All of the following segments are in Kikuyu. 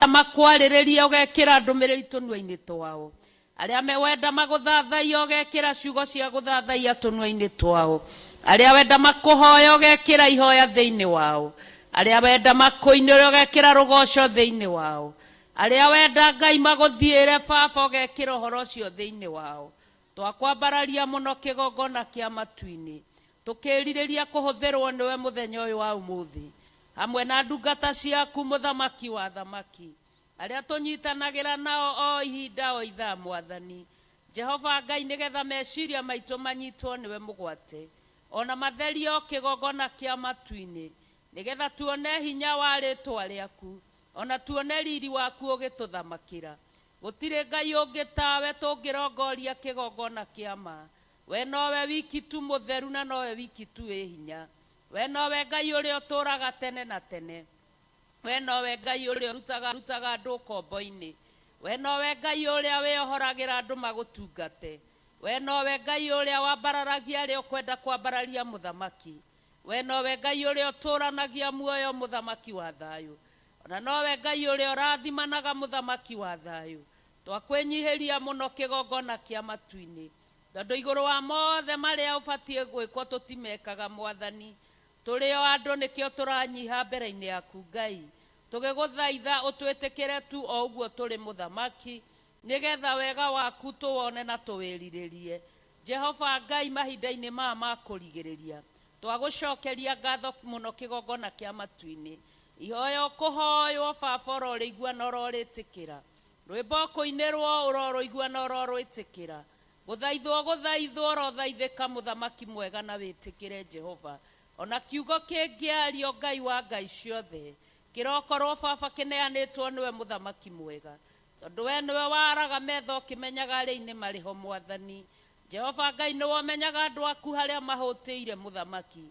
Makwarĩrĩria ũgekĩra ndũmĩrĩri tũnua-inĩ twao. Arĩa me wenda magũthathaiya ũgekĩra ciugo cia gũthathaiya tũnua-inĩ twao. Arĩa wenda makũhoya ũgekĩra ihoya thĩinĩ wao. Arĩa wenda makũinĩre ũgekĩra rũgoco thĩinĩ wao. Arĩa wenda Ngai magũthiĩre Baba ũgekĩra ũhoro ũcio thĩinĩ wao. Twakwambararia mũno kĩgongona kĩa matu-inĩ, tũkĩĩrirĩria kũhũthĩrwo nĩwe mũthenya ũyũ wa ũmũthĩ, hamwe na ndungata ciaku, Mũthamaki wa athamaki, arĩa tũnyitanagĩra nao o ihinda o ithaa, Mwathani Jehova Ngai, nĩgetha meciria maitũ manyitwo nĩwe mũgwate, o na matherio kĩgongona kĩa matu-inĩ, nĩgetha tuone hinya wa rĩĩtwa rĩaku, o na tuone riri waku ũgĩtũthamakĩra. Gũtirĩ Ngai ũngĩ tawe tũngĩrongoria kĩgongona kĩa ma. We nowe wiki tu mũtheru na nowe wiki tu wĩ hinya. We nowe Ngai ũrĩa ũtũũraga tene na tene. We nowe Ngai ũrĩa ũrutaga ũrutaga andũ ũkombo-inĩ. We nowe Ngai ũrĩa wĩohoragĩra andũ magũtungate. We nowe Ngai ũrĩa wambararagia arĩa ũkwenda kwambararia mũthamaki. We nowe Ngai ũrĩa ũtũũranagia muoyo mũthamaki wa thayũ. O na nowe Ngai ũrĩa ũrathimanaga mũthamaki wa thayũ. Twakwĩnyihĩria mũno kĩgongona kĩa matu-inĩ, tondũ igũrũ wa mothe marĩa ũbatiĩ gwĩkwo tũtimekaga Mwathani. Tũrĩ o andũ nĩkĩo tũranyiha mbere-inĩ yaku Ngai, tũgĩgũthaitha ũtwĩtĩkĩre tu o ũguo tũrĩ mũthamaki, nĩgetha wega waku tũwone na tũwĩrirĩrie. Jehova Ngai mahinda-inĩ maya ma kũrigĩrĩria, twagũcokeria ngatho mũno kĩgongona kĩa matu-inĩ. Ihoya ũkũhoywo Baba ũrorĩigua na ũrorĩtĩkĩra. Rwĩmbo ũkũinĩrwo ũrorũigua na ũrorwĩtĩkĩra. Gũthaithwo ũgũthaithwo ũrothaithĩka mũthamaki mwega na wĩtĩkĩre Jehova. Ona kiugo kĩngĩario Ngai wa Ngai ciothe, kĩrokorwo Baba kĩneanĩtwo nĩwe mũthamaki mwega. Tondũ wee nĩwe waraga metha ũkĩmenyaga arĩa-inĩ marĩ ho Mwathani. Jehova Ngai nĩwe ũmenyaga andũ aku harĩa mahũtĩire mũthamaki.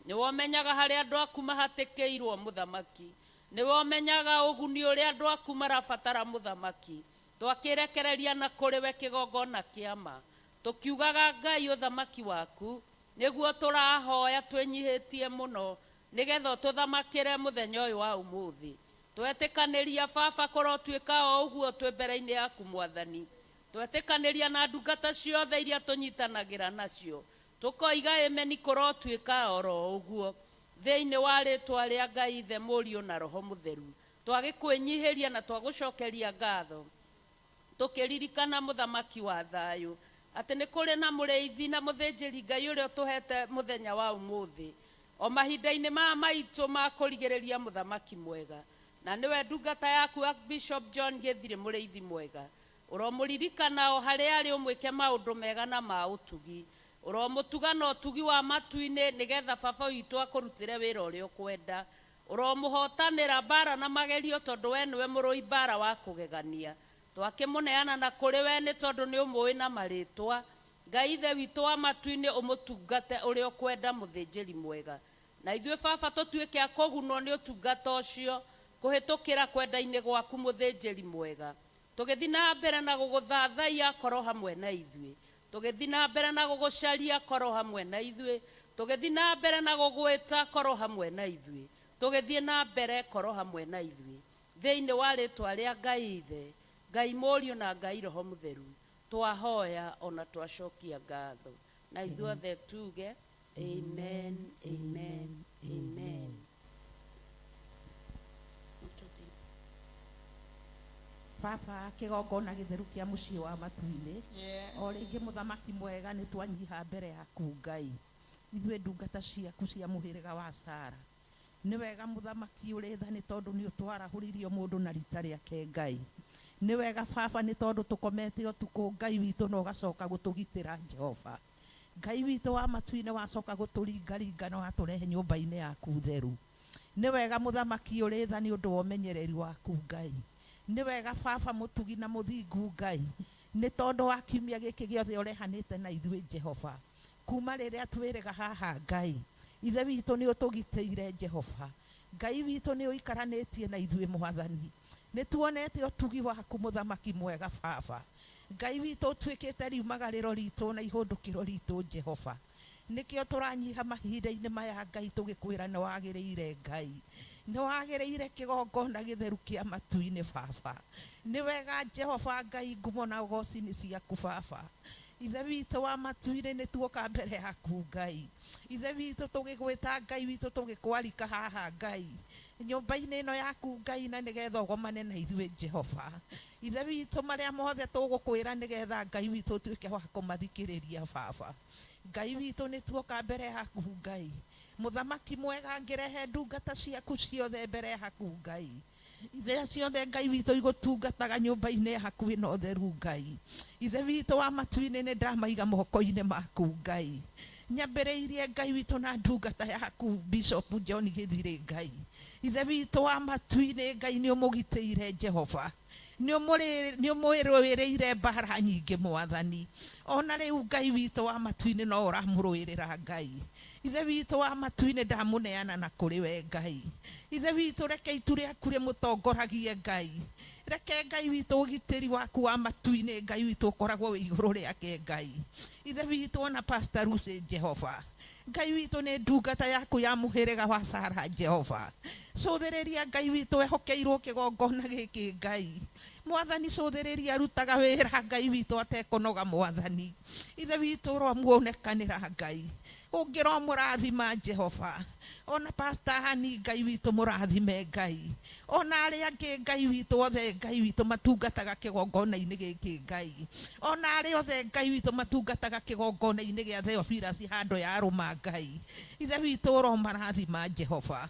Nĩwe ũmenyaga harĩa andũ aku mahatĩkĩirwo mũthamaki. Nĩwe ũmenyaga ũguni ũrĩa andũ aku marabatara mũthamaki. Twakĩrekereria na kũrĩ we kĩgongona kĩa ma. Tũkiugaga Ngai ũthamaki waku nĩguo tũrahoya twĩnyihĩtie mũno nĩgetha ũtũthamakĩre mũthenya ũyũ wa ũmũthĩ. Twetĩkanĩria Baba kũrotuĩka o ũguo twĩ mbere-inĩ yaku Mwathani. Twetĩkanĩria na ndungata ciothe iria tũnyitanagĩra nacio. Tũkoiga ĩmeni kũrotuĩka oro ũguo. Thĩinĩ wa rĩtwa rĩa Ngai Ithe, Mũriũ na Roho Mũtheru. Twagĩkwĩnyihĩria na twagũcokeria ngatho. Tũkĩririkana Mũthamaki wa thayũ. Atĩ nĩ kũrĩ na mũrĩithi na mũthĩnjĩri Ngai ũrĩa ũtũhete mũthenya wa ũmũthĩ. O mahinda-inĩ maya maitũ ma kũrigĩrĩria Mũthamaki mwega. Na nĩwe ndungata yaku Archbishop John Gĩthirĩ mũrĩithi mwega. Ũromũririkana o harĩa arĩ ũmwĩke maũndũ mega na ma ũtugi. Ũromũtuga na ũtugi wa matu-inĩ nĩgetha Baba witũ akũrutĩre wĩra ũrĩa ũkwenda. Ũromũhootanĩra mbaara na magerio tondũ wee nĩwe mũrũi mbaara wa kũgegania. Twakĩmũneana na kũrĩ wee nĩ tondũ nĩũmũũĩ na marĩtwa. Ngai Ithe witũ wa matu-inĩ ũmũtungate ũrĩa ũkwenda mũthĩnjĩri mwega. Na ithuĩ Baba tũtuĩke a kũgunwo nĩ ũtungata ũcio kũhĩtũkĩra kwenda-inĩ gwaku mũthĩnjĩri mwega. Tũgĩthiĩ na mbere na gũgũthathaiya korwo hamwe na ithuĩ. Tũgĩthiĩ na mbere na gũgũcaria korwo hamwe na ithuĩ. Tũgĩthiĩ na mbere na gũgwĩta korwo hamwe na ithuĩ. Tũgĩthiĩ na mbere korwo hamwe na ithuĩ. Thĩinĩ wa rĩtwa rĩa Ngai Ithe, Ngai Mũriũ na Ngai Roho Mũtheru, twahoya ona twacokia ngatho. Na ithuothe tuge Amen, amen, amen. Baba kĩgongona gĩtheru kĩa mũciĩ wa matu-inĩ o rĩngĩ mũthamaki mwega nĩ twanyiha mbere yaku Ngai ithuĩ ndungata ciaku cia mũhĩrĩga wa Sara nĩ wega mũthamaki ũrĩ tha nĩ tondũ nĩ ũtwarahũririe mũndũ na rita rĩake Ngai nĩ wega baba nĩ tondũ tũkomete ũtukũ Ngai witũ na ũgacoka gũtũgitĩra Jehova Ngai witũ wa matu-inĩ wacoka gũtũringaringa na watũrehe nyũmba-inĩ yaku theru. Nĩ wega mũthamaki ũrĩ tha nĩ ũndũ wa ũmenyereri waku Ngai. Nĩ wega baba mũtugi na mũthingu Ngai, nĩ tondũ wa kiumia gĩkĩ gĩothe ũrehanĩte na ithuĩ Jehova. Kuma rĩrĩa twĩrĩga haha Ngai, Ithe witũ nĩ ũtũgitĩire Jehova. Ngai witũ nĩ ũikaranĩtie na ithuĩ Mwathani. Nĩ tuonete ũtugi waku mũthamaki mwega Baba. Ngai witũ ũtuĩkĩte riumagarĩro ritũ na ihũndũkĩro ritũ Jehova. Nĩkĩo tũranyiha mahinda-inĩ maya Ngai tũgĩkwĩra nĩ wagĩrĩire Ngai. Nĩ wagĩrĩire kĩgongona gĩtheru kĩa matu-inĩ baba. Nĩ wega Jehova Ngai, ngumo na ũgoci nĩ ciaku baba. Ithe witũ wa matu-inĩ, nĩ tuoka mbere yaku Ngai. Ithe witũ, tũgĩgwĩta Ngai witũ, tũgĩkwarika haha Ngai nyũmba-inĩ ĩno yaku Ngai, na nĩgetha ũgomane na ithuĩ Jehova. Ithe witũ, marĩa mothe tũgũkwĩra nĩgetha Ngai witũ ũtuĩke wa kũmathikĩrĩria baba. Ngai witũ, nĩ tuoka mbere yaku Ngai. Mũthamaki mwega, ngĩrehe ndungata ciaku ciothe mbere yaku Ngai, iria ciothe Ngai witũ igũtungataga nyũmba-inĩ yaku ĩno theru Ngai. Ithe witũ wa matu-inĩ, nĩ ndamaiga moko-inĩ maku Ngai. Nyambĩrĩirie Ngai witũ na ndungata yaku Bishop John Gĩthirĩ Ngai. Ithe witũ wa matu-inĩ, Ngai, nĩ ũmũgitĩire Jehova, nĩ ũmũrũĩrĩire mbara nyingĩ Mwathani. Ona rĩu Ngai witũ wa matu-inĩ no ũramũrũĩrĩra Ngai. Ithe witũ wa matu-inĩ, ndamũneana na kũrĩ we Ngai. Ithe witũ, reke itu rĩaku rĩmũtongoragie Ngai. Reke Ngai witũ ũgitĩri waku wa matu-inĩ Ngai witũ ũkoragwo wĩ igũrũ rĩake Ngai. Ithe witũ, ona Pastor Lucy Jehova, Ngai witũ, nĩ ndungata yaku ya mũhĩrĩga wa Sara Jehova. Cũthĩrĩria Ngai witũ, ehokeirwo kĩgongona gĩkĩ Ngai. Mwathani, cũthĩrĩria, arutaga wĩra Ngai witũ atekũnoga Mwathani. Ithe witũ, ũromuonekanĩra Ngai, ũngĩromũrathima Jehova. Ona Pastor Hani Ngai witũ, mũrathime Ngai. Ona arĩa angĩ Ngai witũ othe Ngai witũ matungataga kĩgongona-inĩ gĩkĩ Ngai, ona arĩa othe Ngai witũ matungataga kĩgongona-inĩ gĩa Theophilus handũ ya rũma Ngai. Ithe witũ, ũromarathima Jehova.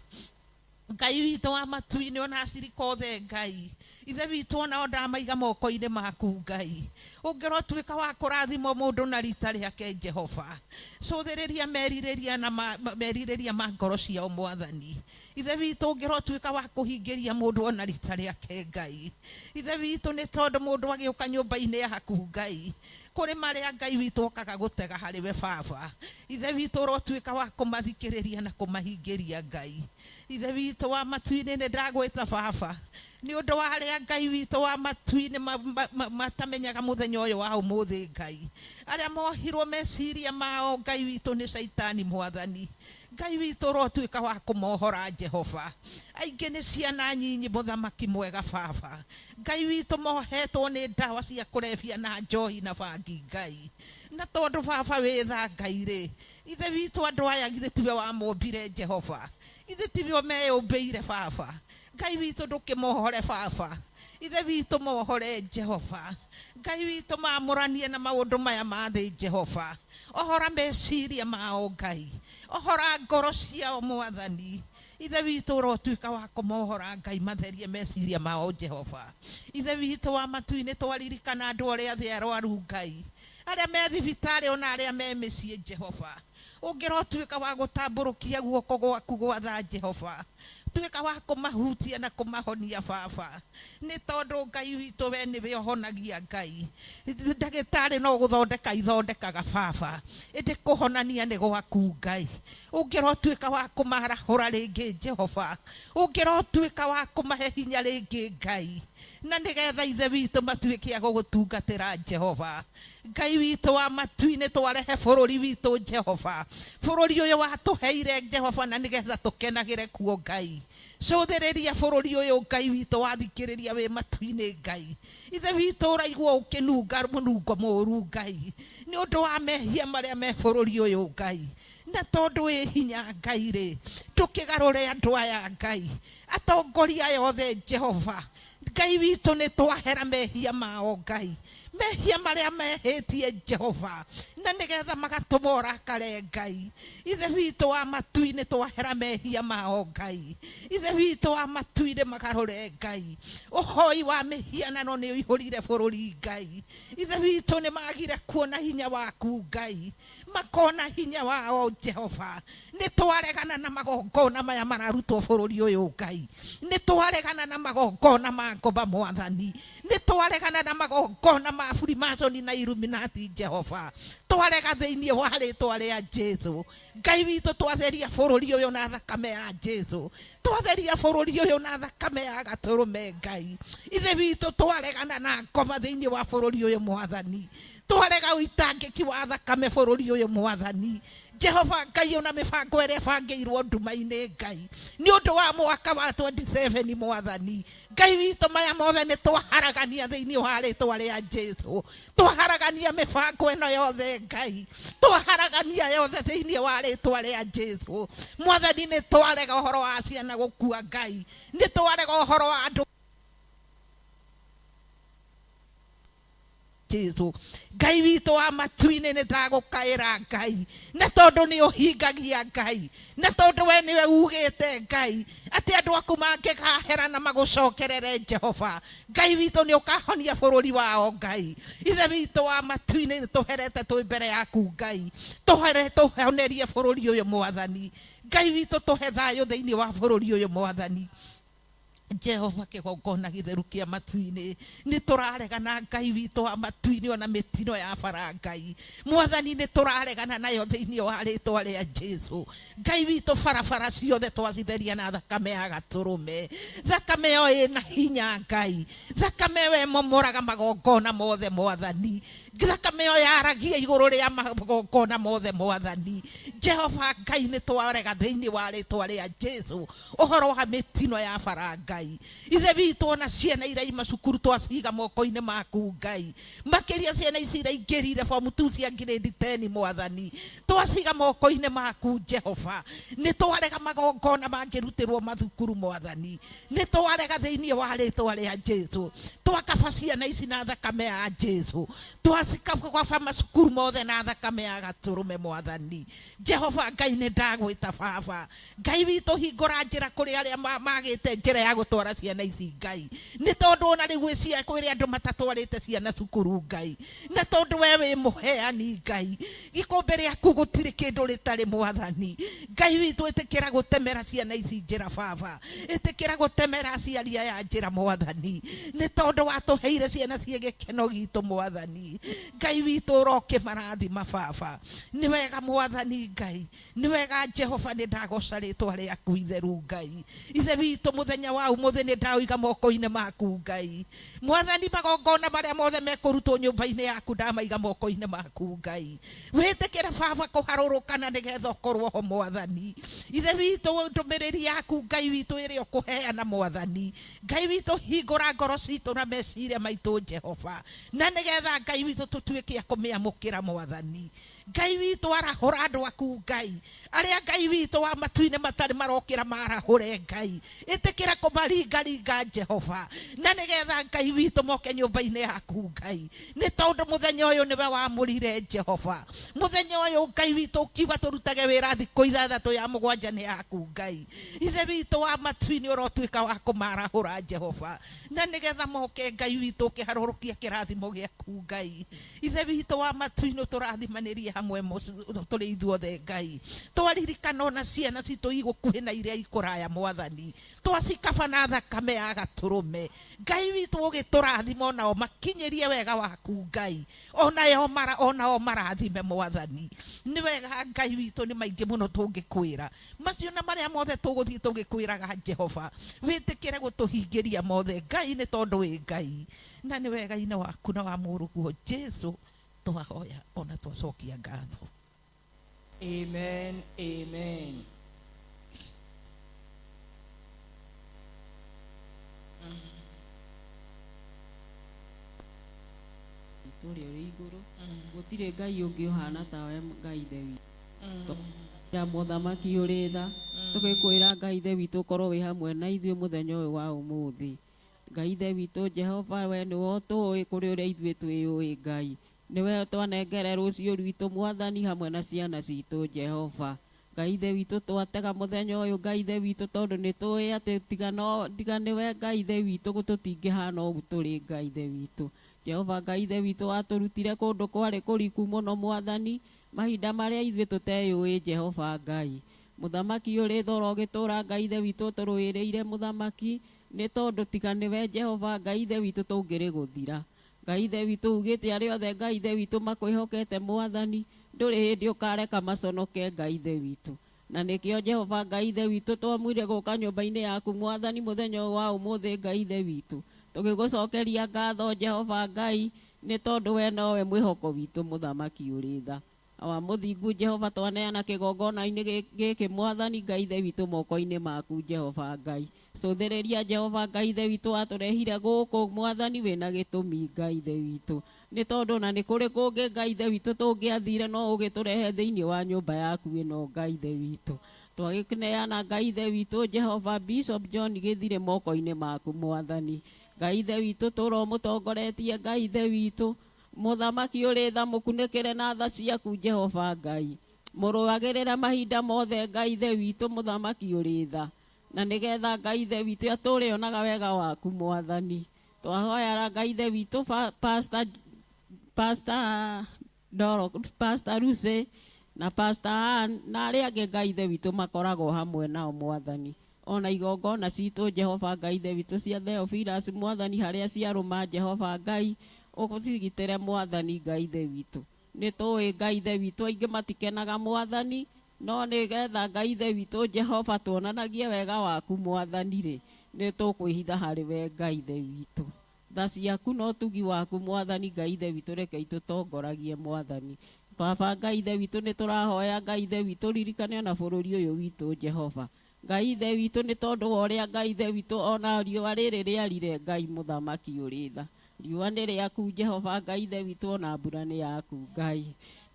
Ngai witũ wa matu-inĩ, ona acirika othe Ngai, Ithe witũ, onao ndamaiga moko-inĩ maku Ngai. Ũngĩrotuĩka wa kũrathimwo mũndũ na rita rĩake Jehova, cũthĩrĩria merirĩria na merirĩria ma ngoro ciao Mwathani. Ithe witũ, ũngĩrotuĩka wa kũhingĩria mũndũ ona rita rĩake Ngai. Ithe witũ, nĩ tondũ mũndũ agĩũka nyũmba-inĩ yaku Ngai, kũrĩ marĩa Ngai witũ okaga gũtega harĩ we baba. Ithe witũ, ũrotuĩka wa kũmathikĩrĩria na kũmahingĩria Ngai. Ithe witũ wa matu-inĩ, nĩ ndagwĩta baba nĩ ũndũ wa arĩa Ngai witũ wa matu-inĩ matamenyaga mũthenya ũyũ wa ũmũthĩ Ngai, arĩa mohirwo meciria mao Ngai witũ nĩ Caitani Mwathani. Ngai witũ, ũrotuĩka wa kũmohora Jehova. Aingĩ nĩ ciana nyinyi, mũthamaki mwega baba. Ngai witũ, mohetwo nĩ ndawa cia kũrebia na njohi na bangi Ngai. Na tondũ baba wĩ tha Ngai rĩ, Ithe witũ, andũ aya githĩ tiwe wamombire Jehova? Githĩ tiwe meyũmbĩire baba? Ngai witũ, ndũkĩmohore baba. Ithe witũ, mohore Jehova. Ngai witũ, mamũranie na maũndũ maya ma thĩ Jehova. Ohora meciria mao Ngai, ohora ngoro ciao Mwathani. Ithe witũ, ũrotuĩka wa kũmohora Ngai, matherie meciria mao Jehova. Ithe witũ wa matu-inĩ, twaririkana andũ arĩa othe arwaru Ngai, arĩa me thibitarĩ ona arĩa me mĩciĩ Jehova, ũngĩrotuĩka wa gũtambũrũkia guoko gwaku gwatha Jehova, tuĩka wa kũmahutia na kũmahonia baba. Nĩ tondũ Ngai witũ, we nĩwe ũhonagia Ngai. Ndagĩtarĩ no gũthondeka ithondekaga baba, ĩndĩ kũhonania nĩ gwaku Ngai. Ũngĩrotuĩka wa kũmarahũra rĩngĩ Jehova, ũngĩrotuĩka wa kũmahe hinya rĩngĩ Ngai, na nĩgetha Ithe witũ matuĩke a gũgũtungatĩra Jehova. Ngai witũ wa matu-inĩ, twarehe bũrũri witũ Jehova, bũrũri ũyũ watũheire Jehova, na nĩgetha tũkenagĩre kuo Ngai. Cũthĩrĩria bũrũri ũyũ Ngai witũ, wathikĩrĩria wĩ matu-inĩ Ngai. Ithe witũ, ũraigua ũkĩnunga mũnungo mũũru Ngai, nĩ ũndũ wa mehia marĩa me bũrũri ũyũ Ngai. Na tondũ wĩ hinya Ngai rĩ, ndũkĩgarũre andũ aya Ngai, atongoria aya othe Jehova. Ngai witũ, nĩ twahera mehia mao Ngai, mehia marĩa mehĩtie Jehova, na nĩgetha magatũma ũrakare Ngai. Ithe witũ wa matu-inĩ, twahera mehia mao Ngai. Ithe witũ wa matu-inĩ, magarũre Ngai. Ũhoi wa mĩhianano nĩ ũihũrire bũrũri Ngai. Ithe witũ, nĩ magire kuona hinya waku Ngai, makona hinya wao Jehova. Nĩ twaregana na magongona maya mararutwo bũrũri ũyũ Ngai. Nĩ twaregana na magongona ma ngoma Mwathani. Nĩ twaregana na magongona ma Freemason na Illuminati Jehova. Twarega thĩinĩ wa rĩtwa rĩa Jesu Ngai witũ. Twatheria bũrũri ũyũ na thakame ya Jesu, twatheria bũrũri ũyũ na thakame ya gatũrũme Ngai. Ithe witũ, twaregana na ngoma thĩinĩ wa bũrũri ũyũ Mwathani. Twarega ũitangĩki wa thakame bũrũri ũyũ mwathani. Jehova Ngai, ona mĩbango ĩrĩa ĩbangĩirwo nduma-inĩ Ngai nĩ ũndũ wa mwaka wa 27 mwathani Ngai witũ, maya mothe nĩ twaharagania thĩinĩ wa rĩtwa rĩa Jesu. Twaharagania mĩbango ĩno yothe Ngai, twaharagania yothe thĩinĩ wa rĩtwa rĩa Jesu mwathani. Nĩ twarega ũhoro wa ciana gũkua Ngai, nĩ twarega ũhoro wa andũ Jesu. Ngai witũ wa matu-inĩ, nĩ ndagũkaĩra Ngai, na tondũ nĩ ũhingagia Ngai, na tondũ we nĩwe ugĩte Ngai atĩ andũ aku mangĩkahera na magũcokerere Jehova Ngai witũ, nĩ ũkahonia bũrũri wao Ngai. Ithe witũ wa matu-inĩ, nĩ tũherete twĩ mbere yaku Ngai, tũhere tũhonerie bũrũri ũyũ mwathani Ngai witũ, tũhe thayũ thĩinĩ wa bũrũri ũyũ mwathani Jehova. Kĩgongona gĩtheru kĩa matu-inĩ, nĩ tũraregana Ngai witũ wa matu-inĩ ona mĩtino ya bara Ngai mwathani, nĩ tũraregana nayo thĩinĩ wa rĩtwa rĩa Jesu Ngai witũ. Barabara ciothe twacitheria na thakame ya gatũrũme. Thakame ĩyo ĩna hinya Ngai, thakame ĩyo ĩmomoraga magongona mothe mwathani, thakame ĩyo yaragia igũrũ rĩa magongona mothe mwathani Jehova Ngai. Nĩ twarega thĩinĩ wa rĩtwa rĩa Jesu ũhoro wa mĩtino ya bara Ngai. Ithe witũ, ona ciana iria ima cukuru twaciga moko-inĩ maku Ngai, makĩria ciana ici iraingĩrire form 2 cia grade 10 mwathani, twaciga moko-inĩ maku Jehova. Nĩ twarega magongona mangĩrutĩrwo mathukuru mwathani, nĩ twarega thĩinĩ wa rĩtwa rĩa Jesu. Twakaba ciana ici na thakame ya Jesu, twacikaba macukuru mothe na thakame ya gatũrũme mwathani Jehova Ngai. Nĩ ndagwĩta baba Ngai witũ, hingũra njĩra kũrĩ arĩa magĩte njĩra ya gũtwara ciana ici Ngai, nĩ tondũ ona rĩu kwĩrĩ andũ matatwarĩte ciana cukuru Ngai, na tondũ we wĩ mũheani Ngai, ikũmbĩ rĩaku gũtirĩ kĩndũ rĩtarĩ mwathani Ngai witũ. Ĩtĩkĩra gũtemera ciana ici njĩra baba, ĩtĩkĩra gũtemera aciari aya njĩra mwathani, nĩ tondũ watũheire ciana ciĩ gĩkeno gitũ mwathani Ngai witũ, ũrokĩmarathima baba. Nĩ wega mwathani Ngai, nĩ wega Jehova, nĩ ndagoca rĩtwa rĩaku itheru Ngai. Ithe witũ, mũthenya wa ũmũthĩ nĩ ndaũiga moko-inĩ maku Ngai mwathani. Magongona marĩa mothe mekũrutwo nyũmba-inĩ yaku ndamaiga moko-inĩ maku Ngai. Wĩtĩkĩre baba kũharũrũkana nĩgetha ũkorwo ho mwathani. Ithe witũ, ndũmĩrĩri yaku Ngai witũ ĩrĩa ũkũheana mwathani Ngai witũ, hingũra ngoro citũ na meciria maitũ Jehova, na nĩgetha Ngai witũ tũtuĩke a kũmĩamũkĩra mwathani Ngai witũ. Arahũra andũ aku Ngai, arĩa Ngai witũ wa matu-inĩ matarĩ marokĩra marahũre Ngai. Ĩtĩkĩra kũmaringaringa Jehova, na nĩgetha Ngai witũ moke nyũmba-inĩ yaku Ngai, nĩ tondũ mũthenya ũyũ nĩwe wamũrire Jehova. Mũthenya ũyũ Ngai witũ ũkiuga tũrutage wĩra thikũ ithathatũ, ya mũgwanja nĩ yaku Ngai. Ithe witũ wa matu-inĩ, ũrotuĩka wa kũmarahũra Jehova, na nĩgetha moke Ngai witũ, ũkĩharũrũkia kĩrathimo gĩaku Ngai. Ithe witũ wa matu-inĩ, tũrathimanĩrie hamwe tũrĩ ithuothe Ngai. Twaririkana ona ciana citũ igũkuhĩ na iria ikũraya mwathani, twacikaba na thakame ya gatũrũme Ngai witũ, ũgĩtũrathima onao makinyĩrie wega waku Ngai, onayo mara onao marathime mwathani. Nĩ wega Ngai witũ, nĩ maingĩ mũno tũngĩkwĩra macio na marĩa mothe tũgũthiĩ tũgĩkwĩraga Jehova, wĩtĩkĩre gũtũhingĩria mothe Ngai, nĩ tondũ wĩ Ngai, na nĩ wega-inĩ waku na wa mũrũguo Jesu twahoya ona twacokia ngatho. Amen. Amen. Ũrĩa ũrĩ igũrũ, gũtirĩ Ngai ũngĩ ũhana tawe, Ngai Ithe witũ ya mũthamaki ũrĩ tha. Tũgĩkwĩra Ngai Ithe witũ, ũkorwo wĩ hamwe na ithuĩ mũthenya ũyũ wa ũmũthĩ. Ngai Ithe witũ Jehova, we nĩwe ũtũĩ kũrĩ ũrĩa ithuĩ twĩyũĩ. Ngai, nĩwe twanengere rũciũ rwitũ mwathani, hamwe na ciana citũ. Jehova Ngai Ithe witũ, twatega mũthenya ũyũ, Ngai Ithe witũ, tondũ nĩ tũĩ atĩ tiga no tiga nĩwe, Ngai Ithe witũ, tũtingĩhana ũguo tũrĩ. Ngai Ithe witũ Jehova, Ngai Ithe witũ, watũrutire kũndũ kwarĩ kũriku mũno mwathani, mahinda marĩa ithuĩ tũteyũĩ. Jehova Ngai mũthamaki ũrĩ thoro, ũgĩtũra Ngai Ithe witũ ũtũrũĩrĩire mũthamaki, nĩ tondũ tiga nĩwe, Jehova Ngai Ithe witũ, tũngĩrĩ gũthira. Ngai Ithe witũ, ugĩte arĩa othe, Ngai Ithe witũ, makwĩhokete mwathani, ndũrĩ hĩndĩ ũkareka maconoke, Ngai Ithe witũ. Na nĩkĩo, Jehova Ngai Ithe witũ, twamwire gũka nyũmba-inĩ yaku mwathani mũthenya ũyũ wa ũmũthĩ, Ngai Ithe witũ, tũgĩgũcokeria ngatho, Jehova Ngai. Nĩ tondũ we nowe mwĩhoko witũ mũthamaki ũrĩ tha. Awa mũthingu Jehova twaneana kĩgongona-inĩ gĩkĩ mwathani Ngai Ithe witũ moko-inĩ maku Jehova Ngai. Cũthĩrĩria Jehova Ngai Ithe witũ watũrehire gũkũ mwathani wĩna gĩtũmi Ngai Ithe witũ. Nĩ tondũ na nĩ kũrĩ kũngĩ Ngai Ithe witũ tũngĩathire no ũgĩtũrehe thĩinĩ wa nyũmba yaku ĩno Ngai Ithe witũ. Twagĩkĩneana Ngai Ithe witũ Jehova Bishop John Gĩthirĩ moko-inĩ maku mwathani. Ngai Ithe witũ tũra ũmũtongoretie Ngai Ithe witũ. Mũthamaki ũrĩ tha mũkunĩkĩre na tha ciaku Jehova Ngai. Mũrũagĩrĩre mahinda mothe Ngai Ithe witũ mũthamaki ũrĩ tha. Na nĩgetha Ngai Ithe witũ atũre onaga wega waku mwathani. Twahoyara Ngai Ithe witũ Pastor, Pastor Doro, Pastor Lucy na Pastor Ann na arĩa angĩ Ngai Ithe witũ makoragwo hamwe nao mwathani. Ona igongona citũ Jehova Ngai Ithe witũ cia Theophilus mwathani harĩa ciarũma Jehova Ngai ũcigitĩre mwathani Ngai Ithe witũ. Nĩ tũĩ Ngai Ithe witũ aingĩ matikenaga mwathani no nĩgetha Ngai Ithe witũ Jehova tuonanagie wega waku mwathani rĩ nĩ tũkwĩhitha harĩ we Ngai Ithe witũ. Tha ciaku na ũtugi waku mwathani Ngai Ithe witũ reke itũtongoragie mwathani. Baba Ngai Ithe witũ nĩ tũrahoya Ngai Ithe witũ ririkane ona bũrũri ũyũ witũ Jehova. Ngai Ithe witũ nĩ tondũ wa ũrĩa Ngai Ithe witũ ona riũa rĩrĩ rĩarire Ngai mũthamaki ũrĩ tha. Riũa nĩ rĩaku Jehova Ngai Ithe witũ ona mbura nĩ yaku Ngai.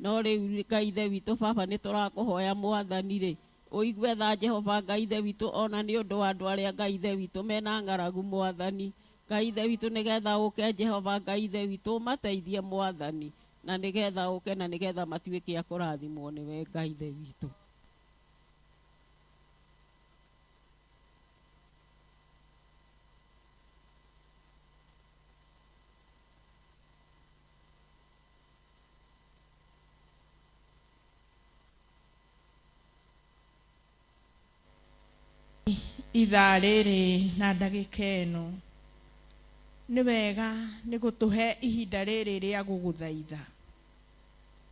No rĩu Ngai Ithe witũ Baba nĩ tũrakũhoya mwathani rĩ ũigue tha Jehova Ngai Ithe witũ ona nĩ ũndũ wa andũ arĩa Ngai Ithe witũ mena ng'aragu mwathani. Ngai Ithe witũ nĩgetha ũke Jehova Ngai Ithe witũ ũmateithie mwathani na nĩgetha ũke na nĩgetha matuĩke a kũrathimwo nĩwe Ngai Ithe witũ. Ithaa rĩrĩ na ndagĩka ĩno nĩ wega nĩ gũtũhe ihinda rĩrĩ rĩa gũgũthaitha.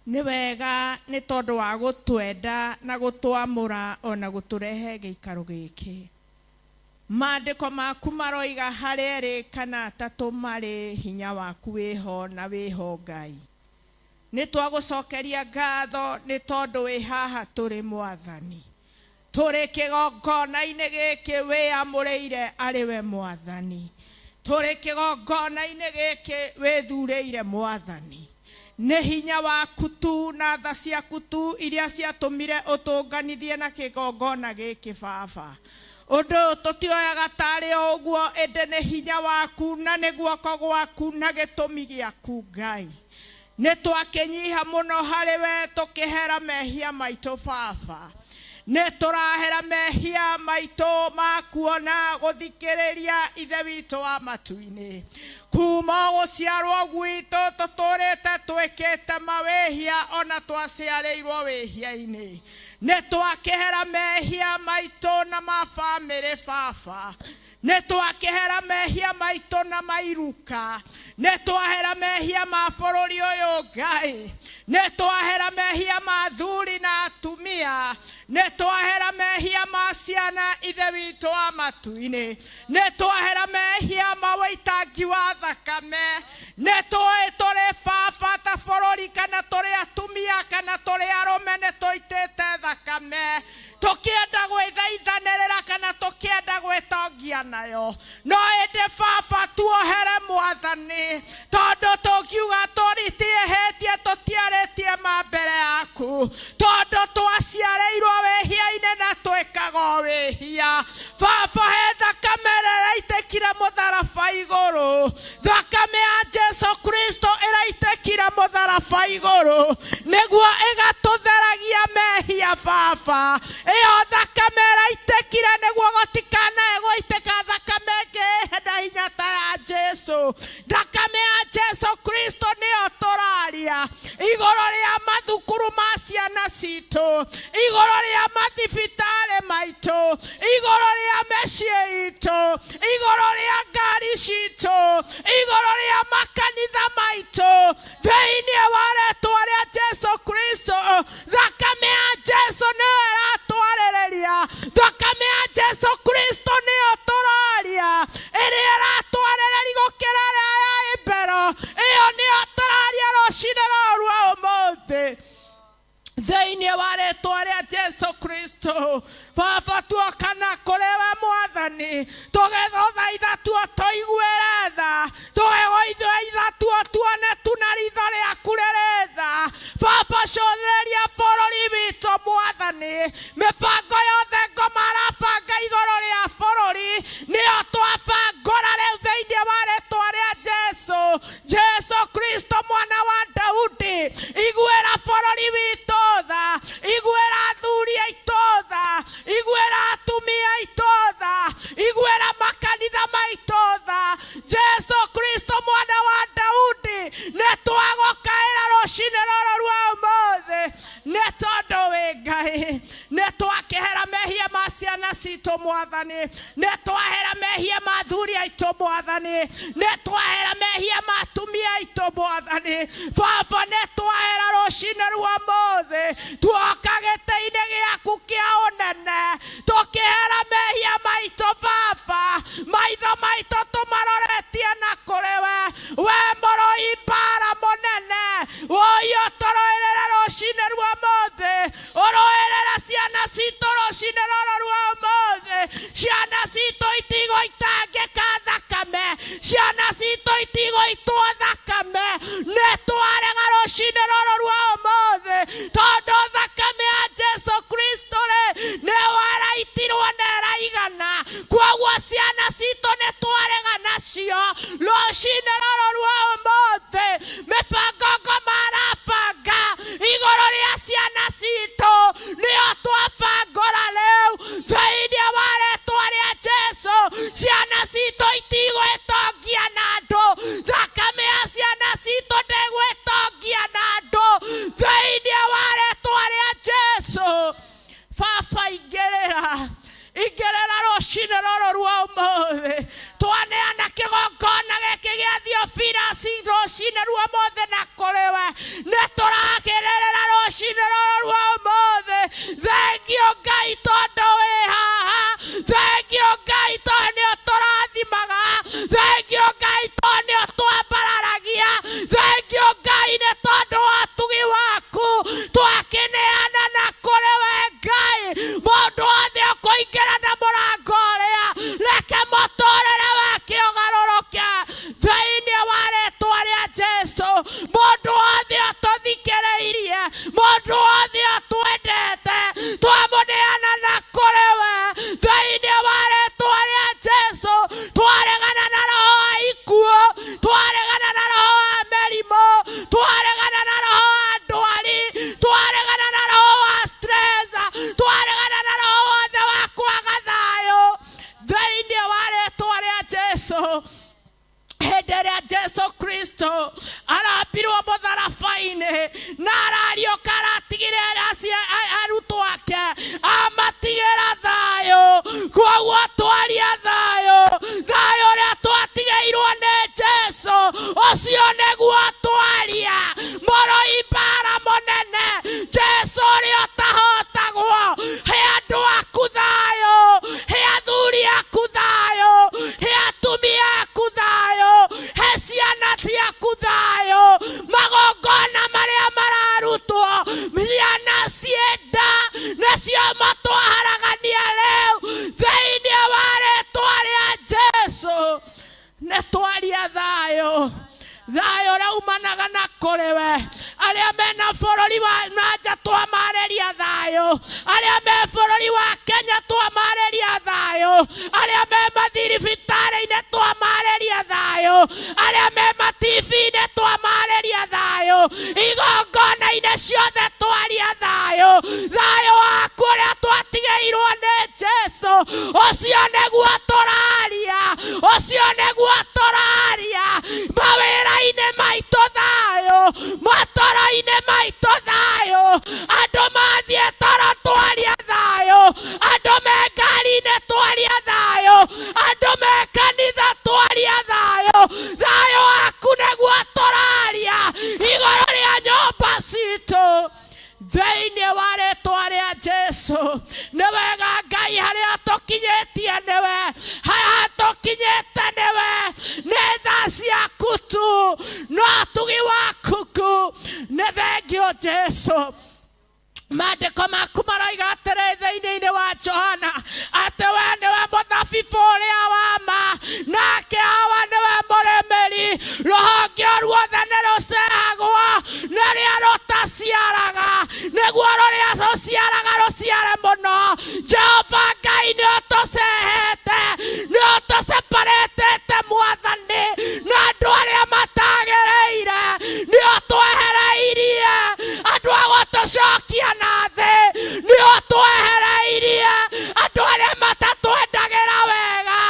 Nĩ wega nĩ tondũ wa gũtwenda na gũtwamũra ona gũtũrehe gĩikaro gĩkĩ. Maandĩko maku maroiga harĩa erĩ kana atatũ marĩ hinya waku wĩho na wĩho Ngai. Nĩ twagũcokeria ngatho nĩ tondũ wĩ haha tũrĩ mwathani. Tũrĩ kĩgongona-inĩ gĩkĩ wĩamũrĩire arĩ we mwathani. Tũrĩ kĩgongona-inĩ gĩkĩ wĩthurĩire mwathani. Nĩ hinya waku tu na tha ciaku tu iria ciatũmire ũtũnganithie na kĩgongona gĩkĩ Baba. Ũndũ ũyũ tũtioyaga tarĩ o ũguo ĩndĩ nĩ hinya waku na nĩ guoko gwaku na gĩtũmi gĩaku Ngai. Nĩ twakĩnyiha mũno harĩ we tũkĩhera mehia maitũ Baba. Nĩ tũrahera mehia maitũ ma kuona gũthikĩrĩria Ithe witũ wa matu-inĩ. Kuma gũciarwo gwitũ tũtũrĩte twĩkĩte mawĩhia ona twaciarĩirwo wĩhia-inĩ. Nĩ twakĩhera mehia maitũ na ma bamĩrĩ Baba. Nĩ twakĩhera mehia maitũ na mairuka. Nĩ twahera mehia ma bũrũri ũyũ Ngai. Nĩ twahera mehia ma athuri na atumia. Nĩ twahera mehia ma ciana Ithe witũ wa matu-inĩ. Nĩ twahera mehia ma ũitangi wa thakame. Nĩ tũĩ tũrĩ baba ta bũrũri kana tũrĩ atumia kana tũrĩ arũme nĩ tũitĩte thakame. Tũkĩenda gwĩthaithanĩrĩra kana tũkĩenda gwĩtongia nayo. No ĩndĩ Baba tuohere mwathani tondũ tũngiuga tũritiĩhĩtie tũtiarĩtie ma mbere yaku. Tondũ twaciarĩirwo wĩhia-inĩ na twĩkaga o wĩhia. Baba he thakame ĩrĩa ĩraitĩkire mũtharaba igũrũ. Thakame ya Jesu Kristo ĩraitĩkire mũtharaba igũrũ nĩguo ĩgatũtheragia mehia Baba. Ĩyo thakame ĩraitĩkire nĩguo gũtikanae gũitĩka thakame ĩngĩ ĩna hinya ta ya Jesu. Thakame ya Jesu Kristo nĩyo tũraria igũrũ rĩa mathukuru ma ciana citũ, igũrũ rĩa mathibitarĩ maitũ, igũrũ rĩa mĩciĩ itũ, igũrũ rĩa ngari citũ, igũrũ rĩa makanitha maitũ, thĩinĩ wa rĩtwa rĩa Jesu Kristo. Thakame ya Jesu nĩyo ĩratwarĩrĩria. Thakame ya Jesu Kristo nĩyo tũraria, ĩrĩa ĩratwarĩrĩria gũkĩra ĩrĩa ya Abel. Ĩyo nĩyo Thĩinĩ wa rĩtwa rĩa Jesu Kristo, Baba, tuoka na kũrĩ we Mwathani, tũgĩgũthaitha tuo tũiguĩre tha, tũgĩgũthaitha tuo tuone tu na ritho rĩaku rĩrĩ tha. Baba, cũthĩrĩria bũrũri witũ Mwathani, mĩbango yothe ngoma arabanga igũrũ rĩa bũrũri nĩyo twabangũra rĩu thĩinĩ wa rĩtwa rĩa Jesu. Jesu Kristo mwana wa Daudi, iguĩra bũrũri witũ tha, iguĩra athuri aitũ tha, iguĩra atumia aitũ tha, iguĩra makanitha maitũ tha. Jesu Kristo mwana wa Daudi, nĩ twagũkaĩra rũcinĩ rũrũ rwa ũmũthĩ, nĩ tondũ wĩ Ngai. Nĩ twakĩhera mehia ma ciana citũ Mwathani, nĩ twahera mehia ma athuri aitũ Mwathani, nĩ twahera mehia ma atumia aitũ Mwathani. Baba, nĩ twahera rũcinĩ rwa ũmũthĩ, tuoka gĩtĩ-inĩ gĩaku kĩa ũnene, tũkĩhera mehia maitũ Baba, maitho maitũ tũmaroretie na kũrĩ we, we mũrũi mbara mũnene, woi ũtũrũĩrĩre rũcinĩ rwa ũmũthĩ, ũrũĩrĩre ciana citũ rũcinĩ rũrũ rwa ũmũthĩ. Ciana citũ itigũitangĩka thakame, ciana citũ itigũitwo thakame, nĩ twarega rũcinĩ rũrũ rwa ũmũthĩ, tondũ thakame ya Jesu Kristo rĩ nĩyo ĩraitirwo na ĩraigana. Kwoguo ciana citũ nĩ twarega nacio rũcinĩ rũrũ rwa ũmũthĩ. Mĩbango ngoma arabanga igũrũ rĩa ciana citũ nĩyo twabangũra rĩu thĩinĩ wa rĩtwa rĩa Jesu. Ciana citũ itigwĩtongia na andũ, thakame ya ciana citũ ndĩgwĩtongia na andũ thĩinĩ wa rĩtwa rĩa Jesu. Baba, ingĩrĩra, ingĩrĩra rũcinĩ rũrũ rwa ũmũthĩ, twaneana kĩgongona gĩkĩ gĩa Theophilus rũcinĩ rwa ũmũthĩ na kũrĩ we, nĩ tũrakĩrĩrĩra rũcinĩ rũrũ rwa ũmũthĩ. Thengio Ngai tondũ wĩ haha, thengio Ngai tondũ nĩ ũtũrathimaga, thengio Ngai tondũ nĩ ũtwambararagia, thengio Ngai nĩ tondũ wa ũtugi waku, twakĩneana na kũrĩ we Ngai. Mũndũ wothe ũkũingĩra na mũrango ũrĩa, reke mũtũrĩre wake ũgarũrũke thĩinĩ wa rĩtwa rĩa Jesu. Mũndũ wothe ũtũthikĩrĩirie, mũndũ wothe ũtwendete, twamũneana na kũrĩ we thĩinĩ wa rĩtwa rĩa Jesu. Twaregana na roho wa ikuũ, twaregana na roho wa mĩrimũ, twaregana na roho wa ndwari, twaregana na roho wa stress, twaregana na roho wothe wa kwaga thayũ thĩinĩ wa rĩtwa rĩa Jesu. Hĩndĩ ĩrĩa Jesu Kristo arambirwo mũtharaba-inĩ na arariũka, aratigire arutwo ake, amatigĩra thayũ. Kwoguo twaria thayũ, thayũ ũrĩa twatigĩirwo nĩ Jesu, ũcio nĩguo twaria. Mũrũi mbara mũnene, Jesu ũrĩa ũtahotagwo, he andũ aku thayũ, he athuri aku thayũ, he atumia aku thayũ, he ciana ciaku thayũ. Magongona marĩa mararutwo, ciana cienda nĩcio matwaharagania rĩu thĩinĩ wa rĩtwa rĩa Jesu. Nĩ twaria thayũ, thayũ ũrĩa umanaga na kũrĩ we. Arĩa mena bũrũri wa nanja twamarĩria thayũ, arĩa me bũrũri wa Kenya twamarĩria thayũ, arĩa me mathiribitarĩ-inĩ twamarĩria thayũ, arĩa me matibi-inĩ twamarĩria thayũ, igongona-inĩ ciothe twaria thayũ. Thayũ waku ũrĩa twatigĩirwo nĩ Jesu, ũcio nĩguo tũraria, ũcio nĩguo tũraria. Mawĩra-inĩ maitũ thayũ, matoro-inĩ maitũ thayũ, andũ mathiĩ toro twaria thayũ, andũ me ngari-inĩ twaria thayũ, andũ me kanitha twaria thayũ. Thayũ waku nĩguo tũraria igũrũ rĩa nyũmba citũ thĩinĩ wa rĩtwa rĩa Jesu. Nĩ wega Ngai harĩa tũkinyĩtie nĩwe, harĩa tũkinyĩte nĩwe, nĩ tha ciaku tu no tugi waku ku. Nĩ thengio Jesu. Maandĩko maku maroiga atĩrĩ thĩinĩ-inĩ wa Johana atĩ we nĩwe mũthabibũ ũrĩa wa ma, nake Awa nĩwe mũrĩmĩri. Rũhonge o ruothe nĩ rũcehagwo rũrĩa rũtaciaraga, nĩguo rũrĩa rũciaraga rũciare mũno. Jehova Ngai, nĩ ũtũcehete, nĩ ũtũseparatĩte Mwathani na andũ arĩa matagĩrĩire, nĩ ũtwehereirie andũ a gũtũcokia na thĩ, nĩ ũtwehereirie andũ arĩa matatwendagĩra wega.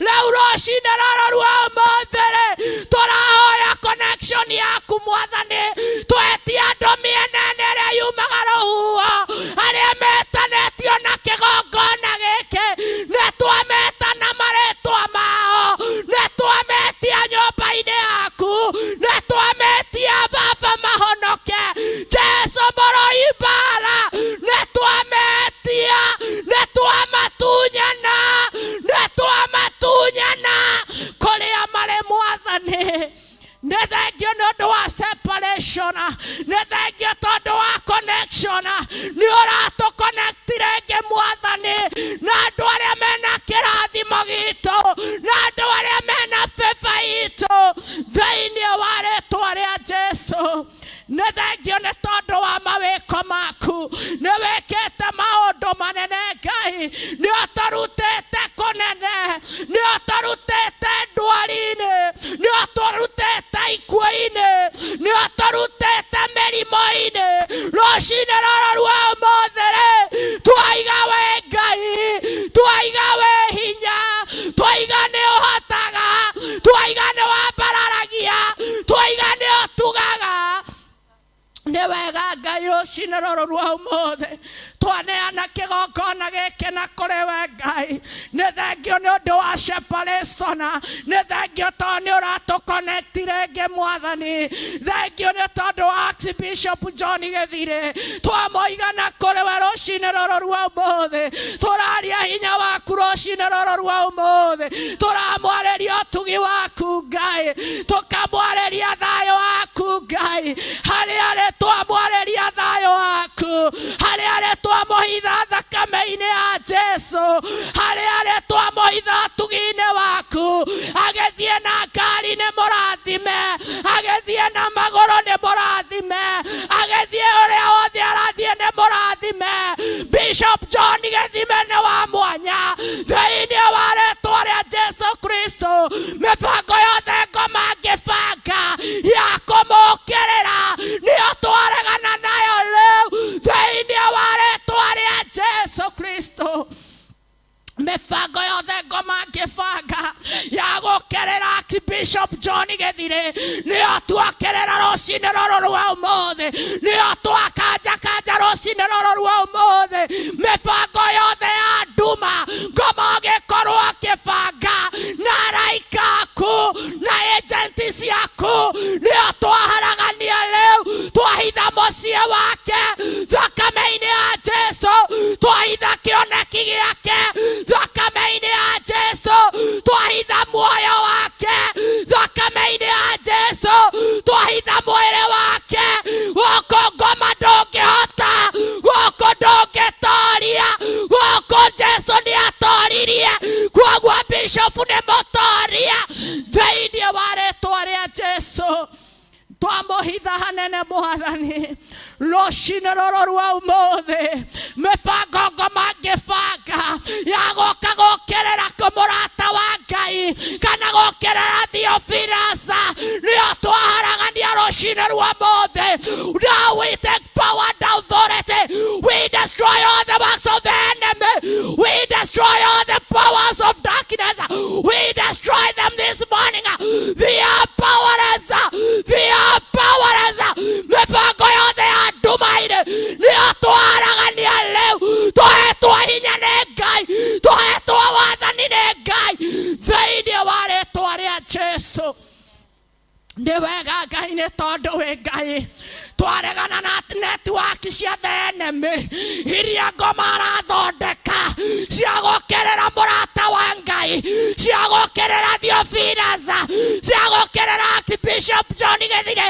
Rĩu rũcinĩ rũrũ rwa ũmũthĩ rĩ, tũrahoya connection yaku Mwathani, twetie andũ mĩena-inĩ ĩrĩa yumaga rũhuho, arĩa metanĩtio na kĩgongona gĩkĩ, nĩ twameta na marĩtwa mao, nĩ twametia nyũmba-inĩ yaku, nĩ twametia Baba mahonoke. Jesu mũrũi mbara, nĩ twametia, nĩ twamatunyana, nĩ twamatunyana kũrĩa marĩ Mwathani. Nĩ thengio nĩ ũndũ wa separation, nĩ thengio tondũ wa connection, nĩ ũratũ-connect rĩngĩ Mwathani na andũ arĩa mena kĩrathimo gitũ, na andũ arĩa mena favor itũ, thĩinĩ wa rĩtwa rĩa Jesu. Nĩ thengio nĩ tondũ wa mawĩko maku, nĩ wĩkĩte maũndũ manene Ngai, nĩ ũtũrutĩte kũnene, nĩ ũtũrutĩte ndwari-inĩ, nĩ ũtũrutĩte ikuũ-inĩ, nĩ ũtũrutĩte mĩrimũ-inĩ. Rũcinĩ rũrũ rwa ũmũthĩ rĩ, twaiga we Ngai, twaiga we hinya, twaiga nĩ ũhotaga, twaiga nĩ wambararagia, twaiga nĩ ũtugaga. Nĩ wega Ngai, rũcinĩ rũrũ rwa ũmũthĩ twaneana kĩgongona gĩkĩ na kũrĩ we Ngai. Nĩ thengio nĩ ũndũ wa separation, nĩ thengio tondũ nĩ ũratũ-connect rĩngĩ Mwathani. Thengio nĩ tondũ wa Archbishop John Gĩthirĩ, twamoiga na kũrĩ we rũcinĩ rũrũ rwa ũmũthĩ. Tũraria hinya waku rũcinĩ rũrũ rwa ũmũthĩ, tũramwarĩria ũtugi waku Ngai, tũkamwarĩria thayũ waku Ngai, harĩa arĩ twamwarĩria thayũ waku, harĩa arĩ twamũhitha thakame-inĩ ya Jesu, harĩa arĩ twamũhitha ũtugi-inĩ waku. Agĩthiĩ na ngari nĩ mũrathime, agĩthiĩ na magũrũ nĩ mũrathime, agĩthiĩ ũrĩa wothe arathiĩ nĩ mũrathime. Bishop John Gĩthime nĩ wa mwanya thĩinĩ wa rĩtwa rĩa Jesu Kristo. Mĩbango yothe ngoma ngĩbanga ya kũmũkĩrĩra nĩyo twaregana nayo rĩu thĩinĩ wa rĩtwa rĩa Jesu Kristo. Mĩbango yothe ngoma ngĩbanga ya gũkerera Archbishop John Gĩthirĩ nĩyo twakerera rũcinĩ rũrũ rwa ũmũthĩ, nĩyo twakanjakanja rũcinĩ rũrũ rwa ũmũthĩ. Mĩbango yothe ya nduma ngoma ũgĩkorwo akĩbanga na araika aku na agenti ciaku nĩyo twaharagania rĩu, twahitha mũciĩ wake thakame-inĩ ya Jesu, twahitha kĩoneki gĩake thakame-inĩ ya Jesu, twahitha muoyo wake thakame-inĩ ya Jesu, twahitha mwĩrĩ wake. Gũkũ ngoma ndũngĩhota, gũkũ ndũngĩtoria, gũkũ Jesu nĩ atoririe, kwoguo bishofu nĩ mũtoria thĩinĩ wa rĩtwa rĩa Jesu. Twamũhitha hanene Mwathani rũcinĩ rũrũ rwa ũmũthĩ. Mĩbango ngoma ngĩbanga ya gũka gũkĩrĩra kũmũrata wa Ngai kana gũkĩrĩra Theophilus nĩyo twaharagania rũcinĩ rwa ũmũthĩ. Now we take power and authority. We destroy all the works of the enemy. We destroy all the powers of darkness. We destroy them this morning. They are powerless. They are powerless. Mĩbango yothe ya nduma-inĩ nĩyo twaharagania rĩu. Tũhetwo hinya nĩ Ngai, tũhetwo wathani nĩ Ngai thĩinĩ wa rĩtwa rĩa Jesu. Nĩ wega Ngai, nĩ tondũ wĩ Ngai. Twaregana na network cia the enemy iria ngoma arathondeka cia gũkĩrĩra mũrata wa Ngai, cia gũkĩrĩra Theophilus, cia gũkĩrĩra Archbishop John Gĩthirĩ.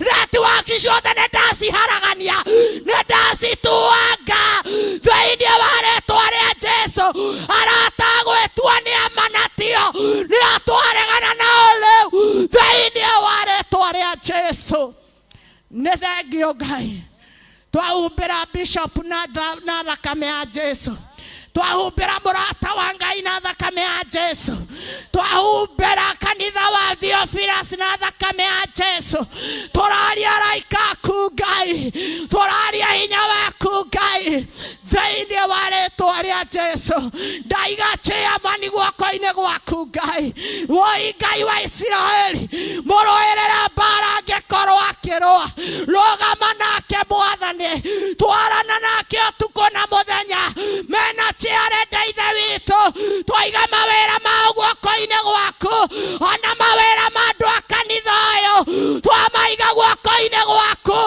Network ciothe nĩ ndaciharagania, nĩ ndacituanga. Jesu. Nĩ thengio Ngai. Twahumbĩra bishop na thakame ya Jesu. Twahumbĩra mũrata wa Ngai na thakame ya Jesu. Twahumbĩra kanitha wa Theophilus na thakame ya Jesu. Tũraria araika aku Ngai. Tũraria hinya waku Ngai. Thĩinĩ wa rĩtwa rĩa Jesu. Ndaiga chairman guoko-inĩ gwaku Ngai. Woi Ngai wa Isiraeli, mũrũĩrĩre mbara angĩkorwo akĩrũa. Rũgama nake Mwathani. Twarana nake ũtukũ na mũthenya. Mena ciarenda ithe witũ. Twaiga mawĩra mao guoko-inĩ gwaku. Ona mawĩra ma andũ a kanitha ũyũ twamaiga guoko-inĩ gwaku.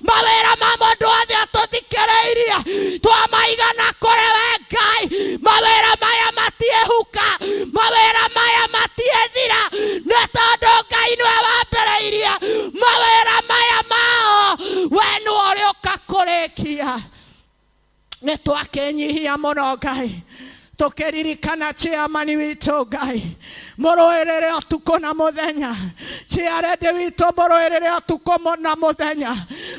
Mawĩra ma mũndũ wothe atũthikĩrĩirie twamaiga na kũrĩ we Ngai. Mawĩra maya matiĩhuka, mawĩra maya matiĩthira, nĩ tondũ Ngai nĩwe wambĩrĩirie mawĩra maya mao. We nĩwe ũrĩũka kũrĩkia. Nĩ twakĩnyihia mũno Ngai, tũkĩririkana chairman witũ Ngai, mũrũĩrĩre ũtukũ na mũthenya. Chairlady witũ mũrũĩrĩre ũtukũ na mũthenya.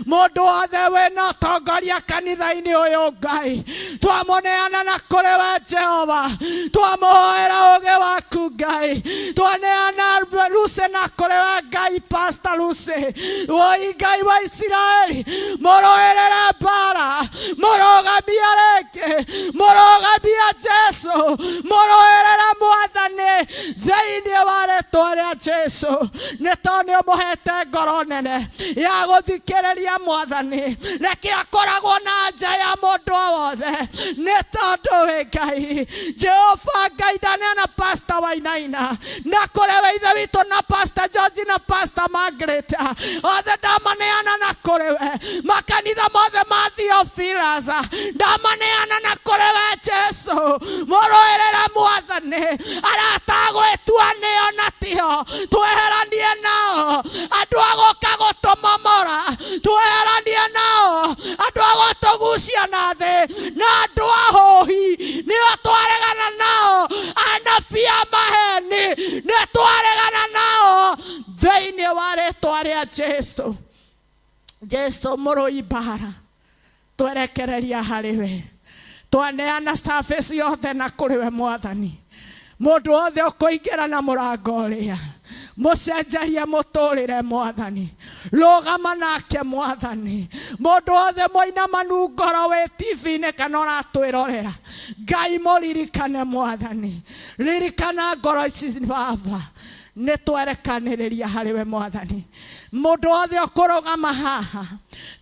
Mũndũ wothe wĩna ũtongoria kanitha-inĩ ũyũ Ngai, twamũneana na kũrĩ we Jehova. Twamũhoera ũũgĩ waku Ngai. Twaneana Lucy na kũrĩ we Ngai, Pastor Lucy. Woi Ngai wa Isiraeli, mũrũĩrĩre mbara, mũrũgamie rĩngĩ, mũrũgamie Jesu, mũrũĩrĩre Mwathani thĩinĩ wa rĩtwa rĩa Jesu. Nĩ tondũ nĩ ũmũhete ngoro nene ya gũthikĩrĩria Mwathani. Reke akoragwo na nja ya mũndũ o wothe, nĩ tondũ wĩ Ngai. Jehova Ngai, ndaneana Pastor Wainaina na kũrĩ we ithe witũ na Pastor George na Pastor Margaret, othe ndamaneana na kũrĩ we. Makanitha mothe ma Theophilus ndamaneana na kũrĩ we Jesu. Mũrũĩrĩre Mwathani. Arata gwĩtua nĩo na tio, tweheranie nao. Andũ a gũka gũtũmomora, tweheranie nao. Andũ a gũtũgucia na thĩ na andũ a hũhi nĩo twaregana nao. Anabii a maheni nĩ twaregana nao thĩinĩ wa rĩtwa rĩa Jesu. Jesu mũrũi mbara, twerekereria harĩ we. Twaneana service yothe na kũrĩ we Mwathani. Mũndũ wothe ũkũingĩra na mũrango ũrĩa, mũcenjerie mũtũrĩre Mwathani. Rũgama nake Mwathani. Mũndũ wothe mũinamanu ngoro wĩ TV-inĩ kana ũratwĩrorera, Ngai mũririkane Mwathani. Ririkana ngoro ici Baba. Nĩ twerekanĩrĩria harĩ we Mwathani. Mũndũ wothe ũkũrũgama haha,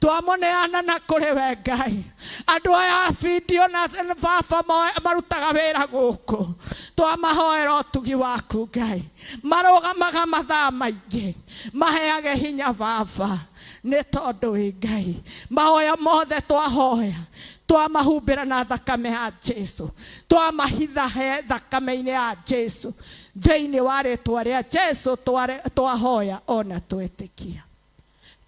twamũneana na kũrĩ we Ngai. Andũ aya a video na baba marutaga wĩra gũkũ, twamahoera ũtugi waku Ngai. Marũgamaga mathaa maingĩ, maheage hinya Baba, nĩ tondũ wĩ Ngai. Mahoya mothe twahoya, twamahumbĩra na thakame ya Jesu, twamahitha he thakame-inĩ ya Jesu. Thĩinĩ wa rĩtwa rĩa Jesu twahoya ona twetĩkia.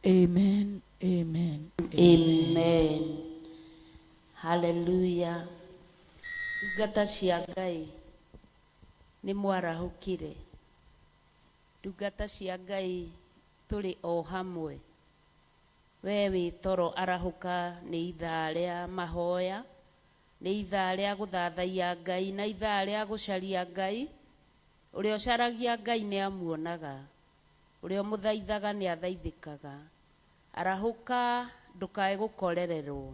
Amen, amen, amen. Hallelujah. Ndungata cia Ngai nĩ mwarahũkire. Ndungata cia Ngai tũrĩ o hamwe. We wĩ toro arahũka, nĩ ithaa rĩa mahoya, nĩ ithaa rĩa gũthathaiya Ngai na ithaa rĩa gũcaria Ngai. Ũrĩa ũcaragia Ngai nĩ amuonaga, ũrĩa ũmũthaithaga nĩ athaithĩkaga. Arahũka, ndũkae gũkorererwo.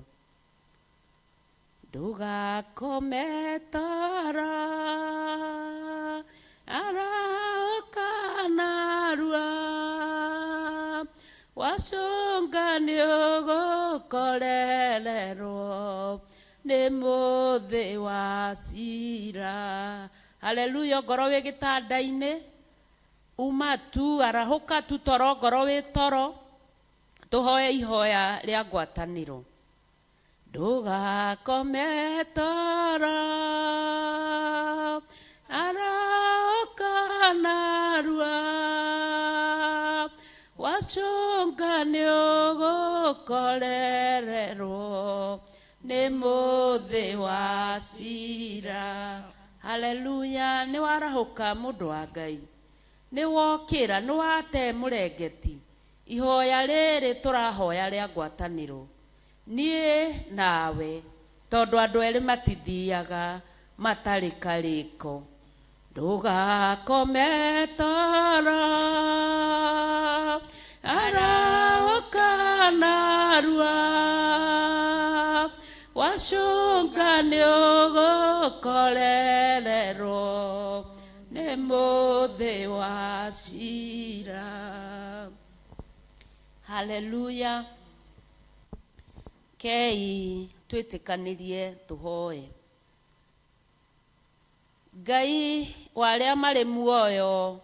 Ndũgakome toro, arahũka narua, wacũnga nĩ ũgũkorererwo nĩ mũthĩ wa cira. Haleluya. Ngoro wĩ gĩtanda-inĩ, uma tu, arahũka tu toro, ngoro wĩ toro, tũhoe ihoya rĩa ngwatanĩro. Ndũgakome toro, arahũka narua, wacũnga nĩ ũgũkorererwo nĩ mũthĩ wa cira. Haleluya. Nĩ warahũka mũndũ wa Ngai, nĩ wokĩra, nĩ wate mũrengeti. Ihoya rĩrĩ tũrahoya rĩa ngwatanĩro, niĩ nawe, tondũ andũ erĩ matithiaga matarĩ karĩko. Ndũgakome toro, arahũka narua, wacũnga nĩ ũgũkorererwo nĩ mũthĩ wa cira. Haleluya. Kei twĩtĩkanĩrie tũhoe. Ngai wa arĩa marĩ muoyo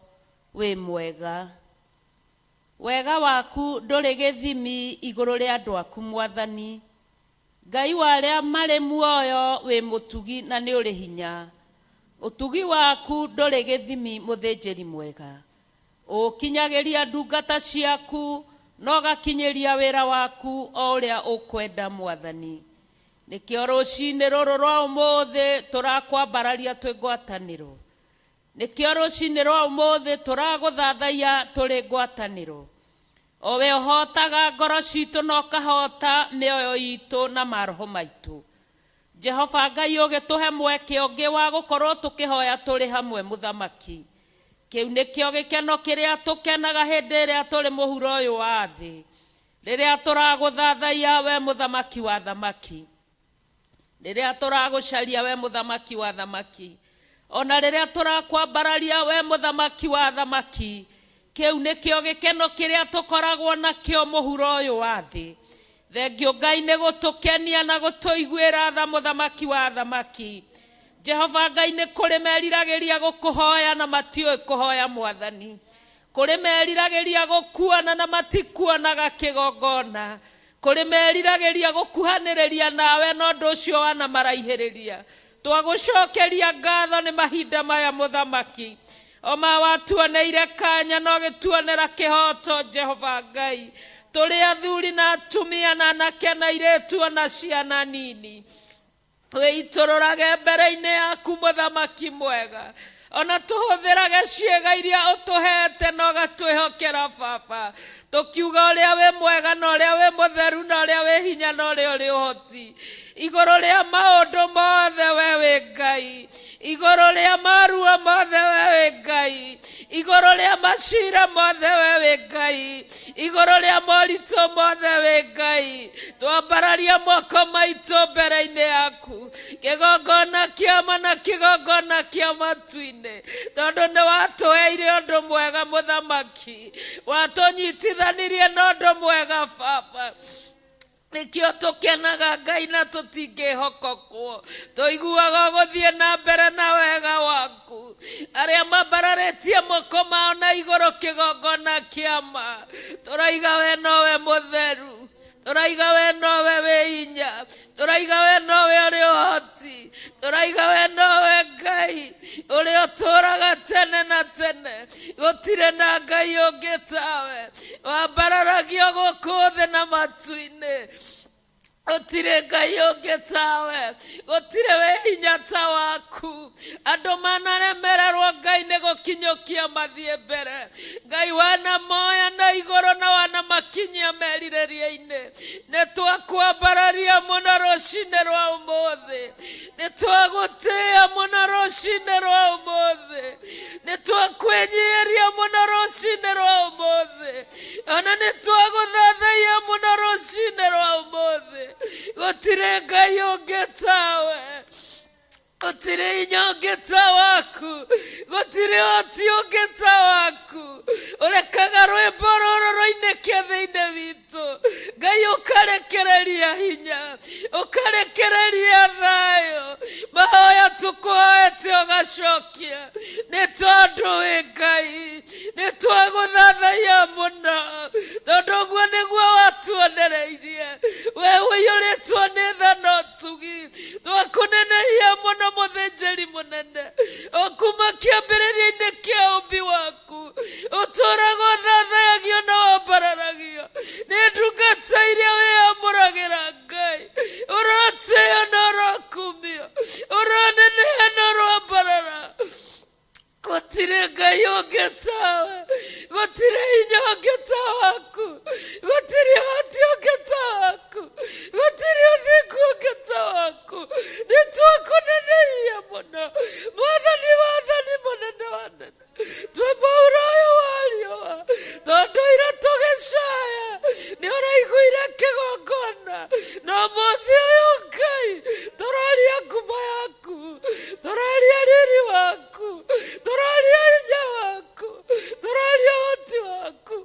wĩ mwega. Wega waku ndũrĩ gĩthimi igũrũ rĩa andũ aku Mwathani. Ngai wa arĩa marĩ muoyo wĩ mũtugi na nĩ ũrĩ hinya. Ũtugi waku ndũrĩ gĩthimi mũthĩnjĩri mwega. Ũkinyagĩria ndungata ciaku na ũgakinyĩria wĩra waku o ũrĩa ũkwenda Mwathani. Nĩkĩo rũcinĩ rũrũ rwa ũmũthĩ tũrakwambararia twĩ ngwatanĩro. Nĩkĩo rũcinĩ rwa ũmũthĩ tũragũthathaiya tũrĩ ngwatanĩro. O we ũhotaga ngoro citũ na ũkahota mĩoyo itũ na maroho maitũ. Jehova Ngai ũgĩtũhe mweke ũngĩ wa gũkorwo tũkĩhoya tũrĩ hamwe mũthamaki. Kĩu nĩkĩo gĩkeno kĩrĩa tũkenaga hĩndĩ ĩrĩa tũrĩ mũhuro ũyũ wa thĩ. Rĩrĩa tũragũthathaiya we mũthamaki wa thamaki. Rĩrĩa tũragũcaria we mũthamaki wa thamaki. Ona rĩrĩa tũrakwambararia we mũthamaki wa thamaki. Kĩu nĩkĩo gĩkeno kĩrĩa tũkoragwo nakĩo mũhuro ũyũ wa thĩ. Thengio Ngai nĩ gũtũkenia na gũtũiguĩra tha mũthamaki wa thamaki. Jehova Ngai nĩ kũrĩ meriragĩria gũkũhoya na matiũĩ kũhoya Mwathani. Kũrĩ meriragĩria gũkuona na matikuonaga kĩgongona. Kũrĩ meriragĩria gũkuhanĩrĩria nawe na ũndũ ũcio wanamaraihĩrĩria. Twagũcokeria ngatho nĩ mahinda maya mũthamaki. Oma watuoneire kanya na ũgĩtuonera kĩhoto Jehova Ngai. Tũrĩ athuri na atumia na anake na airĩtu ona ciana nini. Wĩitũrũrage mbere-inĩ yaku mũthamaki mwega. Ona tũhũthĩrage ciĩga iria ũtũhete na ũgatwĩhokera Baba. Tũkiuga ũrĩa wĩ mwega na ũrĩa wĩ mũtheru na ũrĩa wĩ hinya na ũrĩa ũrĩ ũhoti. Igũrũ rĩa maũndũ mothe we wĩ Ngai. Igũrũ rĩa maruo mothe we wĩ Ngai. Igũrũ rĩa macira mothe we wĩ Ngai. Igũrũ rĩa moritũ mothe wĩ Ngai. Twambararia moko maitũ mbere-inĩ yaku. Kĩgongona kĩa ma na kĩgongona kĩa matu-inĩ. Tondũ nĩ watũheire ũndũ mwega mũthamaki. Watũnyitithanirie na ũndũ mwega Baba. Nĩkĩo tũkenaga Ngai na tũtingĩhokokwo. Tũiguaga ũgũthiĩ na mbere na wega waku. Arĩa mambararĩtie moko mao na igũrũ kĩgongona kĩa ma. Tũraiga we nowe mũtheru. Tũraiga we nowe wĩ hinya. Tũraiga we nowe ũrĩ ũhoti. Tũraiga we nowe Ngai ũrĩa ũtũũraga tene na tene. Gũtirĩ na Ngai ũngĩ tawe. Wambararagio gũkũ thĩ na matu-inĩ. Gũtirĩ Ngai ũngĩ tawe. Gũtirĩ wĩ hinya ta waku. Andũ manaremererwo Ngai nĩ gũkinyũkia mathiĩ mbere. Ngai wanamoya na igũrũ na wanamakinyia merirĩria-inĩ. Nĩ twakwambararia mũno rũcinĩ rwa ũmũthĩ. Nĩ twagũtĩĩa mũno rũcinĩ rwa ũmũthĩ. Nĩ twakwĩnyihĩria mũno rũcinĩ rwa ũmũthĩ. Ona nĩ twagũthathaiya mũno rũcinĩ rwa ũmũthĩ. Gũtirĩ Ngai ũngĩ tawe. Gũtirĩ hinya ũngĩ ta waku. Gũtirĩ ũhoti ũngĩ ta waku. Ũrekaga rwĩmbo rũrũ rũinĩke thĩinĩ witũ. Ngai ũkarekereria hinya. Ũkarekereria thayũ. Mahoya tũkũhoete ũgacokia. Nĩ tondũ wĩ Ngai. Nĩ twagũthathaiya mũno. Tondũ ũguo nĩguo watuonereirie. We ũiyũrĩtwo nĩ tha na ũtugi. Twakũnenehia mũno mũthĩnjĩri mũnene. O kuma kĩambĩrĩria-inĩ kĩa ũmbi waku. Ũtũũraga ũthathayagio na wambararagio. Nĩ ndungata iria wĩamũragĩra Ngai. Ũrotĩo na ũrokumio. Ũroneneha na ũroambarara. Gũtirĩ Ngai ũngĩ tawe. Gũtirĩ hinya ũngĩ ta waku. Tondũ ira tũgĩcaya nĩ ũraiguire kĩgongona, na ũmũthĩ ũyũ Ngai tũraria ngumo yaku, tũraria riri waku, tũraria hinya waku, tũraria ũhoti waku.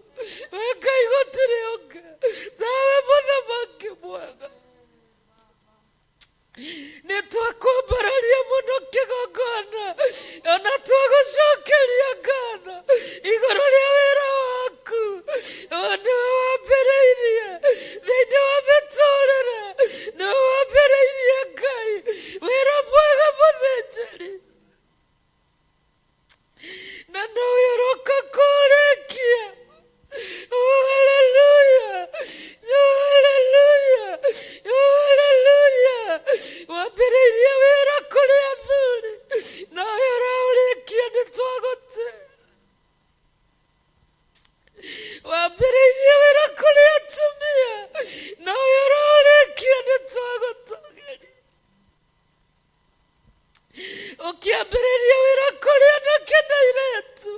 We Ngai gũtirĩ ũngĩ tawe, mũthamaki mwega. Nĩ twakwambararia mũno kĩgongona, ona twagũcokeria ngatho igũrũ rĩa wĩra waku. O nĩwe wambĩrĩirie thĩinĩ wa mĩtũrĩre, nĩwe wambĩrĩirie Ngai wĩra mwega mũthĩnjĩri, na nowe ũroka kũrĩkia. Oh, hallelujah. Oh, hallelujah. Oh, hallelujah. Wambĩrĩirie wĩra kũrĩ athuri, nawe ũraũrĩkia. Nĩ twagũte. Wambĩrĩirie wĩra kũrĩ atumia, nawe ũraũrĩkia. Nĩ twagũtũgĩria. Ũkĩambĩrĩria wĩra kũrĩ anake na airĩtu,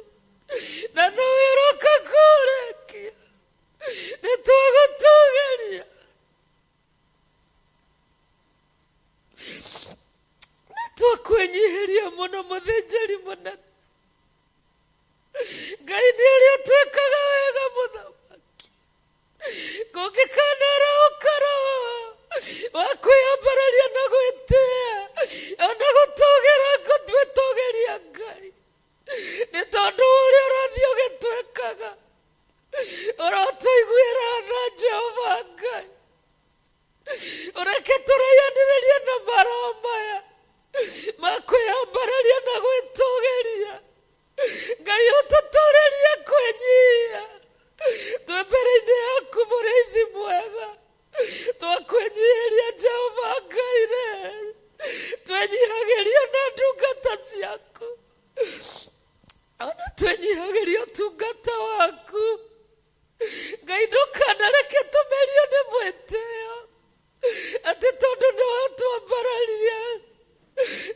na nowe ũroka kũũrĩkia. Nĩ twagũtũgĩria. Nĩ twakwĩnyihĩria mũno, mũthĩnjĩri mũnene. Ngai nĩ ũrĩa twĩkaga wega, mũthamaki. Kũngĩkanarahũka roho wa kwĩyambararia na gwĩtĩa ona gũtũgĩra, ngũtwĩtũgĩria Ngai, nĩ tondũ ũrĩa ũrathiĩ ũgĩtwĩkaga, ũrotũiguĩra tha, Jehova Ngai. Ũreke tũraihanĩrĩrie na maroho maya ma kwĩyambararia na gwĩtũgĩria. Ngai, ũtũtũrĩrie kwĩnyihia twĩ mbere-inĩ yaku, mũrĩithi mwega. Twakwĩnyihĩria, Jehova Ngai rĩ, twenyihagĩria na ndungata ciaku, ona twenyihagĩria ũtungata waku. Ngai, ndũkanareke tũmerio nĩ mwĩtĩo atĩ tondũ nĩ watwambararia.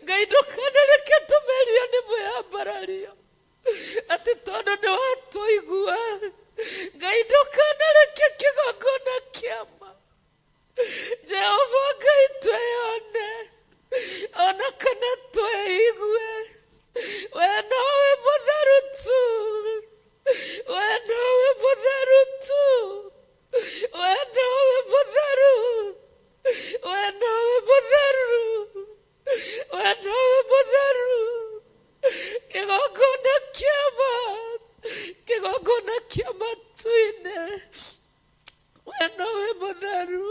Ngai, ndũkanareke tũmerio nĩ mwĩyambarario atĩ tondũ nĩ watũigua. Ngai, ndũkanareke kĩgongona kĩama, Jehova Ngai, twĩyone ona kana twĩigue. We nowe mũtheru tu, we nowe mũtheru tu, we nowe mũtheru, we nowe mũtheru, we nowe mũtheru. Kĩgongona kĩama, kĩgongona kĩa matu-inĩ, we nowe mũtheru.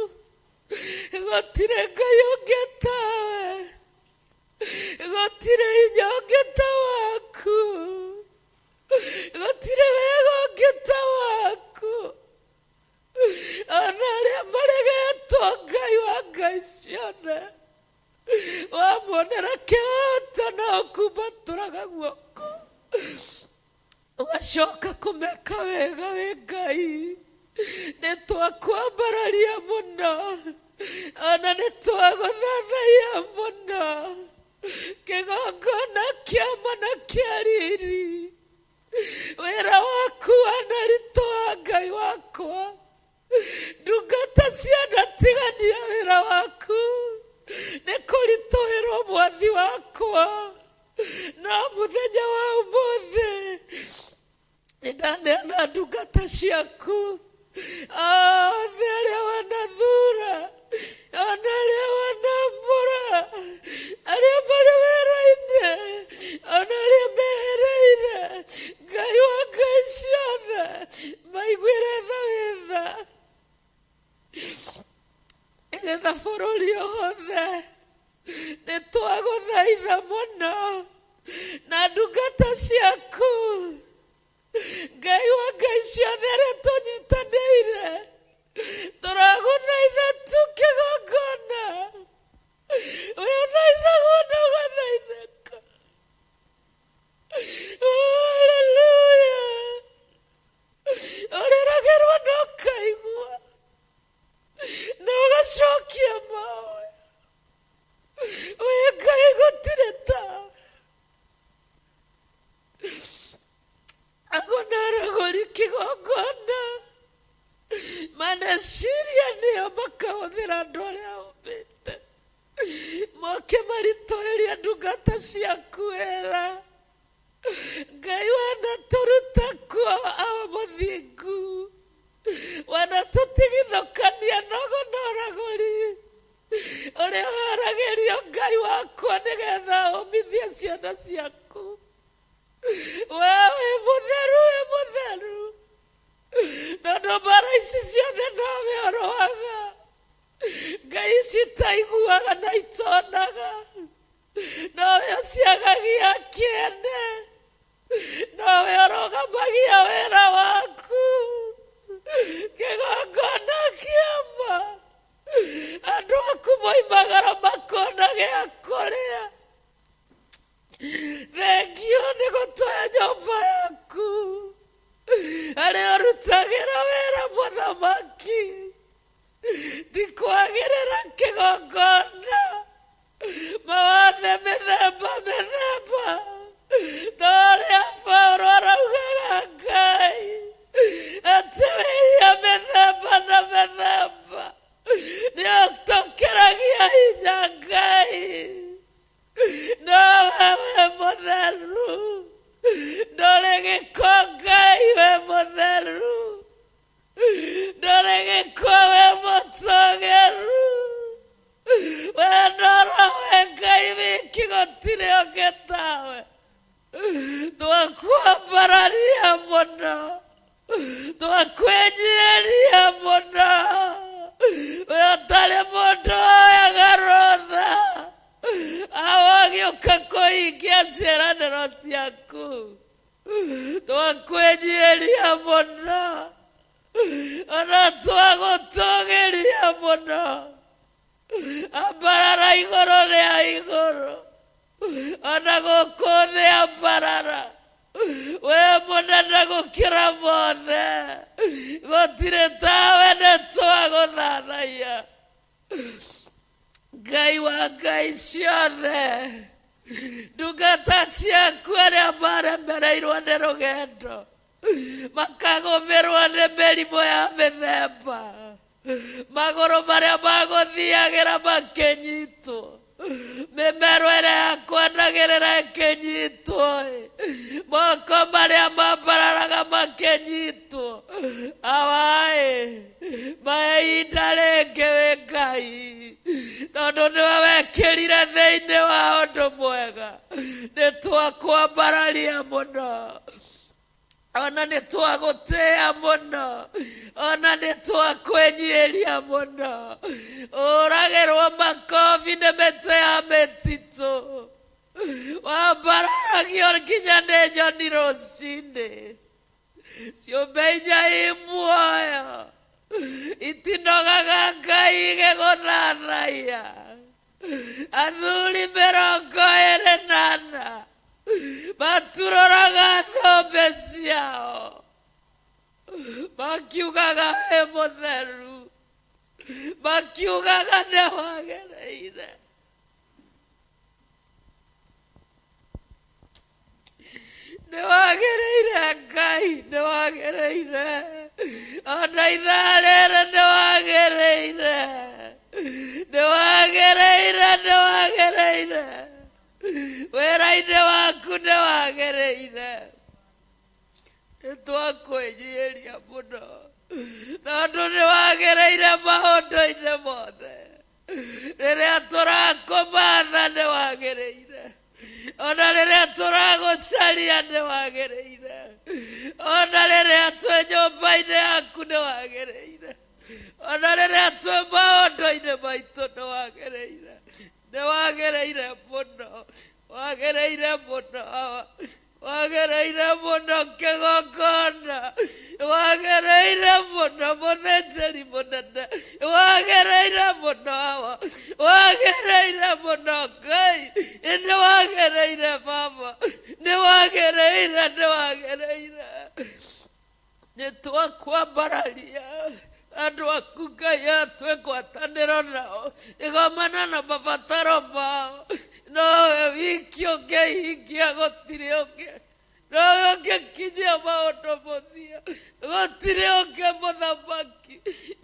Gũtirĩ Ngai ũngĩ tawe, gũtirĩ hinya ũngĩ ta waku, gũtirĩ wega ũngĩ ta waku. Ona arĩa maregetwo, Ngai wa ngai ciothe, wamuonera kĩhoto no ũkumbatũraga guoko ũgacoka kũmeka wega. Wĩ Ngai, nĩ twakwambararia mũno, ona nĩ twagũthathaiya mũno. Kĩgongona kĩama na kĩa riri, wĩra waku wanaritũha. Ngai wakwa, ndungata cianatigania wĩra waku nĩ kũritũhĩrwo, mwathi wakwa. No mũthenya wa ũmũthĩ nĩ ndaneana ndungata ciaku othe arĩa wanathura, ona arĩa wanambũra, arĩa marĩ wĩra-inĩ, ona arĩa mehereire. Ngai wa ngai ciothe, maiguĩre tha, wĩtha nĩgetha bũrũri ũhothe. Nĩ twagũthaitha mũno na ndungata ciaku, Ngai wa ngai ciothe, arĩa tũnyitanĩire, tũragũthaitha tu kĩgongona wĩthaithagwo na ũgathaithĩka. Haleluya! Ũrĩragĩrwo na ũkaigua na ũgacokia mawe. Wĩ Ngai, gũtirĩ tawe. Agonaragũri kĩgongona. Meciria nĩo makahũthĩra andũ arĩa ũmbĩte moke maritũhĩria ndungata ciaku wĩra. Ngai wanatũruta kuo awa mũthingu, wanatũtigithũkania nogo na ũragũri ũrĩa ũharagĩrio Ngai wakwa nĩgetha ũmithie ciana ciaku. We wĩ mũtheru, wĩ mũtheru, tondũ mbara ici ciothe nowe ũrũaga. Ngai ici itaiguaga na itonaga, nowe ũciagagia kĩene, nowe ũrũgamagia wĩra waku. Kĩgongona kĩama andũ aku moimagara makona gĩa kũrĩa. Thengio nĩ gũtũhe nyũmba yaku harĩa ũrutagĩra wĩra mũthamaki, ti kwagĩrĩra kĩgongona mawathe mĩthemba mĩthemba, no ũrĩa Paũlũ araugaga Ngai atĩ wĩhia mĩthemba na mĩthemba nĩ ũtũkĩragia hinya Ngai. Nowe wĩ mũtheru, ndũrĩ gĩko Ngai, wĩ mũtheru, ndũrĩ gĩko, wĩ mũtũgĩru, we norowe Ngai wiki, gũtirĩ ũngĩ tawe. Twakwambararia mũno, twakwĩnyiĩria mũno, we ũtarĩ mũndũ woyaga rũtha awagĩũka kũhingia ciĩranĩro ciaku. Twakwĩnyiĩria mũno, ona twagũtũgĩria mũno. Ambarara igũrũ rĩa igũrũ, ona gũkũ thĩ ambarara, we mũnene gũkĩra mothe, gũtirĩ tawe, nĩ twagũthathaiya Ngai wa ngai ciothe. Ndungata ciaku arĩa maremereirwo nĩ rũgendo, makagũmĩrwo nĩ mĩrimũ ya mĩthemba, magũrũ marĩa magũthiagĩra makĩnyitwo, mĩmero ĩrĩa yakwanagĩrĩra ĩkĩnyitwo, moko marĩa mambararaga makĩnyitwo, awaĩ mahe ihinda rĩngĩ wĩ Ngai, tondũ nĩwe wekĩrire thĩinĩ wa ũndũ mwega. Nĩ twakwambararia mũno, ona nĩ twagũtĩĩa mũno, ona nĩ twakwĩnyiĩria mũno. Ũragĩrwo makobi nĩ mĩtĩ ya mĩtitũ, wambararagio nginya nĩ nyoni rũcinĩ. Ciũmbe inya i muoyo itinogaga Ngai igĩgũthathaiya. Athuri 24 maturoraga thũmbĩ ciao makiugaga wĩ mũtheru, makiugaga nĩ wagĩrĩire. Nĩ wagĩrĩire Ngai, nĩ wagĩrĩire, ona ithaa rĩrĩ nĩ wagĩrĩire, nĩ wagĩrĩire, nĩ wagĩrĩire wĩra-inĩ waku, nĩ wagĩrĩire. Nĩ twakwĩnyiĩria mũno tondũ nĩ wagĩrĩire maũndũ-inĩ mothe. Rĩrĩa tũrakũmatha nĩ wagĩrĩire, ona rĩrĩa tũragũcaria nĩ wagĩrĩire, ona rĩrĩa twĩ nyũmba-inĩ yaku nĩ wagĩrĩire, ona rĩrĩa twĩ maũndũ-inĩ maitũ nĩ wagĩrĩire, nĩ wagĩrĩire mũno, wagĩrĩire mũno, wagĩrĩire mũno kĩgongona, wagĩrĩire mũno mũthĩnjĩri mũnene, wagĩrĩire mũno awa, wagĩrĩire mũno Ngai, nĩ wagĩrĩire baba, nĩ wagĩrĩire, nĩ wagĩrĩire. Nĩ twakwambararia andũ aku Ngai atwĩ ngwatanĩro nao igomana na mabataro mao, nowe wiki ũngĩhingia, gũtirĩ ũngĩ, nowe ũngĩkinyia maũndũ mũthia, gũtirĩ ũngĩ mũthamaki.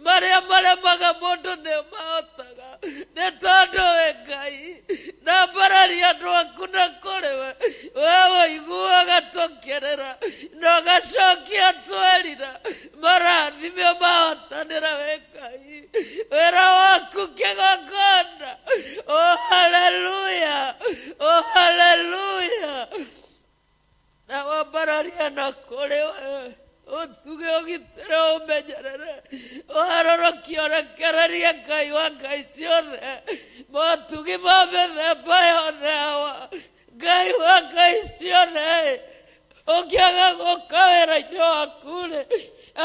Marĩa maremaga mũndũ nĩ mahotaga, nĩ tondũ wĩ Ngai. Na mbararia andũ aku na kũrĩ we, we ũiguaga tũkĩrĩra na ũgacokia twerira. Marathime mahotanĩra wĩ Ngai, wĩra waku kĩgongona. Oh haleluya, oh haleluya. Na wambararia na kũrĩ we, ũtuge, ũgitĩre, ũmenyerere, ũharũrũkie, ũrekererie Ngai wa ngai ciothe, motugi ma mĩthemba yothe. Awa Ngai wa ngai ciothe, ũngĩaga gũka wĩra-inĩ waku-rĩ,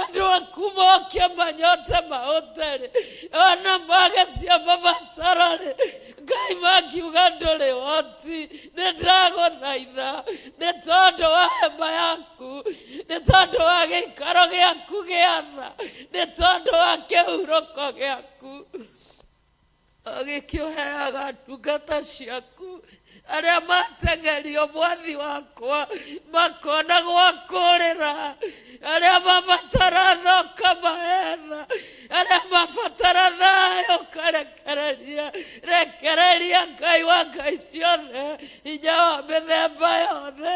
andũ aku moke manyote maũte-rĩ, ona magetia mabataro-rĩ, Ngai mangiuga ndũrĩ hoti. Nĩ ndagũthaitha nĩ tondũ wa hema yaku, nĩ tondũ wa gĩikaro gĩaku gĩa tha, nĩ tondũ wa kĩhurũko gĩaku ũgĩkĩũheaga ndungata ciaku arĩa mateng'erio mwathi wakwa makona gwa kũrĩra, arĩa mabatara tha ũkamahetha, arĩa mabatara thayũ ũkarekereria. Rekereria Ngai wa ngai ciothe hinya wa mĩthemba yothe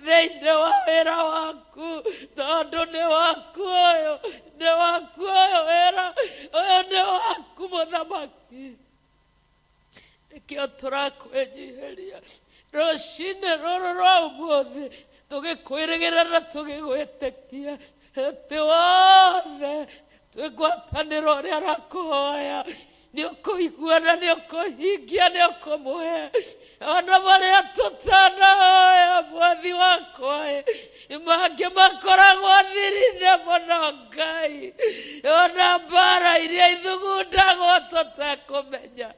thĩinĩ wa wĩra waku, tondũ nĩ waku ũyũ, nĩ waku ũyũ, wĩra ũyũ nĩ waku mũthamaki. Nĩkĩo tũrakwĩnyihĩria rũcinĩ rũrũ rwa ũmũthĩ, tũgĩkwĩrĩgĩrĩra na tũgĩgwĩtĩkia atĩ wothe twĩ ngwatanĩro ũrĩa arakũhoya nĩ ũkũigua na nĩ ũkũhingia, nĩ ũkũmũhe ona marĩa tũtanahoya. Mwathi wakwa ĩ, mangĩ makoragwo thiri-inĩ mũno Ngai, ona mbara iria ithugundagwo tũtekũmenya.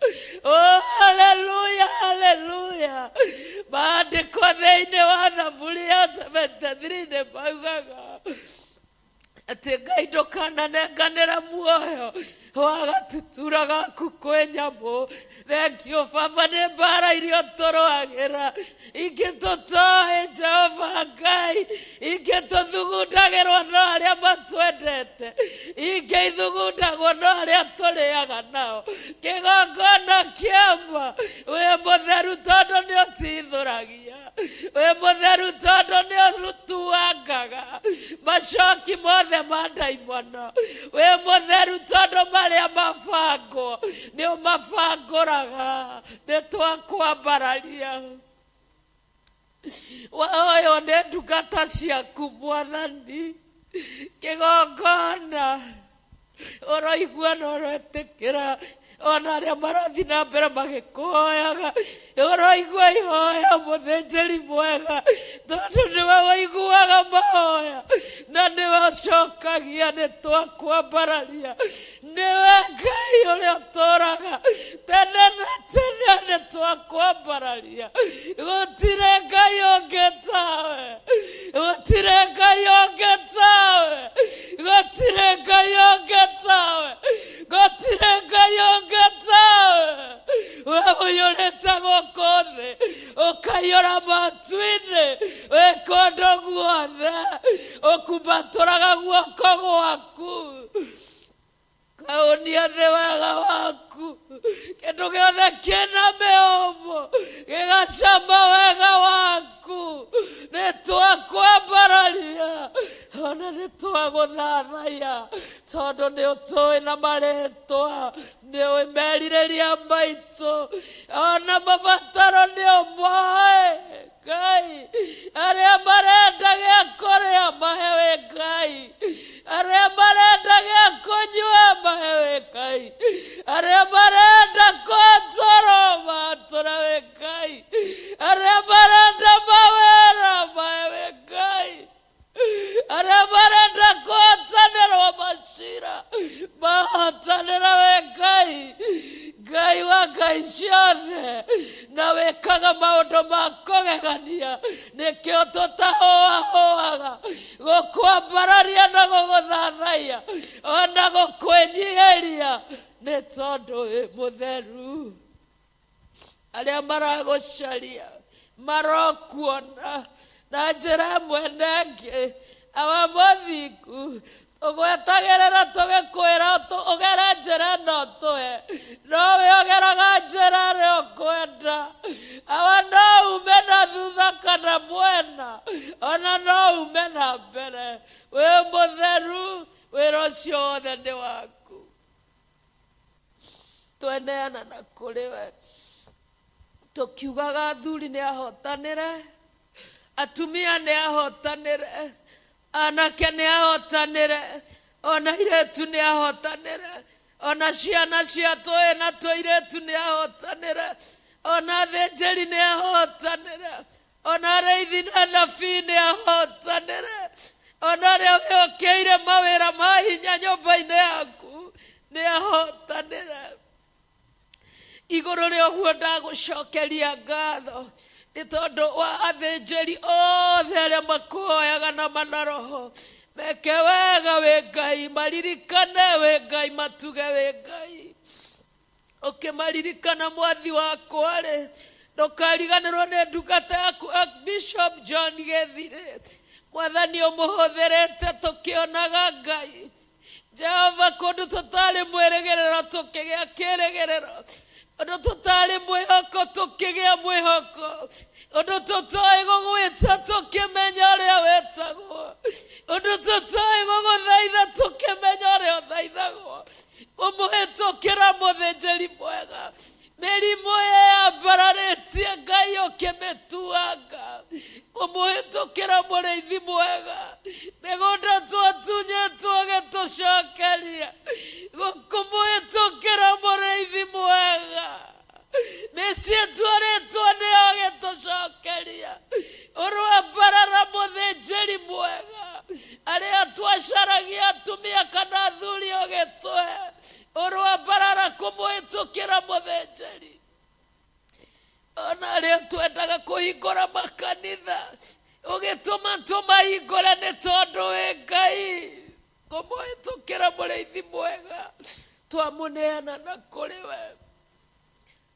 Oh haleluya, haleluya. Maandĩko thĩinĩ wa Thaburi ya 73 nĩ maugaga atĩ Ngai ndũkananenganĩra muoyo wa gatutura gaku kwĩ nyamũ. Thengio baba, nĩ mbara iria tũrũagĩra ingĩ tũtoĩ, Jehova Ngai, ingĩ tũthugundagĩrwo no arĩa matwendete, ingĩ ithugundagwo no arĩa tũrĩaga nao. Kĩgongona kĩama, wĩ mũtheru tondũ nĩ ũcithũragia, wĩ mũtheru tondũ nĩ ũtuangaga macoki mothe ma ndaimono, wĩ mũtheru tondũ marĩa mabangwo nĩ ũmabangũraga. Nĩ twakwambararia waoywo nĩ ndungata ciaku mwathani. Kĩgongona ũroigua na ũretĩkĩra, ona arĩa marathiĩ na mbere magĩkũhoyaga, ũroigua ihoya, mũthĩnjĩri mwega, tondũ nĩwe ũiguaga mahoya na nĩwe ũcokagia. Nĩ twakwambararia, nĩwe Ngai ũrĩa ũtũraga tene na tene. Nĩ twakwambararia, gũtirĩ Ngai ũngĩ tawe, gũtirĩ Ngai ũngĩ tawe, gũtirĩ Ngai ũngĩ tawe, gũtirĩ Ngai ũngĩ tawe. We ũiyũrĩte gũkũ thĩ, ũkaiyũra matu-inĩ, wĩ kũndũ guothe, ũkumbatũraga guoko gwaku kaũnia thĩ wega waku, kĩndũ gĩothe kĩna mĩũmũ gĩgacama wega waku. Nĩ twakwambararia ona nĩ twagũthathaiya, tondũ nĩ ũtũĩ na marĩtwa, nĩ ũĩ merirĩria maitũ, ona mabataro nĩ ũmoĩ. Ngai, arĩa marenda gĩa kũrĩa mahewe, Ngai, arĩa marenda gĩa kũnyua mahewe, Ngai, arĩa marenda kũntũrwo matũrawe, Ngai, arĩa marenda mawĩra mahewe, Ngai, arĩa marenda kũhotanĩrwo macira mahotanĩra we. Ngai, Ngai wa ngai ciothe, na wĩkaga maũndũ ma kũgegania, nĩkĩo tũtahũahũaga gũkwambararia na gũgũthathaiya ona gũkwĩnyihĩria, nĩ tondũ wĩ mũtheru. Arĩa maragũcaria marokuona na njĩra ĩmwe na ĩngĩ. Awa mũthingu, tũgwetagĩrĩra tũgĩkwĩra. ũkwenda ũtũhe, nowe ũgeraga njĩra ĩrĩa ũkwenda. Awa no ume na thutha kana mwena, ona no ume na mbere. Wĩ mũtheru, wĩra ũcio wothe nĩ waku. Tweneana na kũrĩ we tũkiugaga athuri nĩ ahotanĩre, atumia nĩ ahotanĩre, anake nĩ ahotanĩre, ona airĩtu nĩ ahotanĩre, ona ciana cia tũĩ na tũirĩtu nĩ ahotanĩre, ona athĩnjĩri nĩ ahotanĩre, ona arĩithi na anabii nĩ ahotanĩre, ona arĩa wĩhokeire mawĩra ma hinya nyũmba-inĩ yaku nĩ ahotanĩre. Igũrũ rĩa ũguo ndagũcokeria ngatho nĩ tondũ wa athĩnjĩri othe arĩa makũhoyaga na manaroho. Meke wega wĩ Ngai, maririkane wĩ Ngai, matuge wĩ Ngai. Ũkĩmaririkana mwathi wakwa rĩ, ndũkariganĩrwo nĩ ndungata yaku Archbishop John Gĩthirĩ. Mwathani ũmũhũthĩrĩte tũkĩonaga Ngai. Jehova, kũndũ tũtarĩ mwĩrĩgĩrĩro tũkĩgĩa kĩrĩgĩrĩro, ũndũ tũtarĩ mwĩhoko tũkĩgĩa mwĩhoko, ũndũ tũtoĩ gũgwĩta tũkĩmenya ũrĩa wetagwo, ũndũ tũtoĩ gũgũthaitha tũkĩmenya ũrĩa ũthaithagwo. Ũmũhĩtũkĩra mũthĩnjĩri mwega, mĩrimũ yambararĩtie Ngai ũkĩmĩtuanga. Kũmũhĩtũkĩra mũrĩithi mwega, mĩgũnda twatunyĩtwo ũgĩtũcokeria. Kũmũhĩtũkĩra mũrĩithi mwega, mĩciĩ twarĩtwo nĩyo ũgĩtũcokeria. Ũrwambarara mũthĩnjĩri mwega, arĩa twacaragia atumia kana athuri ũgĩtũhe. Ũrwambarara kũmũhĩtũkĩra mũthĩnjĩri. Ona arĩa twendaga kũhingũra makanitha ũgĩtũma tũmahingũre nĩ tondũ wĩ Ngai. Kũmũhĩtũkĩra mũrĩithi mwega, twamũneana na kũrĩ we.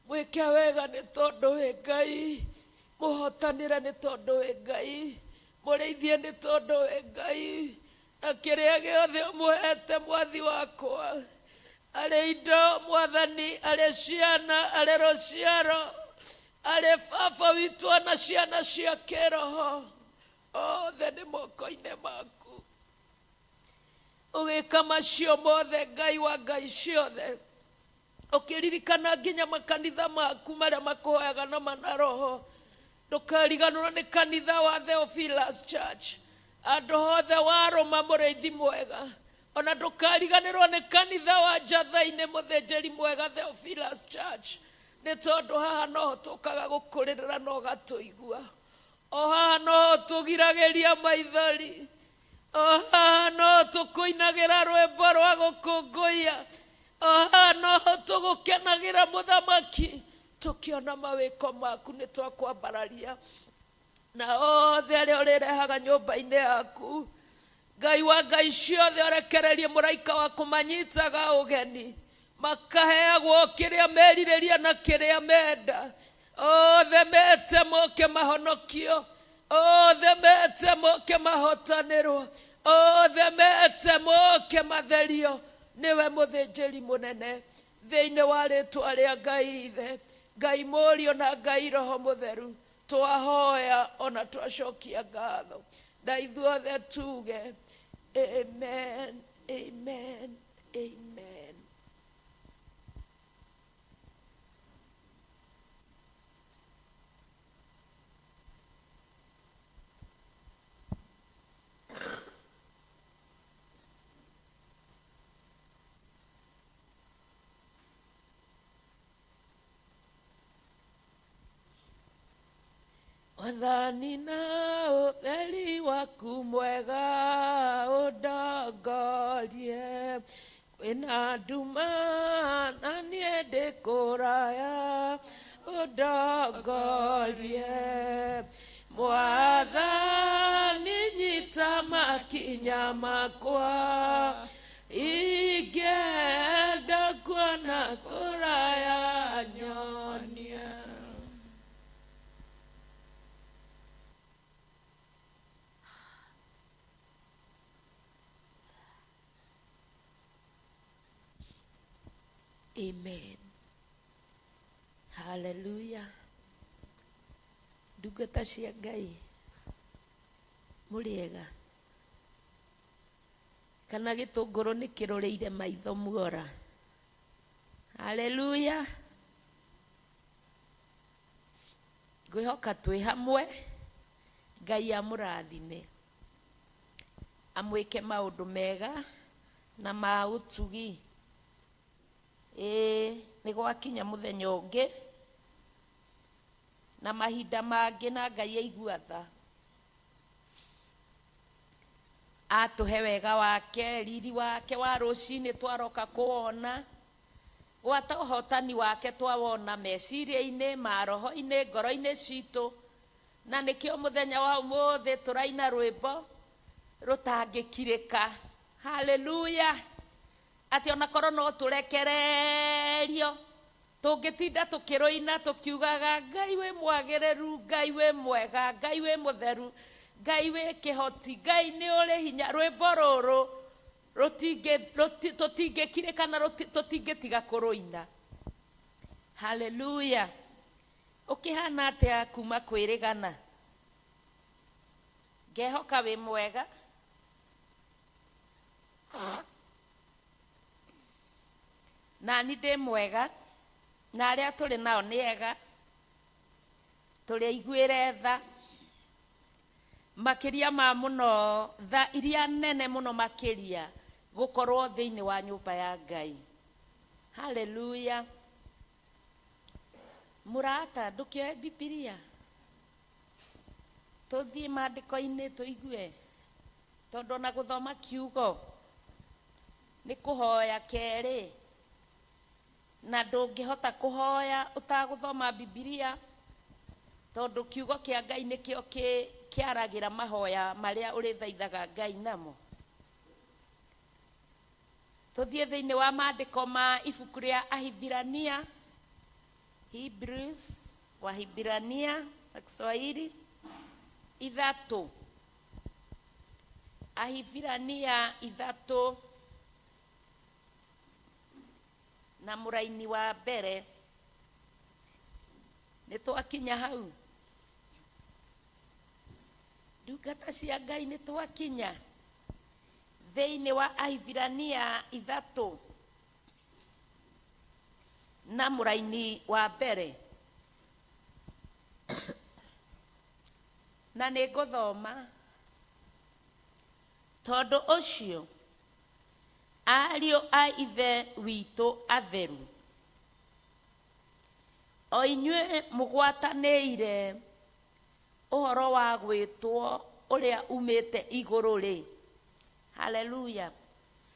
Mwĩke wega nĩ tondũ wĩ Ngai, mũhotanĩre nĩ tondũ wĩ Ngai, mũrĩithie nĩ tondũ wĩ Ngai, na kĩrĩa gĩothe ũmũhete mwathi wakwa, arĩ indo mwathani, arĩ ciana, arĩ rũciaro, arĩ baba witũ ona ciana cia kĩroho, othe nĩ moko-inĩ maku. Ũgĩka macio mothe Ngai wa Ngai ciothe, ũkĩririkana nginya makanitha maku marĩa makũhoyaga na manaroho. Ndũkariganĩrwo nĩ kanitha wa Theophilus Church, andũ hothe warũma mũrĩithi mwega. Ona ndũkariganĩrwo nĩ kanitha wa Njatha-inĩ mũthĩnjĩri mwega Theophilus Church, nĩ tondũ haha noho tũkaga gũkũrĩrĩra na ũgatũigua. O haha noho tũgiragĩria maithori, o haha noho tũkũinagĩra rwĩmbo rwa gũkũngũiya, o haha noho tũgũkenagĩra mũthamaki tũkĩona mawĩko maku nĩ twakwambararia. Na othe arĩa ũrĩrehaga nyũmba-inĩ yaku, Ngai wa Ngai ciothe, ũrekererie mũraika wa kũmanyitaga ũgeni, makaheagwo kĩrĩa merirĩria na kĩrĩa menda. Othe mete moke mahonokio, othe mete moke mahotanĩrwo, othe mete moke matherio nĩwe mũthĩnjĩri mũnene. Thĩinĩ wa rĩtwa rĩa Ngai Ithe, Ngai Mũriũ na Ngai Roho Mũtheru, twahoya ona twacokia ngatho, na ithuothe tuge amen, amen, amen. Mwathani na ũtheri waku mwega ũndongorie, kwĩna nduma na niĩ ndĩ kũraya ũndongorie. Mwathani nyita makinya makwa, ingĩenda kuona kũraya nyonia. Amen. Haleluya. Ndungata cia Ngai, mũrĩega? Kana gĩtũngũrũ nĩ kĩrũrĩire maitho muora? Haleluya. Ngwĩhoka twĩ hamwe. Ngai amũrathime, amwĩke maũndũ mega na ma ũtugi. Ĩĩ, nĩ gwakinya mũthenya ũngĩ na mahinda mangĩ, na Ngai aigua tha, atũhe wega wake, riri wake wa rũcinĩ twaroka kũwona, gwata ũhotani wake twawona meciria-inĩ, maroho-inĩ, ngoro-inĩ citũ. Na nĩkĩo mũthenya wa ũmũthĩ tũraina rwĩmbo rũtangĩkirĩka. Haleluya. Atĩ onakorwo no tũrekererio, tũngĩtinda tũkĩrũina tũkiugaga, Ngai wĩ mwagĩrĩru, Ngai wĩ mwega, Ngai wĩ mũtheru, Ngai wĩ kĩhoti, Ngai nĩ ũrĩ hinya. Rwĩmbo rũrũ tũtingĩkirĩka na tũtingĩtiga kũrũina. Haleluya. Ũkĩhana atĩa kuma kwĩrĩgana? Ngehoka wĩ mwega. Nani ndĩ mwega, na arĩa tũrĩ nao nĩ ega, tũrĩ aiguĩre tha makĩria ma mũno, tha iria nene mũno makĩria gũkorwo thĩinĩ wa nyũmba ya Ngai. Haleluya. Mũrata, ndũkĩoe Bibilia tũthiĩ maandĩko-inĩ tũigue, tondũ ona gũthoma kiugo nĩ kũhoya kerĩ, na ndũngĩhota kũhoya ũtagũthoma Bibilia, tondũ kiugo kĩa Ngai nĩkĩo kĩaragĩra mahoya marĩa ũrĩthaithaga Ngai namo. Tũthiĩ thĩinĩ wa maandĩko ma ibuku rĩa Ahibirania, Hebrews, Wahibirania na Kiswahili, 3, Ahibirania 3 na mũraini wa mbere. Nĩ twakinya hau, ndungata cia Ngai? Nĩ twakinya thĩinĩ wa Ahibirania 3 na mũraini wa mbere, na nĩ ngũthoma. Tondũ ũcio, ariũ a Ithe witũ atheru, o inyuĩ mũgwatanĩire ũhoro wa gwĩtwo ũrĩa umĩte igũrũ rĩ. Haleluya.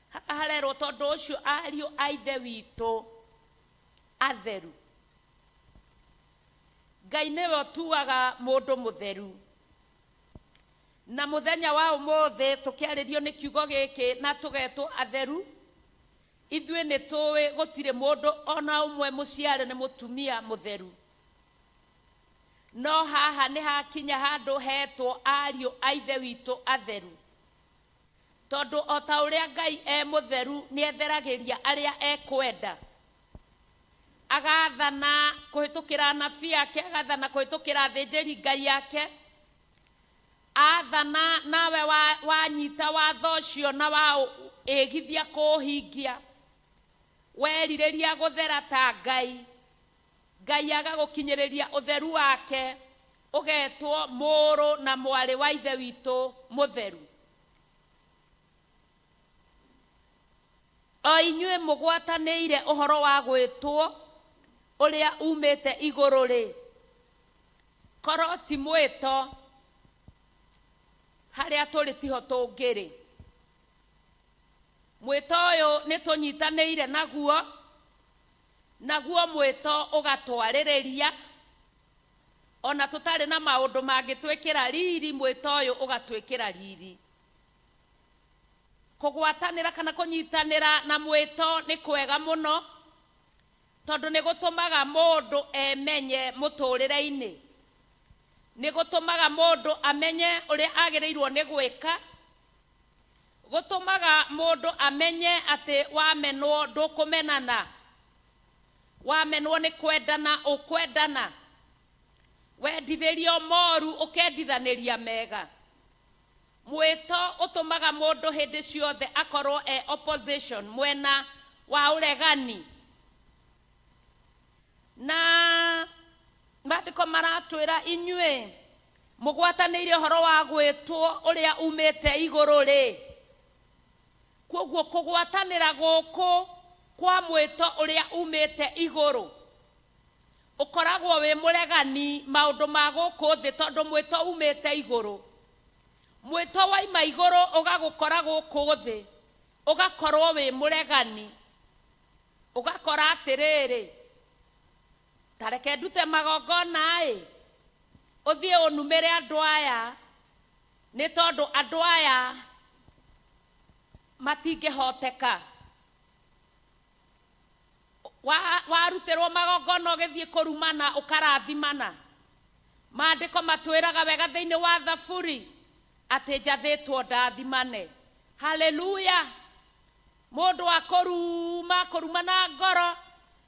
Haha harerwo, tondũ ũcio, ariũ a Ithe witũ atheru. Ngai nĩwe ũtuaga mũndũ mũtheru, na mũthenya wa ũmũthĩ tũkĩarĩrio nĩ kiugo gĩkĩ na tũgetwo atheru. Ithuĩ nĩ tũĩ gũtirĩ mũndũ ona ũmwe mũciare nĩ mũtumia mũtheru, no haha nĩ hakinya handũ hetwo ariũ a Ithe witũ atheru, tondũ o ta ũrĩa Ngai e mũtheru, nĩ etheragĩria arĩa ekwenda, agathana kũhĩtũkĩra anabii ake, agathana kũhĩtũkĩra athĩnjĩri Ngai ake. Athana, nawe wanyita watho ũcio na wa ĩgithia kũũhingia, werirĩria gũthera ta Ngai, Ngai agagũkinyĩrĩria ũtheru wake, ũgetwo mũrũ na mwarĩ wa Ithe witũ mũtheru. O inyuĩ mũgwatanĩire ũhoro wa gwĩtwo ũrĩa umĩte igũrũ rĩ, korwo ti mwĩto, harĩa tũrĩ tiho tũngĩrĩ. Mwĩto ũyũ nĩ tũnyitanĩire naguo, naguo mwĩto ũgatwarĩrĩria ona tũtarĩ na maũndũ mangĩtwĩkĩra riri. Mwĩto ũyũ ũgatwĩkĩra riri. Kũgwatanĩra kana kũnyitanĩra na mwĩto nĩ kwega mũno, tondũ nĩ gũtũmaga mũndũ emenye mũtũrĩre-inĩ, nĩ gũtũmaga mũndũ amenye ũrĩa agĩrĩirwo nĩ gwĩka, gũtũmaga mũndũ amenye atĩ wamenwo ndũkũmenana. Wamenwo nĩ kwendana ũkwendana, wendithĩrio moru ũkendithanĩria mega. Mwĩto ũtũmaga mũndũ hĩndĩ ciothe akorwo e opposition, mwena wa ũregani. Na maandĩko maratwĩra inyuĩ mũgwatanĩire ũhoro wa gwĩtwo ũrĩa umĩte igũrũ rĩ. Kwoguo kũgwatanĩra gũkũ kwa mwĩto ũrĩa umĩte igũrũ, ũkoragwo wĩ mũregani maũndũ ma gũkũ thĩ, tondũ mwĩto umĩte igũrũ. Mwĩto waima igũrũ ũgagũkora gũkũ thĩ, ũgakorwo wĩ mũregani, ũgakora atĩrĩrĩ, ta reke ndute magongona ĩ, ũthiĩ ũnumĩre andũ aya, nĩ tondũ andũ aya matingĩhoteka. Warutĩrwo magongona ũgĩthiĩ kũrumana ũkarathimana. Maandĩko matwĩraga wega thĩinĩ wa Thaburi atĩ njathĩtwo ndathimane. Haleluya! Mũndũ akũruma kũruma na ngoro,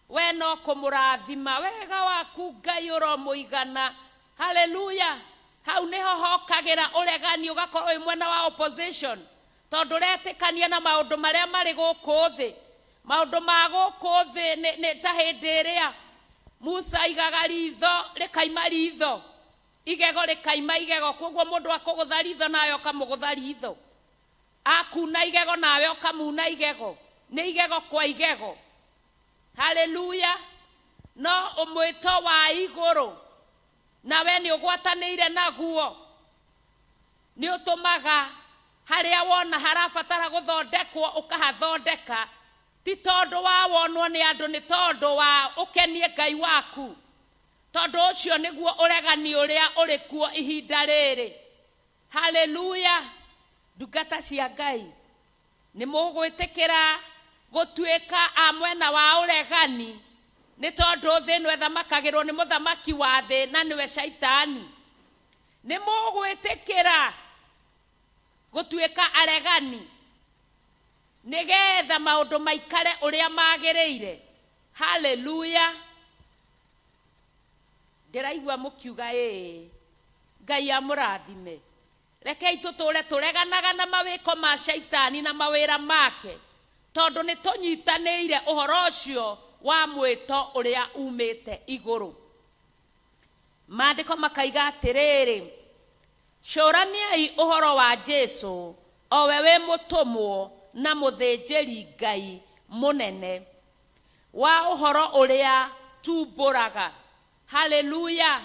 we no kũmũrathima, wega waku Ngai ũromũigana. Haleluya! Hau nĩho hokagĩra ũregani, ũgakorwo wĩ mwena wa opposition, tondũ ũretĩkania na maũndũ marĩa marĩ gũkũ thĩ. Maũndũ ma gũkũ thĩ nĩ ta hĩndĩ ĩrĩa Musa aigaga ritho rĩkaima ritho, igego rĩkaima igego. Koguo mũndũ akũgũtha ritho nawe ũkamũgũtha ritho, akuna igego nawe ũkamuna igego, nĩ igego kwa igego. Haleluya! No ũmwĩto wa igũrũ nawe nĩ ũgwatanĩire naguo, nĩ ũtũmaga harĩa wona harabatara gũthondekwo ũkahathondeka, ti tondũ wa wonwo nĩ andũ, nĩ tondũ wa ũkenie Ngai waku. Tondũ ũcio nĩguo ũregani ũrĩa ũrĩ kuo ihinda rĩrĩ. Haleluya! Ndungata cia Ngai, nĩ mũgwĩtĩkĩra gũtuĩka a mwena wa ũregani, nĩ tondũ thĩ ĩno ĩthamakagĩrwo nĩ mũthamaki wa thĩ na nĩwe Shaitani. Nĩ mũgwĩtĩkĩra gũtuĩka aregani nĩgetha maũndũ maikare ũrĩa magĩrĩire. Haleluya! Ndĩraigua mũkiuga ĩĩ. Ngai amũrathime. Rekei tũtũre tũreganaga na mawĩko ma Shaitani na mawĩra make, tondũ nĩ tũnyitanĩire ũhoro ũcio wa mwĩto ũrĩa umĩte igũrũ. Maandĩko makaiga atĩrĩrĩ, cũraniai ũhoro wa Jesu, o we wĩ mũtũmwo na mũthĩnjĩri Ngai mũnene wa ũhoro ũrĩa tumbũraga. Haleluya!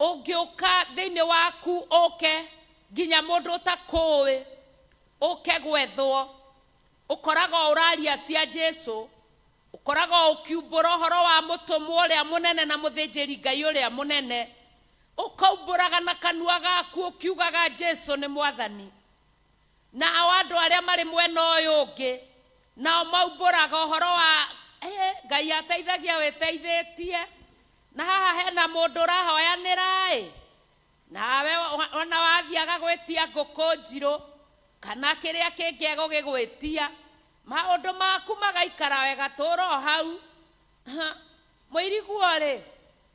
Ũngĩũka thĩinĩ waku, ũke nginya mũndũ ũtakũĩ ũke gwethwo, ũkoragwo ũraria cia Jesu, ũkoragwo ũkiumbũra ũhoro wa mũtũmwo ũrĩa mũnene na mũthĩnjĩri Ngai ũrĩa mũnene, ũkaumbũraga na kanua gaku ũkiugaga Jesu nĩ mwathani. Nao andũ arĩa marĩ mwena ũyũ ũngĩ nao maumbũraga ũhoro wa Ngai ateithagia wĩteithĩtie, na haha hena mũndũ ũrahoyanĩra ĩ, nawe ona wathiaga gwĩtia ngũkũ njirũ kana kĩrĩa kĩngĩ egũgĩgwĩtia, maũndũ maku magaikara wega, tũra o hau. Mũiriguo rĩ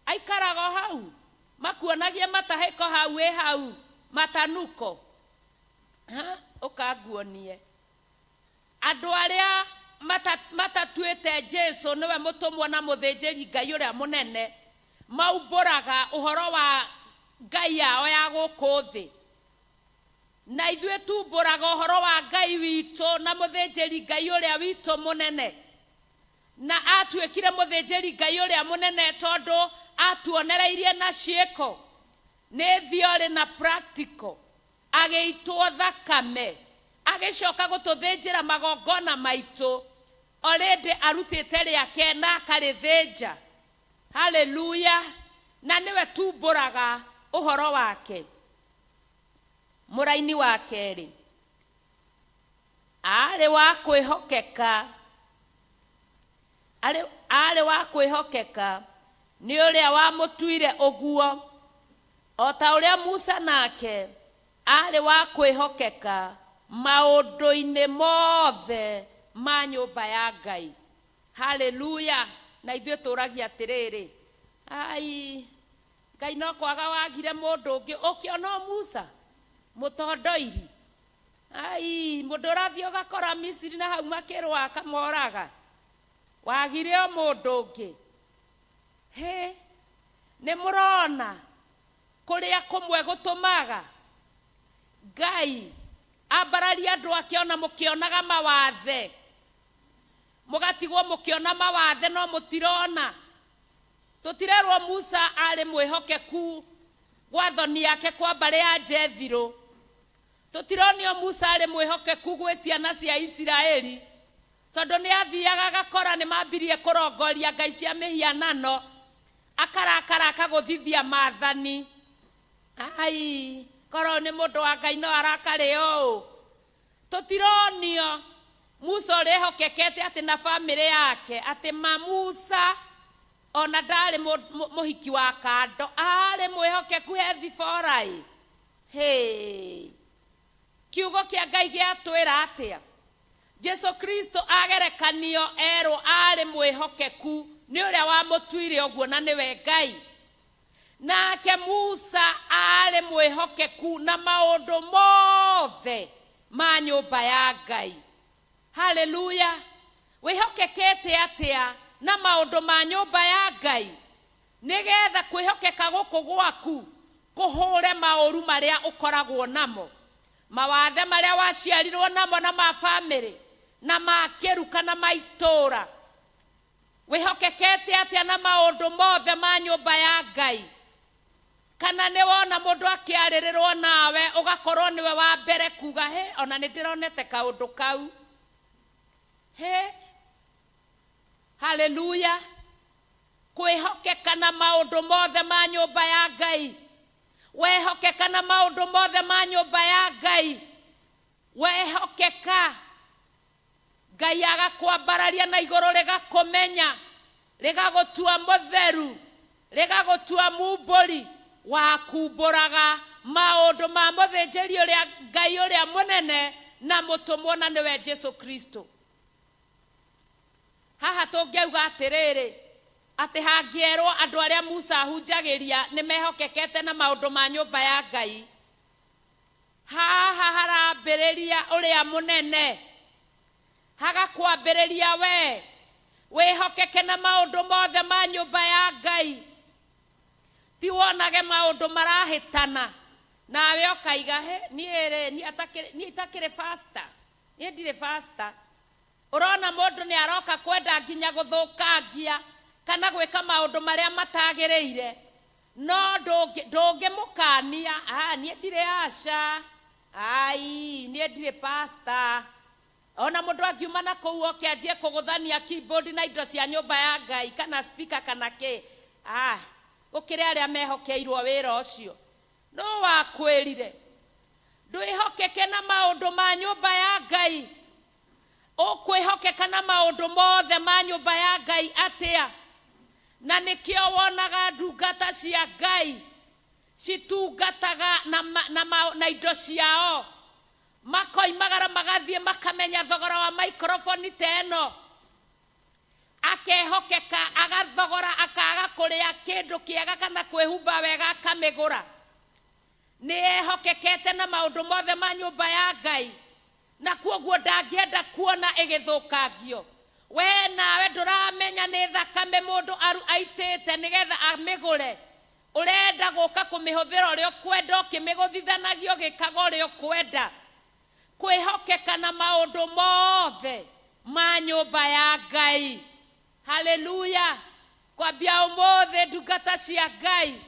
aikaraga o hau, makuonagie matahĩko hau ĩ hau matanuko, ũkanguonie. Andũ arĩa matatuĩte Jesu nĩwe mũtũmwo na mũthĩnjĩri Ngai ũrĩa mũnene, maumbũraga ũhoro wa Ngai yao ya gũkũ thĩ, na ithuĩ tumbũraga ũhoro wa Ngai witũ na mũthĩnjĩri Ngai ũrĩa witũ mũnene. Na atuĩkire mũthĩnjĩri Ngai ũrĩa mũnene tondũ atuonereirie na ciĩko, nĩ theory na practical. Agĩitwo thakame, agĩcoka gũtũthĩnjĩra magongona maitũ, already arutĩte rĩake na akarĩthĩnja. Haleluya! Na nĩwe tumbũraga ũhoro wake. Mũraini wa kerĩ arĩ wa kwĩhokeka, arĩ wa kwĩhokeka nĩ ũrĩa wamũtuire ũguo, o ta ũrĩa Musa nake arĩ wa kwĩhokeka maũndũ-inĩ mothe ma nyũmba ya Ngai. Haleluya! Na ithuĩ tũragia atĩrĩrĩ, ai Ngai no kwaga wagire mũndũ ũngĩ ũkĩona o Musa mũtondoiri. Ai mũndũ ũrathiĩ ũgakora Misiri na hau makĩrũa akamoraga, wagire o mũndũ ũngĩ. Hĩ, nĩ mũrona kũrĩa kũmwe gũtũmaga Ngai ambararia andũ ake ona mũkĩonaga mawathe, mũgatigwo mũkĩona mawathe no mũtirona. Tũtirerwo Musa arĩ mwĩhokeku gwa thoni yake kwa mbarĩ ya Jethiro. Tũtironio Musa arĩ mwĩhokeku gwĩ ciana cia Isiraeli, tondũ nĩ athiaga agakora nĩ mambirie kũrongoria ngai cia mĩhianano, akarakara akagũthithia maathani. Ai, korwo nĩ mũndũ wa Ngai no arakare ũũ. Tũtironio Musa ũrĩa ehokekete atĩ na bamĩrĩ yake, atĩ ma Musa ona ndarĩ mũhiki wa kando, arĩ mwĩhokeku he Zipora. Hĩ, kiugo kĩa Ngai gĩatwĩra atĩa? Jesu Kristo agerekanio erwo arĩ mwĩhokeku nĩ ũrĩa wamũtuire ũguo, na nĩwe Ngai. Nake Musa arĩ mwĩhokeku na maũndũ mothe ma nyũmba ya Ngai. Haleluya! Wĩhokekete atĩa na maũndũ ma nyũmba ya Ngai, nĩgetha kwĩhokeka gũkũ gwaku kũhũre maũru marĩa ũkoragwo namo, mawathe marĩa waciarirwo namo na ma bamĩrĩ na ma kĩruka na ma itũũra. Wĩhokekete atĩa na maũndũ mothe ma nyũmba ya Ngai? Kana nĩ wona mũndũ akĩarĩrĩrwo nawe ũgakorwo nĩwe wa mbere kuga, he, ona nĩ ndĩronete kaũndũ kau. He, haleluya! Kwĩhokeka na maũndũ mothe ma nyũmba ya Ngai. Wehokeka na maũndũ mothe ma nyũmba ya Ngai, wehokeka, Ngai agakwambararia na igũrũ, rĩgakũmenya, rĩgagũtua mũtheru, rĩgagũtua mumbũri wakumbũraga maũndũ ma mũthĩnjĩri ũrĩa Ngai ũrĩa mũnene na mũtũmwo, na nĩwe Jesu Kristo. Haha tũngĩauga atĩrĩrĩ, atĩ hangĩerwo andũ arĩa Musa ahunjagĩria nĩ mehokekete na maũndũ ma nyũmba ya Ngai, haha harambĩrĩria ũrĩa mũnene, hagakwambĩrĩria we wĩhokeke na maũndũ mothe ma nyũmba ya Ngai. Ti wonage maũndũ marahĩtana nawe ũkaiga, he, niĩ rĩ, niĩ itakĩrĩ pastor, niĩ ndirĩ pastor. Ũrona mũndũ nĩ aroka kwenda nginya gũthũkangia kana gwĩka maũndũ marĩa matagĩrĩire, no ndũngĩmũkania. Ah, niĩ ndirĩ aca, ai, niĩ ndirĩ pastor. Ona mũndũ angiuma na kũu oke anjie kũgũthania keyboard na indo cia nyũmba ya Ngai kana speaker kana kĩ, ah, gũkĩrĩ arĩa mehokeirwo wĩra ũcio. No wakwĩrire ndwĩhokeke na maũndũ ma nyũmba ya Ngai. Ũkwĩhokeka na maũndũ mothe ma nyũmba ya Ngai atĩa? Na nĩkĩo wonaga ndungata cia Ngai citungataga na indo ciao, makoimagara magathiĩ makamenya thogora wa microphone ta ĩno, akehokeka agathogora, akaga kũrĩa kĩndũ kĩega kana kwĩhumba wega akamĩgũra. Nĩ ehokekete na maũndũ mothe ma nyũmba ya Ngai, na kuoguo ndangĩenda kuona ĩgĩthũkangio. We nawe ndũramenya nĩ thakame mũndũ aitĩte nĩgetha amĩgũre, ũrenda gũka kũmĩhũthĩra ũrĩa ũkwenda, ũkĩmĩgũthithanagia ũgĩkaga ũrĩa ũkwenda. Kwĩhokeka na maũndũ mothe ma nyũmba ya Ngai. Haleluya! Kwambia ũmũthĩ, ndungata cia Ngai,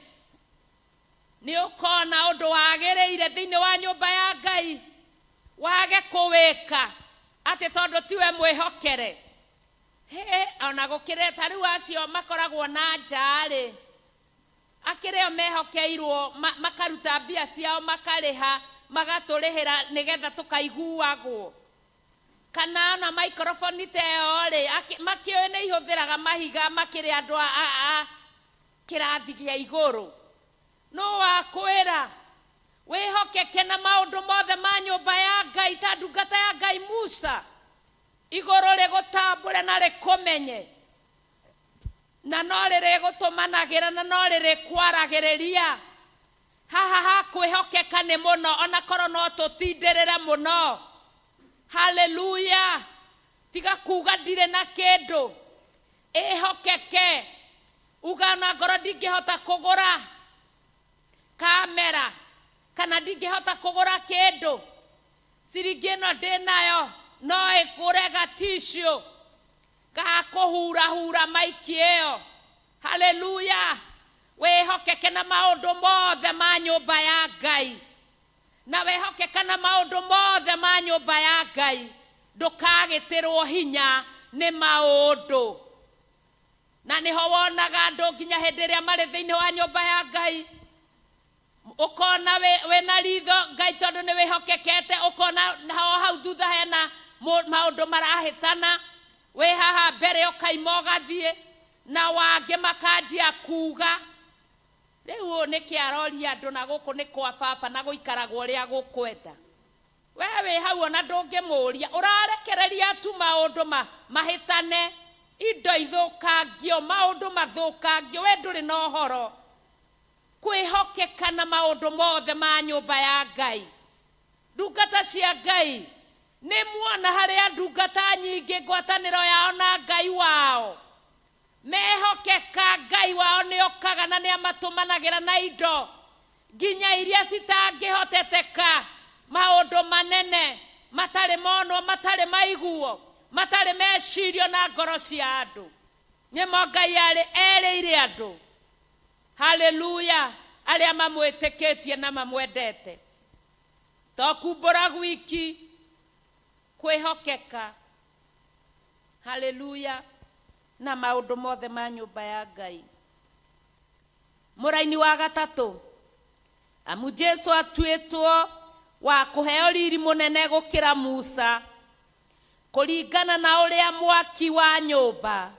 nĩ ũkona ũndũ wagĩrĩire thĩinĩ wa nyũmba ya Ngai wage kũwĩka atĩ tondũ tiwe mwĩhokere. Hĩ, ona gũkĩrĩ ta rĩu acio makoragwo na nja-rĩ, akĩrĩ o mehokeirwo makaruta mbia ciao, makarĩha, magatũrĩhĩra nĩgetha tũkaiguagwo. Kana ona microphone ta ĩyo rĩ, makĩũĩ nĩ ihũthĩraga mahiga, makĩrĩ andũ a kĩrathi gĩa igũrũ. No wakwĩra wĩhokeke na maũndũ mothe ma nyũmba ya Ngai ta ndungata ya Ngai Musa, igũrũ rĩgũtambũre na rĩkũmenye. Na no rĩrĩgũtũmanagĩra na no rĩrĩkwaragĩrĩria. Haha ha kwĩhokeka nĩ mũno, onakorwo no tũtindĩrĩre mũno. Haleluya. Tiga kuga ndirĩ na kĩndũ. Ĩhokeke. Uga ona ngoro ndingĩhota kũgũra kamera kana ndingĩhota kũgũra kĩndũ, ciringi ĩno ndĩnayo no ĩgũre gaticiũ ga kũhurahura maiki ĩyo. Haleluya. Wĩhokeke na maũndũ mothe ma nyũmba ya Ngai, na wĩhokeka na maũndũ mothe ma nyũmba ya Ngai, ndũkagĩtĩrwo hinya nĩ maũndũ. Na nĩho wonaga andũ nginya hĩndĩ ĩrĩa marĩ thĩinĩ wa nyũmba ya Ngai, ũkona wĩna ritho Ngai tondũ nĩ wĩhokekete, ũkona ho hau thutha hena maũndũ marahĩtana, wĩ haha mbere ũkaima ũgathiĩ, na wangĩ makanjia kuga rĩu ũyũ nĩkĩ aroria andũ na gũkũ nĩ kwa baba na gũikaragwo ũrĩa gũkwenda. We wĩ hau ona ndũngĩmũria, ũrarekereria tu maũndũ mahĩtane, indo ithũkangio, maũndũ mathũkangio, we ndũrĩ na ũhoro. Kwĩhokeka na maũndũ mothe ma nyũmba ya Ngai. Ndungata cia Ngai nĩ muona harĩa ndungata nyingĩ ngwatanĩro yao na Ngai wao mehokeka, Ngai wao nĩ okaga na nĩ amatũmanagĩra na indo nginya iria citangĩhoteteka, maũndũ manene matarĩ monwo, matarĩ maiguo, matarĩ mecirio na ngoro cia andũ. Nĩmo Ngai arĩ erĩire andũ. Haleluya. Arĩa mamwĩtĩkĩtie na mamwendete, to kumbũra gwiki, kwĩhokeka. Haleluya. Na maũndũ mothe ma nyũmba ya Ngai. Mũraini wa gatatũ, amu Jesu atuĩtwo wa kũheo riri mũnene gũkĩra Musa, kũringana na ũrĩa mwaki wa nyũmba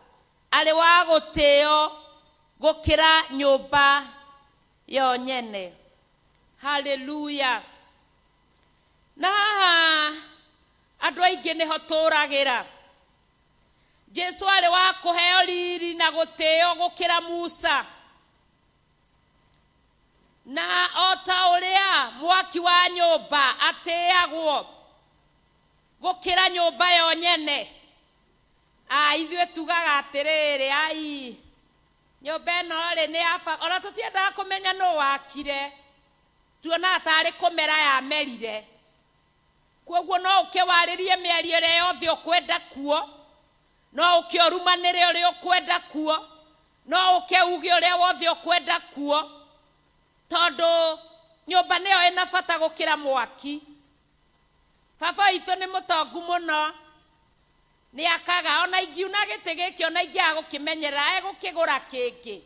arĩ wa gũtĩo gũkĩra nyũmba yo nyene. Haleluya. Na haha andũ aingĩ nĩho tũragĩra. Jesu arĩ wa kũheo riri na gũtĩo gũkĩra Musa, na o ta ũrĩa mwaki wa nyũmba atĩagwo gũkĩra nyũmba yo nyene. Ithuĩ tugaga atĩrĩrĩ, ai nyũmba ĩno rĩ nĩ ya baba, ona tũtiendaga kũmenya nũ wakire, tuonaga tarĩ kũmera yamerire. Koguo no ũkĩwarĩrie mĩario ĩrĩa yothe ũkwenda kuo, no ũkĩorumanĩre ũrĩa ũkwenda kuo, no ũkĩuge ũrĩa wothe ũkwenda kuo, tondũ nyũmba nĩyo ĩna bata gũkĩra mwaki. Baba witũ nĩ mũtongu mũno, nĩ akaga, ona ingiuna gĩtĩ gĩkĩ, ona ingĩaga gũkĩmenyerera, egũkĩgũra kĩngĩ.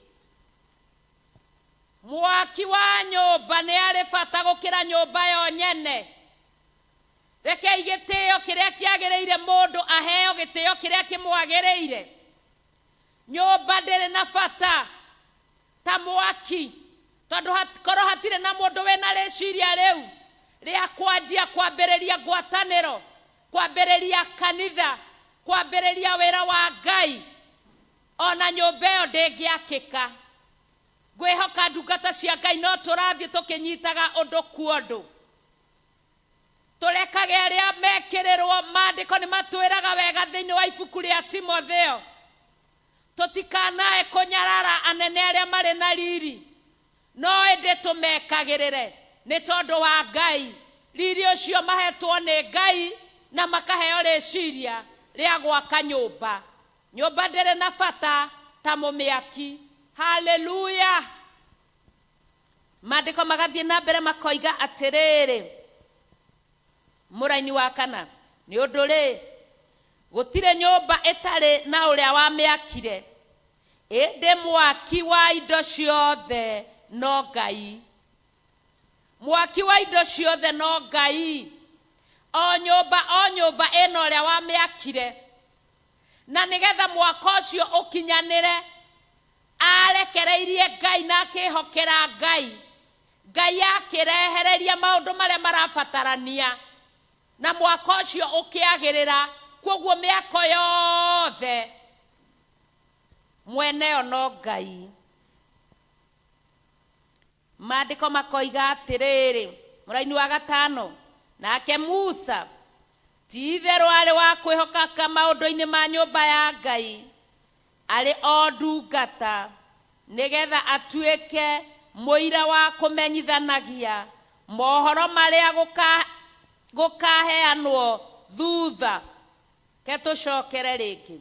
Mwaki wa nyũmba nĩ arĩ bata gũkĩra nyũmba yo nyene. Rekei gĩtĩo kĩrĩa kĩagĩrĩire mũndũ aheo gĩtĩo kĩrĩa kĩmwagĩrĩire. Nyũmba ndĩrĩ na bata ta mwaki, tondũ korwo hatirĩ na mũndũ wĩna rĩciria rĩu rĩa kwanjia kwambĩrĩria ngwatanĩro, kwambĩrĩria kanitha, kwambĩrĩria wĩra wa Ngai, ona nyũmba ĩyo ndĩngĩakĩka. Ngwĩhoka ndungata cia Ngai no tũrathiĩ tũkĩnyitaga ũndũ kuondũ. Tũrekage arĩa mekĩrĩrwo, maandĩko nĩ matwĩraga wega thĩinĩ wa ibuku rĩa Timotheo, tũtikanae kũnyarara anene arĩa marĩ na riri, no ĩndĩ tũmekagĩrĩre nĩ tondũ wa Ngai. Riri ũcio mahetwo nĩ Ngai na makaheo rĩciria rĩa gwaka nyũmba. Nyũmba ndĩrĩ na bata ta mũmĩaki. Haleluya. Maandĩko magathiĩ na mbere makoiga atĩrĩrĩ, mũraini wa kana, nĩ ũndũ rĩ gũtirĩ nyũmba ĩtarĩ na ũrĩa wamĩakire, ĩndĩ mwaki wa indo ciothe no Ngai. Mwaki wa indo ciothe no Ngai. O nyũmba, o nyũmba ĩna ũrĩa wamĩakire, na nĩgetha mwaka ũcio ũkinyanĩre, arekereirie Ngai na akĩhokera Ngai. Ngai akĩrehereria maũndũ marĩa marabatarania, na mwaka ũcio ũkĩagĩrĩra. Koguo mĩako yothe Mweneyo no Ngai. Maandĩko makoiga atĩrĩrĩ, mũraini wa gatano, nake Musa ti itherũ arĩ wa kwĩhokaka maũndũ-inĩ ma nyũmba ya Ngai, arĩ o ndungata, nĩgetha atuĩke mũira wa kũmenyithanagia mohoro marĩa gũkaheanwo thutha. Ke tũcokere rĩngĩ.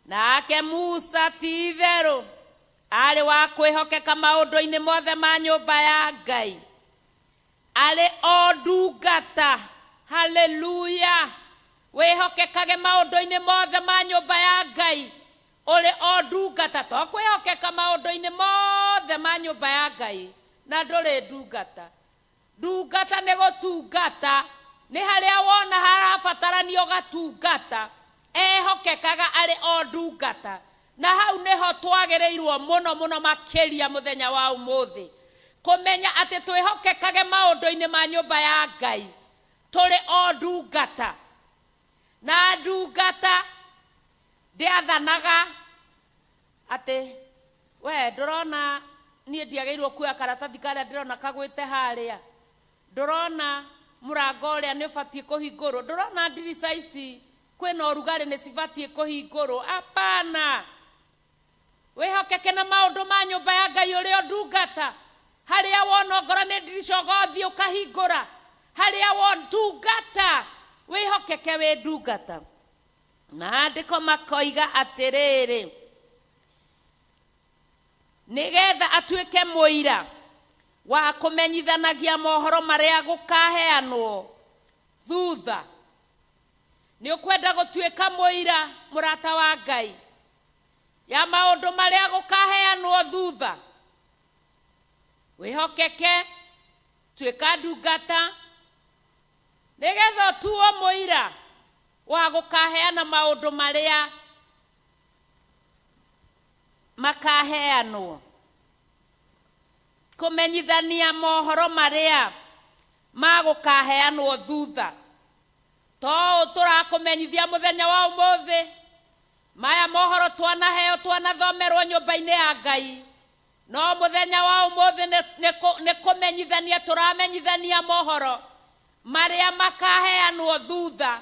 Nake Musa ti itherũ arĩ wa kwĩhokeka maũndũ-inĩ mothe ma nyũmba ya Ngai, arĩ o ndungata. Haleluya! Wĩhokekage maũndũ-inĩ mothe ma nyũmba ya Ngai ũrĩ o ndungata. To kwĩhokeka maũndũ-inĩ mothe ma nyũmba ya Ngai na ndũrĩ ndungata. Ndungata nĩ gũtungata, nĩ harĩa wona harabatarania ũgatungata. Ehokekaga arĩ o ndungata, na hau nĩho twagĩrĩirwo mũno mũno makĩria mũthenya wa ũmũthĩ kũmenya atĩ twĩhokekage maũndũ-inĩ ma nyũmba ya Ngai tũrĩ o ndungata. Na ndungata ndĩathanaga atĩ we ndũrona niĩ ndiagĩrĩirwo kuoya karatathi karĩa ndĩrona kagwĩte harĩa, ndũrona mũrango ũrĩa nĩ ũbatiĩ kũhingũrwo, ndũrona ndirica ici kwĩna ũrugarĩ nĩ cibatiĩ kũhingũrwo. Apana, wĩhokeke na maũndũ ma nyũmba ya Ngai ũrĩ o ndungata. Harĩa wona ongorwo nĩ ndirica ũgothiĩ ũkahingũra, harĩa wona tungata, wĩhokeke wĩ ndungata. Maandĩko makoiga atĩrĩrĩ, nĩgetha atuĩke mũira wa kũmenyithanagia mohoro marĩa gũkaheanwo thutha. Nĩ ũkwenda gũtuĩka mũira, mũrata wa Ngai, ya maũndũ marĩa gũkaheanwo thutha? Wĩhokeke, tuĩka ndungata, nĩgetha ũtuo mũira wa gũkaheana maũndũ marĩa makaheanwo, kũmenyithania mohoro marĩa magũkaheanwo thutha. To ũũ tũrakũmenyithia mũthenya wa ũmũthĩ, maya mohoro twanaheo, twanathomerwo nyũmba-inĩ ya Ngai, no mũthenya wa ũmũthĩ nĩ kũmenyithania tũramenyithania mohoro marĩa makaheanwo thutha,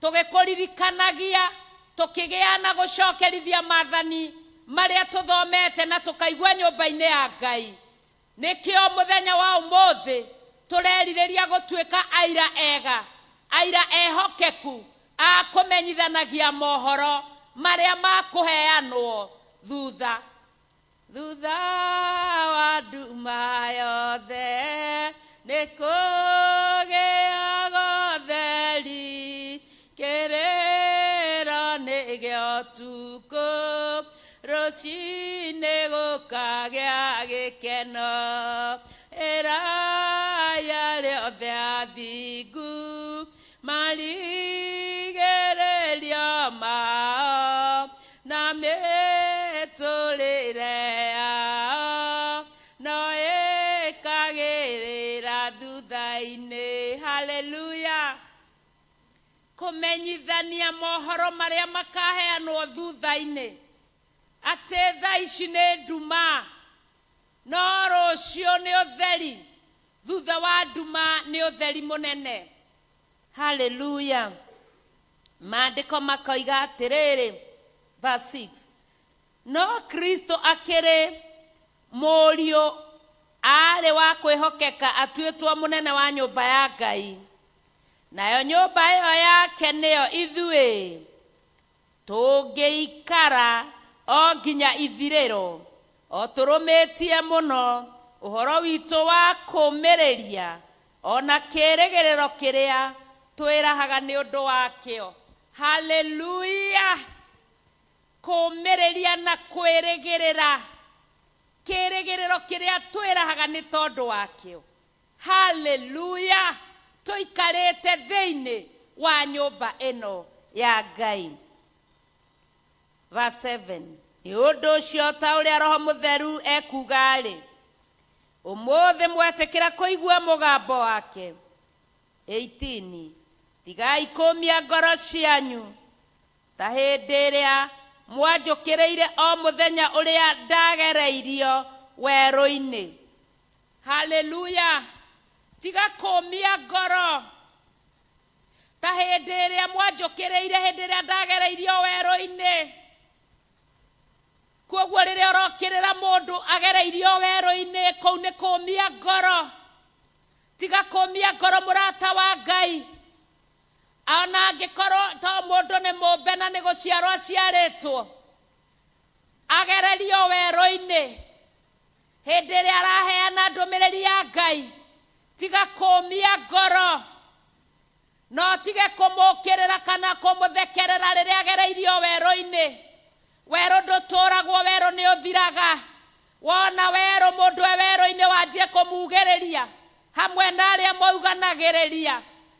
tũgĩkũririkanagia, tũkĩgĩa na gũcokerithia maathani marĩa tũthomete na tũkaigua nyũmba-inĩ ya Ngai. Nĩkĩo mũthenya wa ũmũthĩ tũrerirĩria gũtuĩka aira ega, aira ehokeku a kũmenyithanagia mohoro marĩa makũheanwo thutha. Thutha wa nduma yothe nĩ kũgĩaga ũtheri, kĩrĩro nĩ gĩa ũtukũ, rũcinĩ gũkagĩa gĩkeno. Ĩrai arĩa othe athingu marigĩrĩrio mao, na mĩtũrĩre yao no ĩkagĩrĩra thutha-inĩ. Haleluya! Kũmenyithania mohoro marĩa makaheanwo thutha-inĩ, atĩ thaa ici nĩ nduma, no rũciũ nĩ ũtheri, thutha wa nduma nĩ ũtheri mũnene. Haleluya! Maandĩko makoiga atĩrĩrĩ, verse 6, no Kristo akĩrĩ mũriũ aarĩ wa kwĩhokeka atuĩtwo mũnene wa nyũmba ya Ngai, nayo nyũmba ĩyo yake nĩyo ithuĩ tũngĩikara o nginya ithirĩro, o tũrũmĩtie mũno ũhoro witũ wa kũũmĩrĩria ona kĩĩrĩgĩrĩro kĩrĩa twĩrahaga nĩ ũndũ wakĩo. Haleluya! Kũũmĩrĩria na kwĩrĩgĩrĩra kĩĩrĩgĩrĩro kĩrĩa twĩrahaga nĩ tondũ wakĩo. Haleluya! Tũikarĩte thĩinĩ wa nyũmba ĩno ya Ngai. Verse 7, nĩ ũndũ ũcio ta ũrĩa Roho Mũtheru ekuuga-rĩ, ũmũthĩ mwetĩkĩra kũigua mũgambo wake, 18, tigai kũmia ngoro cianyu ta hĩndĩ ĩrĩa Mwanjũkĩrĩire o mũthenya ũrĩa ndagereirio werũ-inĩ. Haleluya! Tiga kũmia ngoro ta hĩndĩ ĩrĩa mwanjũkĩrĩire, hĩndĩ ĩrĩa ndagereirio werũ-inĩ. Koguo rĩrĩa ũrokĩrĩra mũndũ agereirio werũ-inĩ, kũu nĩ kũmia ngoro. Tiga kũmia ngoro, mũrata wa Ngai. Ona angĩkorwo to mũndũ nĩ mũmbe na nĩ gũciarwo aciarĩtwo, agererio werũ-inĩ hĩndĩ ĩrĩa araheana ndũmĩrĩri ya Ngai, tiga kũmia ngoro. No tige kũmũkĩrĩra kana kũmũthekerera rĩrĩa agereirio werũ-inĩ. Werũ ndũtũragwo, werũ nĩ ũthiraga. Wona werũ, mũndũ e werũ-inĩ, wanjie kũmugĩrĩria hamwe na arĩa mauganagĩrĩria.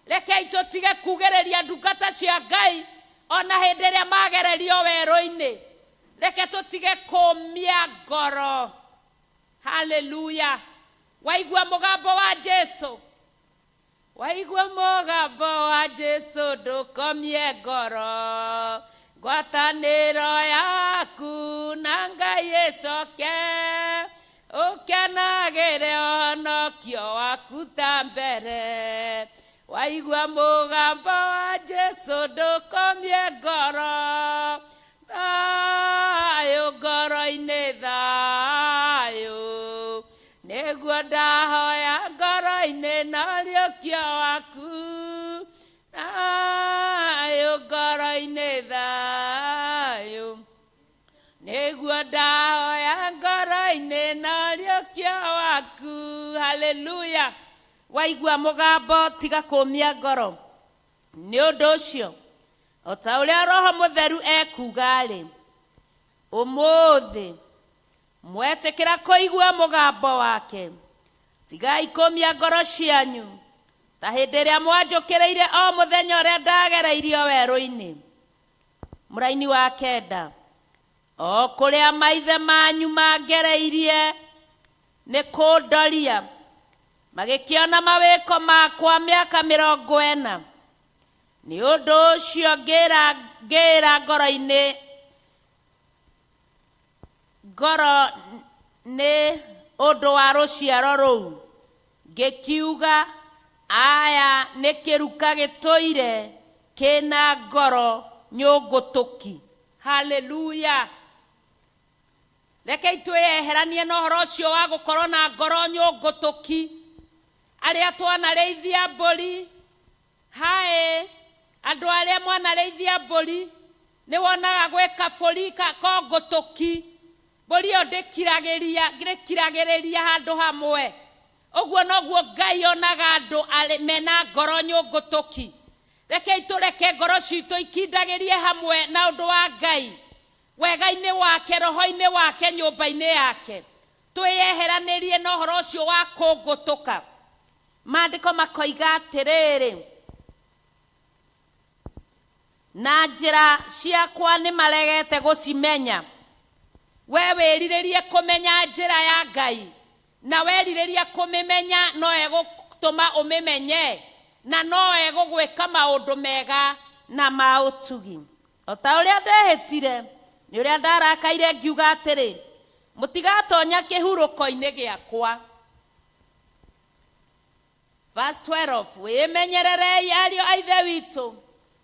Rekei tũtige kugĩrĩria ndungata cia Ngai ona hĩndĩ ĩrĩa magererio werũ-inĩ. Reke tũtige kũmia ngoro. Haleluya! Waigua mũgambo wa Jesu, waigua mũgambo wa Jesu, ndũkomie ngoro. Ngwatanĩro yaku na Ngai ĩcoke, ũkenagĩre ũhonokio waku ta mbere. Waigua mũgambo wa Jesu, ndũkomie ngoro. Thayũ ngoro-inĩ, thayũ nĩguo ndahoya ngoro-inĩ, na ũriũkio waku. Thayũ ngoro-inĩ, thayũ nĩguo ndahoya ngoro-inĩ, na ũriũkio waku. Haleluya! Waigua mũgambo, tiga kũmia ngoro. Nĩ ũndũ ũcio, o ta ũrĩa Roho Mũtheru ekuuga-rĩ, ũmũthĩ mwetĩkĩra kũigua mũgambo wake, tigai kũmia ngoro cianyu ta hĩndĩ ĩrĩa mwanjũkĩrĩire o mũthenya ũrĩa ndagereirio werũ-inĩ. Mũraini wa 9, o kũrĩa maithe manyu mangereirie nĩ kũndoria, magĩkĩona mawĩko makwa mĩaka 40. Nĩ ũndũ ũcio ngĩĩra ngoro-inĩ ngoro nĩ ũndũ wa rũciaro rũu, ngĩkiuga, aya nĩ kĩruka gĩtũire kĩna ngoro nyũngũtũki. Haleluya! Rekei twĩyeheranie na ũhoro ũcio wa gũkorwo na ngoro nyũngũtũki. Arĩa twanarĩithia mbũri, haĩ andũ arĩa mwanarĩithia mbũri, nĩ wonaga gwĩ kabũri kongũtũki. Mbũri ĩyo ndĩkiragĩria, ndĩkiragĩrĩria handũ hamwe. Ũguo noguo Ngai onaga andũ mena ngoro nyũngũtũki. Rekei tũreke ngoro citũ ikindagĩrie hamwe na ũndũ wa Ngai, wega-inĩ wake, roho-inĩ wake, nyũmba-inĩ yake. Twĩyeheranĩrie na ũhoro ũcio wa kũngũtũka. Maandĩko makoiga atĩrĩrĩ, na njĩra ciakwa nĩ maregete gũcimenya. We wĩrirĩrie kũmenya njĩra ya Ngai, na werirĩria kũmĩmenya, no egũtũma ũmĩmenye, na no egũgwĩka maũndũ mega na ma ũtugi. O ta ũrĩa ndehĩtire nĩ ũrĩa ndarakaire ngiuga atĩrĩ, mũtigatonya kĩhurũko-inĩ gĩakwa. Verse 12, wĩmenyererei, ariũ a Ithe witũ,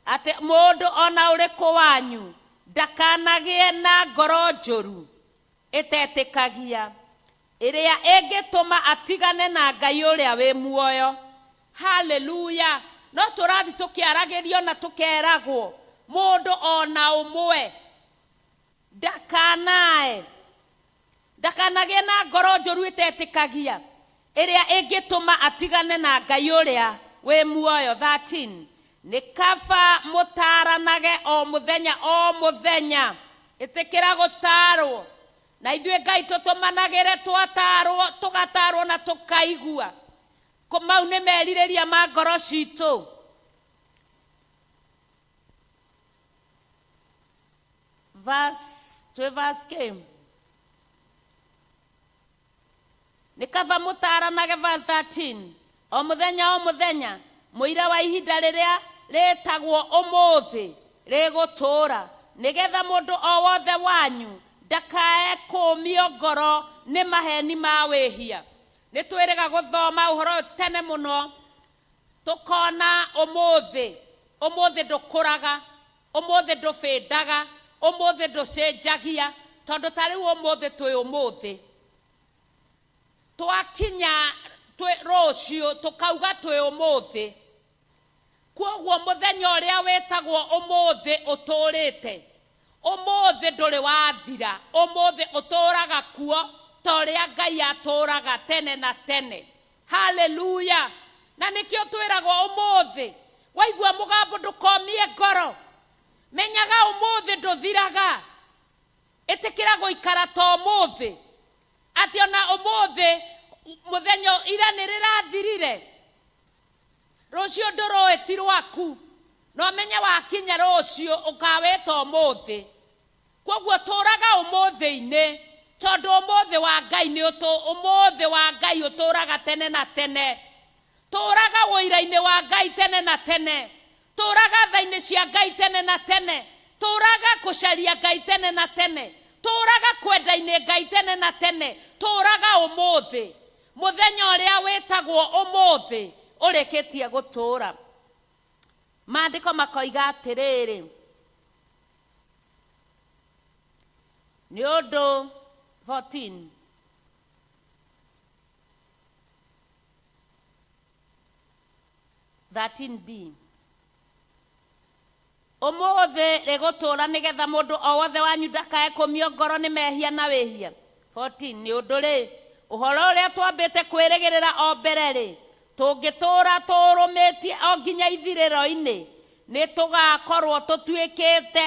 atĩ mũndũ ona ũrĩkũ wanyu ndakanagĩe na ngoro njũru ĩtetĩkagia, ĩrĩa ĩngĩtũma atigane na Ngai ũrĩa wĩ muoyo. Haleluya! No tũrathi tũkĩaragĩrio na tũkeragwo mũndũ ona ũmwe ndakanae ndakanagĩe na ngoro njũru ĩtetĩkagia, ĩrĩa ĩngĩtũma atigane na Ngai ũrĩa wĩ muoyo. 13, nĩ kaba mũtaranage o mũthenya o mũthenya. Ĩtĩkĩra gũtarwo, na ithuĩ Ngai tũtũmanagĩre twatarwo, tũgatarwo na tũkaigua. Mau nĩ merirĩria ma ngoro citũ. Verse twĩ verse k, nĩ kaba mũtaranage, verse 13, o mũthenya o mũthenya, mũira wa ihinda rĩrĩa rĩtagwo ũmũthĩ rĩgũtũũra. Nĩgetha mũndũ o wothe wanyu ndakae kũũmio ngoro nĩ maheni ma wĩhia. Nĩ twĩrĩga gũthoma ũhoro ũyũ tene mũno, tũkona ũmũthĩ, ũmũthĩ ndũkũraga, ũmũthĩ ndũbĩndaga, ũmũthĩ ndũcenjagia, tondũ ta rĩu ũmũthĩ twĩ ũmũthĩ. Twakinya twĩ rũciũ tũkauga twĩ ũmũthĩ. Kwoguo mũthenya ũrĩa wĩtagwo ũmũthĩ ũtũrĩte, ũmũthĩ ndũrĩ wathira, ũmũthĩ ũtũraga kuo ta ũrĩa Ngai atũraga tene na tene. Haleluya! Na nĩkĩo twĩragwo ũmũthĩ, waigua mũgambo ndũkomie ngoro, menyaga ũmũthĩ ndũthiraga. Ĩtĩkĩra gũikara ta ũmũthĩ, atĩ ona ũmũthĩ mũthenya ira nĩ rĩrathirire, rũciũ ndũrũĩ ti rwaku, na ũmenye wakinya rũciũ ũkawĩta ũmũthĩ. Kwoguo tũraga ũmũthĩ-inĩ, tondũ ũmũthĩ wa Ngai nĩ ũmũthĩ wa Ngai ũtũraga tene na tene. Tũraga ũira-inĩ wa Ngai tene na tene. Tũraga tha-inĩ cia Ngai tene na tene. Tũraga kũcaria Ngai tene na tene. Tũraga kwenda-inĩ Ngai tene na tene. Tũraga ũmũthĩ. Mũthenya ũrĩa wĩtagwo ũmũthĩ ũrĩkĩtie gũtũra. Maandĩko makoiga atĩrĩrĩ, nĩ ũndũ 14 13b ũmũthĩ rĩgũtũũra nĩgetha mũndũ o wothe wanyu ndakae kũmio ngoro nĩ mehia na wĩhia. 14 nĩ ũndũ rĩ, ũhoro ũrĩa twambĩte kwĩrĩgĩrĩra o mbere rĩ, tũngĩtũũra tũũrũmĩtie o nginya ithirĩro-inĩ, nĩ tũgakorwo tũtuĩkĩte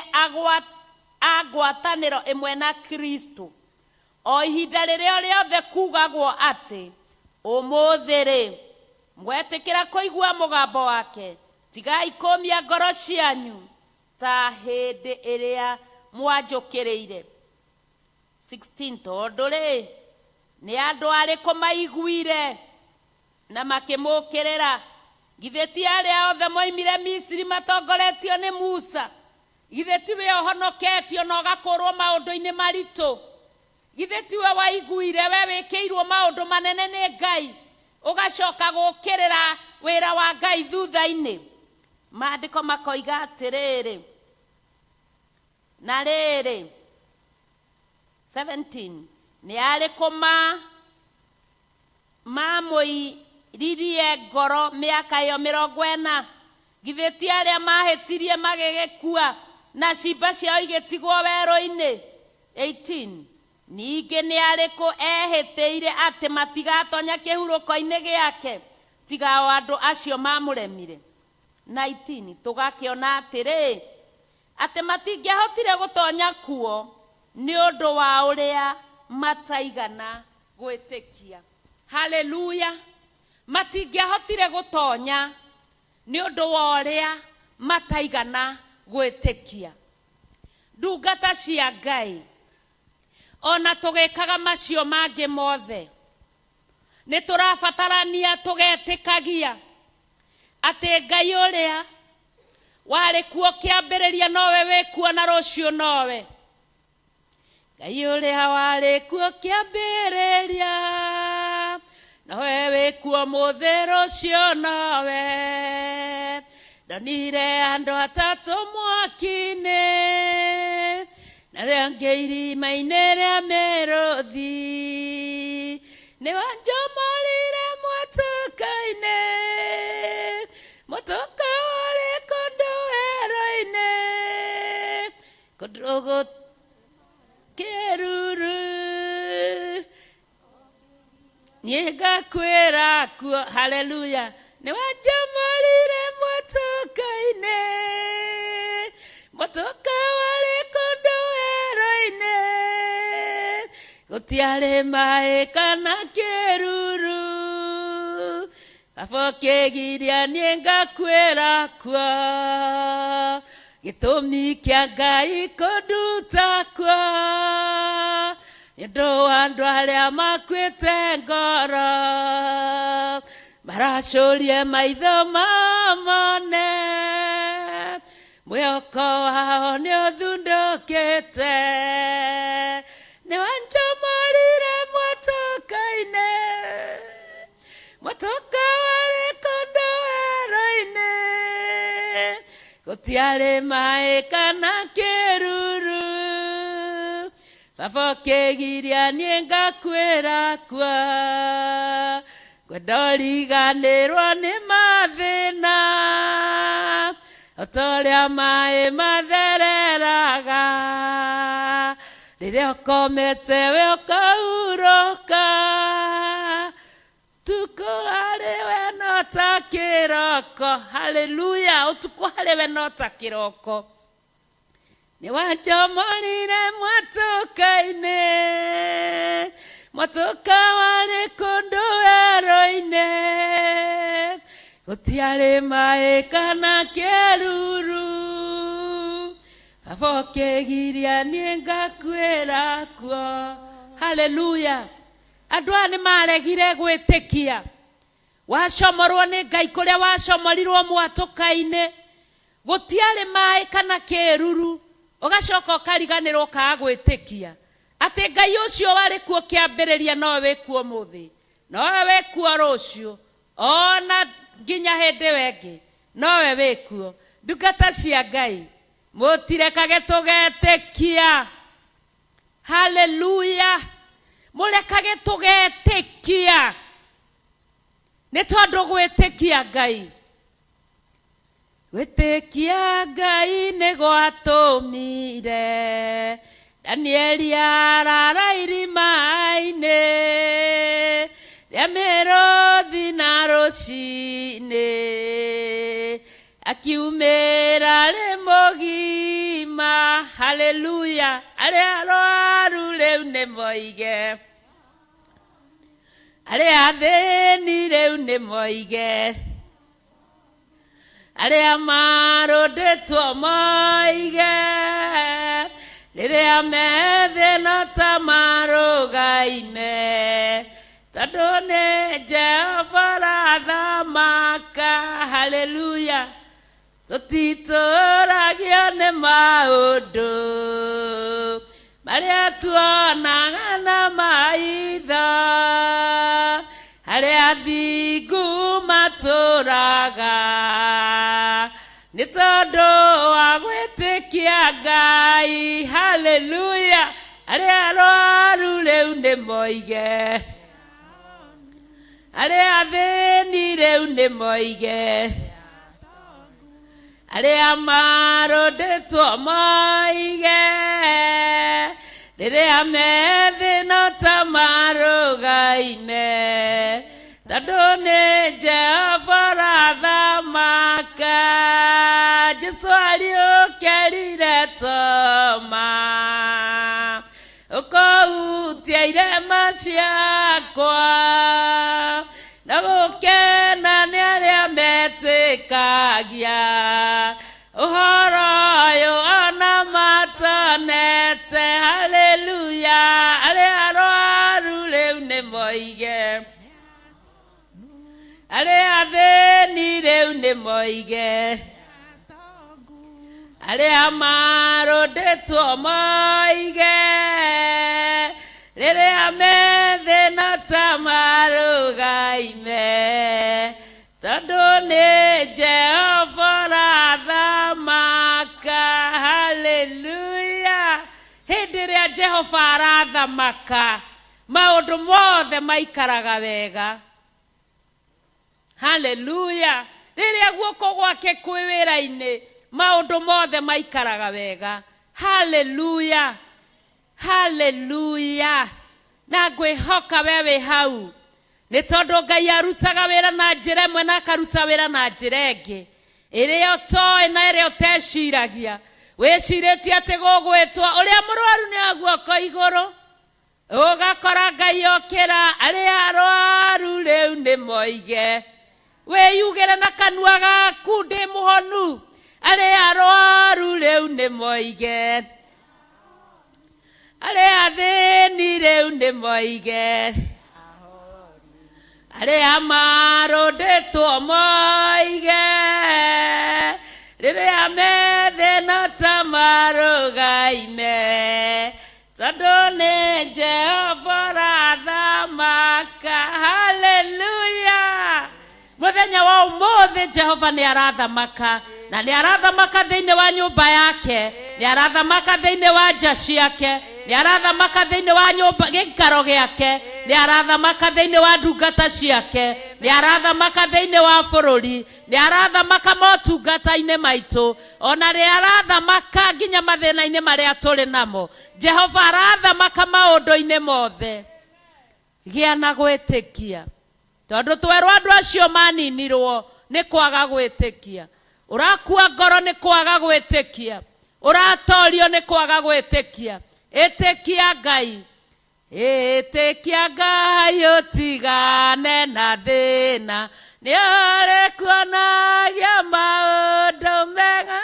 a ngwatanĩro ĩmwe na Kristo. O ihinda rĩrĩa rĩothe kugagwo atĩ ũmũthĩ rĩ, mwetĩkĩra kũigua mũgambo wake, tigai kũmia ngoro cianyu ta hĩndĩ ĩrĩa mwanjũkĩrĩire. 16 tondũ rĩ, nĩ andũ arĩkũ maiguire na makĩmũkĩrĩra? Githĩ ti arĩa othe moimire Misiri matongoretio nĩ Musa? Githĩ tiwe ũhonoketio na ũgakũrwo maũndũ-inĩ maritũ? Githĩ tiwe waiguire we wĩkĩirwo maũndũ manene nĩ Ngai, ũgacoka gũkĩrĩra wĩra wa Ngai thutha-inĩ? Maandĩko makoiga atĩrĩrĩ, na rĩrĩ, 17 nĩ arĩkũ mamũiririe ngoro mĩaka ĩyo 40? Githĩ ti arĩa mahĩtirie magĩgĩkua na ciimba ciao igĩtigwo werũ-inĩ? 18 ningĩ nĩ arĩkũ ehĩtĩire atĩ matigatonya kĩhurũko-inĩ gĩake, tiga o andũ acio mamũremire? 19 tũgakĩona atĩrĩ, atĩ matingĩahotire gũtonya kuo nĩ ũndũ wa ũrĩa mataigana gwĩtĩkia. Haleluya! Matingĩahotire gũtonya nĩ ũndũ wa ũrĩa mataigana gwĩtĩkia. Ndungata cia Ngai, ona tũgĩkaga macio mangĩ mothe, nĩ tũrabatarania tũgetĩkagia atĩ Ngai ũrĩa warĩ kuo kĩambĩrĩria nowe wĩ kuo na rũciũ nowe. Ngai ũrĩa warĩ kuo kĩambĩrĩria nowe wĩ kuo mũthĩ rũciũ nowe. Ndonire andũ atatũ mwaki-inĩ na arĩa angĩ irima-inĩ rĩa mĩrũthi. Nĩ wanjomorire mũtũka-inĩ, mũtũka warĩ kũndũ werũ-inĩ, kũndũ kĩruru. Niĩ ngakwĩra kuo, haleluya. Nĩ wanjomorire mũtũka-inĩ, mũtũka warĩ kũndũ werũ-inĩ, gũtiarĩ maĩ kana kĩruru. Baba ũkĩgiria niĩ ngakwĩra kuo, gĩtũmi kĩa Ngai kũnduta kuo, nĩ ũndũ wa andũ arĩa makuĩte ngoro, maracũrie maitho mamone. Mwĩhoko wao nĩ ũthundũkĩte. Nĩ wanjomorire mwatũka-inĩ, mwatũka warĩ kũndũ werũ-inĩ, gũtiarĩ maĩ kana kĩruru. Baba ũkĩgiria niĩ ngakuĩra kuo, ngwenda ũriganĩrwo nĩ mathĩna, o ta ũrĩa maĩ mathereraga. Rĩrĩa ũkomete we ũkahurũka, tukũ harĩ we no ta kĩroko. Haleluya! Ũtukũ harĩ we no ta kĩroko. Nĩ wanjomorire mwatũka-inĩ, mwatũka warĩ kũndũ werũ-inĩ, gũtiarĩ maĩ kana kĩruru. Baba ũkĩgiria niĩ ngakuĩra kuo. Haleluya! Andũ aya nĩ maregire gwĩtĩkia. Wacomorwo nĩ Ngai kũrĩa wacomorirwo mwatũka-inĩ, gũtiarĩ maĩ kana kĩruru, ũgacoka ũkariganĩrwo ũkaga gwĩtĩkia atĩ Ngai ũcio warĩ kuo kĩambĩrĩria nowe wĩ kuo ũmũthĩ, nowe wĩ kuo rũciũ, ona nginya hĩndĩ ĩyo ĩngĩ nowe wĩ kuo. Ndungata cia Ngai, mũtirekage tũgetĩkia. Haleluya! Mũrekage tũgetĩkia, nĩ tondũ gwĩtĩkia Ngai, gwĩtĩkia Ngai nĩ gwatũmire Danieli arara irima-inĩ rĩa mĩrũthi na rũcinĩ akiumĩra rĩ mũgima. Haleluya! Arĩa arwaru rĩu nĩ moige, arĩa athĩni rĩu nĩ moige, arĩa marũndĩtwo moige, rĩrĩa methĩna ta marũgaime, tondũ nĩ Jehova ũrathamaka. Haleluya! Tũtitũragio nĩ maũndũ marĩa tuonaga na maitho, arĩa thingu matũraga nĩ tondũ wa gwĩtĩkia Ngai. Haleluya! Arĩa arwaru rĩu nĩ moige, arĩa athĩni rĩu nĩ moige, arĩa marũndĩtwo moige, rĩrĩa methĩna ta marũgaime, tondũ nĩ Jehova ũrathamaka. Jesu ariũkĩrire Toma, ũkũhutia irema ciakwa, na gũkena nĩ arĩa metĩkagia ũhoro ũyũ ona matonete. Haleluya! Arĩa arwaru rĩu nĩ moige, arĩa athĩni rĩu nĩ moige, arĩa marũndĩtwo moige, rĩrĩa methĩna ta marũgaime, tondũ nĩ Jehova ũrathamaka. Haleluya! Hĩndĩ ĩrĩa Jehova arathamaka, maũndũ mothe maikaraga wega. Haleluya! Rĩrĩa guoko gwake kwĩ wĩra-inĩ, maũndũ mothe maikaraga wega. Haleluya! Haleluya! Na ngwĩhoka we wĩ hau, nĩ tondũ Ngai arutaga wĩra na njĩra ĩmwe na akaruta wĩra na njĩra ĩngĩ ĩrĩa ũtoĩ na ĩrĩa ũteciragia. Wĩcirĩtie atĩ gũgwĩtwo ũrĩa mũrwaru nĩ wa guoko igũrũ, ũgakora Ngai okĩra, arĩa arwaru rĩu nĩ moige. Wĩyugĩre na kanua gaku, ndĩ mũhonu. Arĩa arwaru rĩu nĩ moige, arĩa athĩni rĩu nĩ moige, arĩa marũndĩtwo moige, rĩrĩa me thĩna ta marũgaime tondũ nĩ Jehova ũrathamaka. Haleluya! Mũthenya wa ũmũthĩ Jehova nĩ arathamaka, na nĩ arathamaka thĩinĩ wa nyũmba yake, nĩ arathamaka thĩinĩ wa nja ciake, nĩ arathamaka thĩinĩ wa nyũmba gĩikaro gĩake, nĩ arathamaka thĩinĩ wa ndungata ciake, nĩ arathamaka thĩinĩ wa bũrũri, nĩ arathamaka motungata-inĩ maitũ, ona nĩ arathamaka nginya mathĩna-inĩ marĩa tũrĩ namo. Jehova arathamaka maũndũ-inĩ mothe. Gĩa na gwĩtĩkia, tondũ twerwo andũ acio maninirwo nĩ kwaga gwĩtĩkia. Ũrakua ngoro nĩ kwaga gwĩtĩkia, ũratorio nĩ kwaga gwĩtĩkia. Ĩtĩkia Ngai, ĩtĩkia Ngai, ũtigane na thĩna, nĩ arĩkuonagia maũndũ mega,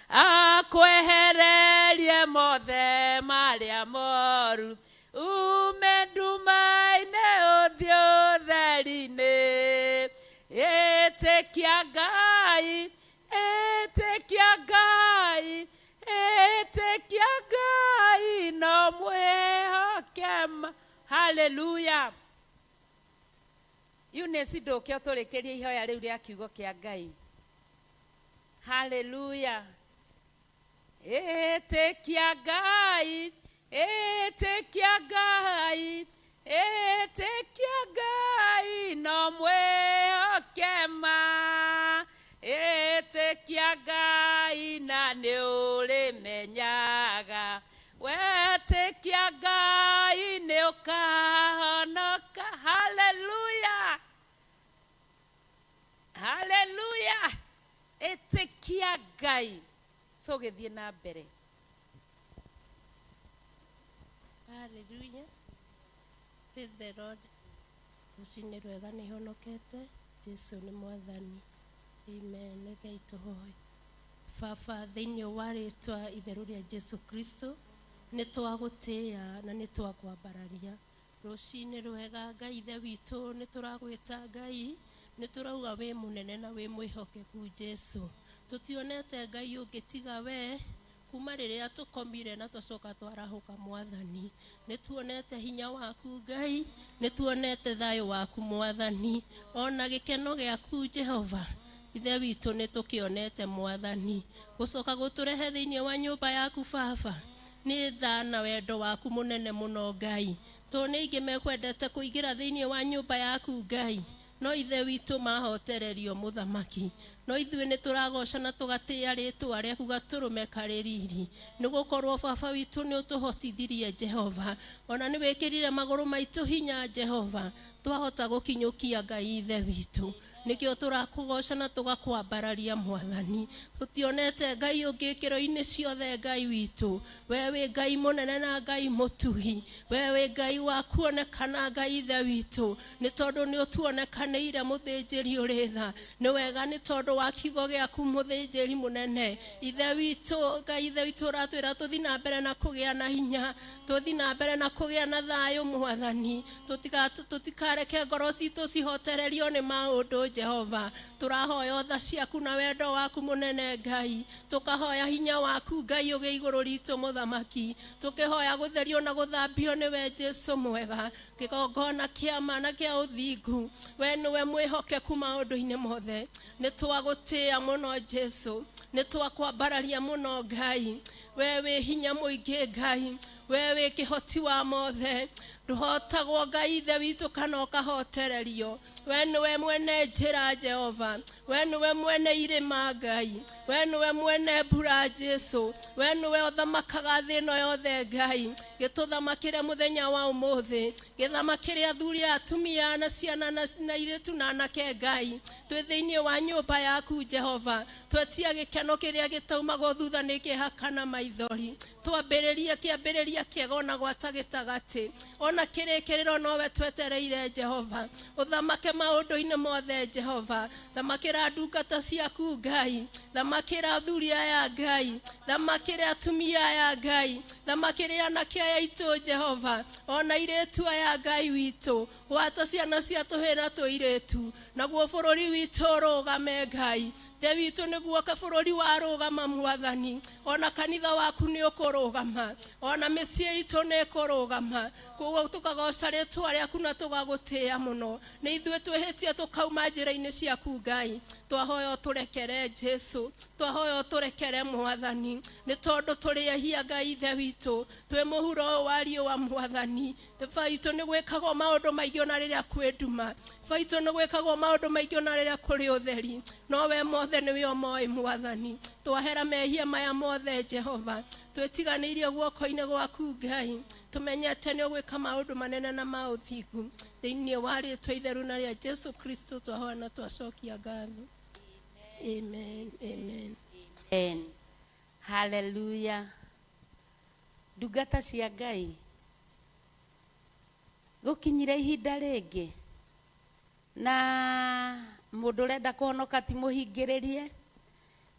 akwehererie mothe marĩa moru, ume nduma-inĩ ũthiĩ ũtheri-inĩ. Ĩtĩkia Ngai, ĩtĩkia Ngai, ĩtĩkia Ngai, no mwĩhoke ma. Haleluya! Eunice, ndũke ũtũrĩkĩrie ihoya rĩu rĩa kiugo kĩa Ngai. Haleluya! Ĩtĩkia Ngai, ĩtĩkia Ngai, ĩtĩkia Ngai, no mwĩhoke ma. Ĩtĩkia Ngai na nĩ ũrĩmenyaga, wetĩkia Ngai nĩ ũkahonoka. Haleluya, haleluya! Ĩtĩkia Ngai. Tũgĩthiĩ na mbere. Hallelujah. Praise the Lord. Rũcinĩ rwega, nĩ honokete. Jesu nĩ mwathani. Amen. Ngai tũhoe. Baba, thĩinĩ wa rĩtwa itheru rĩa Jesu Kristo, nĩ twagũtĩĩa na nĩ twakwambararia. Rũcinĩ rwega, Ngai Ithe witũ, nĩ tũragwĩta Ngai, nĩ tũrauga wĩ mũnene na wĩ mwĩhokeku. Jesu, tũtionete Ngai ũngĩ tiga we. Kuma rĩrĩa tũkomire na twacoka twarahũka, mwathani, nĩ tuonete hinya waku Ngai, nĩ tuonete thayũ waku mwathani, ona gĩkeno gĩaku Jehova Ithe witũ nĩ tũkĩonete mwathani. Gũcoka gũtũrehe thĩinĩ wa nyũmba yaku baba nĩ tha na wendo waku mũnene mũno Ngai, tondũ nĩ aingĩ mekwendete kũingĩra thĩinĩ wa nyũmba yaku Ngai, no Ithe witũ mahotererio mũthamaki. No ithuĩ nĩ tũragoca na tũgatĩĩa rĩtwa rĩaku gatũrũme karĩ riri, nĩ gũkorwo baba witũ nĩ ũtũhotithirie Jehova, ona nĩ wĩkĩrire magũrũ maitũ hinya Jehova, twahota gũkinyũkia Ngai Ithe witũ. Nĩkĩo tũrakũgoca na tũgakwambararia mwathani. Tũtionete Ngai ũngĩ ikĩro-inĩ ciothe. Ngai witũ, we wĩ Ngai mũnene na Ngai mũtugi, we wĩ Ngai wa kuonekana. Ngai Ithe witũ, nĩ tondũ nĩ ũtuonekanĩire mũthĩnjĩri ũrĩ tha, nĩ wega nĩ tondũ wa kiugo gĩaku mũthĩnjĩri mũnene Ithe witũ. Ngai Ithe witũ, ũratwĩra tũthi na mbere na kũgĩa na hinya, tũthi na mbere na kũgĩa na thayũ mwathani, tũtikareke ngoro citũ cihotererio nĩ maũndũ. Jehova, tũrahoya tha ciaku na wendo waku mũnene Ngai, tũkahoya hinya waku Ngai ũgĩ igũrũ ritũ mũthamaki, tũkĩhoya gũtherio na gũthambio nĩwe Jesu mwega, kĩgongona kĩa ma na kĩa ũthingu. We nĩwe mwĩhokeku maũndũ-inĩ mothe. Nĩ twagũtĩĩa mũno Jesu, nĩ twakwambararia mũno Ngai. We wĩ hinya mũingĩ Ngai, we wĩ kĩhoti wa mothe, ndũhotagwo Ngai Ithe witũ kana ũkahotererio. We nĩwe mwene njĩra Jehova, we nĩwe mwene irĩma Ngai, we nĩwe mwene mbura Jesu, we nĩwe ũthamakaga thĩ ĩno yothe Ngai. Gĩtũthamakĩre mũthenya wa ũmũthĩ, gĩthamakĩre athuri, atumia na ciana na airĩtu na anake Ngai. Twĩ thĩinĩ wa nyũmba yaku Jehova, twetia gĩkeno kĩrĩa gĩtaumagwo thutha nĩ kĩeha kana maithori. Twambĩrĩrie kĩambĩrĩria kĩega ona gwata gĩtagatĩ, ona kĩrĩkĩrĩro nowe twetereire Jehova. Ũthamake maũndũ-inĩ mothe Jehova, thamakĩra ndungata ciaku Ngai. Thamakĩra athuri aya Ngai, thamakĩra atumia aya Ngai, thamakĩra anake aya aitũ Jehova, ona airĩtu aya Ngai witũ, gwata ciana cia tũhĩĩ na tũirĩtu, naguo bũrũri witũ ũrũgame Ngai. Ithe witũ nĩguo bũrũri warũgama Mwathani, ona kanitha waku nĩ ũkũrũgama, ona mĩciĩ itũ nĩ ĩkũrũgama. Koguo tũkagoca rĩtwa rĩaku na tũgagũtĩĩa mũno. Nĩ ithuĩ twĩhĩtie tũkauma njĩra-inĩ ciaku Ngai, twahoya ũtũrekere Jesu, twahoya ũtũrekere Mwathani, nĩ tondũ tũrĩ ehia Ngai Ithe witũ, twĩ mũhuro ũyũ wa riũa Mwathani. Baba witũ nĩ gwĩkagwo maũndũ maingĩ ona rĩrĩa kwĩ nduma, Baba witũ nĩ gwĩkagwo maũndũ maingĩ ona rĩrĩa kũrĩ ũtheri, no we mothe nĩwe ũmoĩ Mwathani. Twahera mehia maya mothe Jehova, twĩtiganĩirie guoko-inĩ gwaku Ngai, tũmenyete nĩ ũgwĩka maũndũ manene na ma ũthingu. Thĩinĩ wa rĩtwa itheru na rĩa Jesu Kristo twahoya na twacokia ngatho. Amen, amen. Amen. Hallelujah. Ndungata cia Ngai, gũkinyire ihinda rĩngĩ na mũndũ ũrenda kũhonoka ti mũhingĩrĩrie,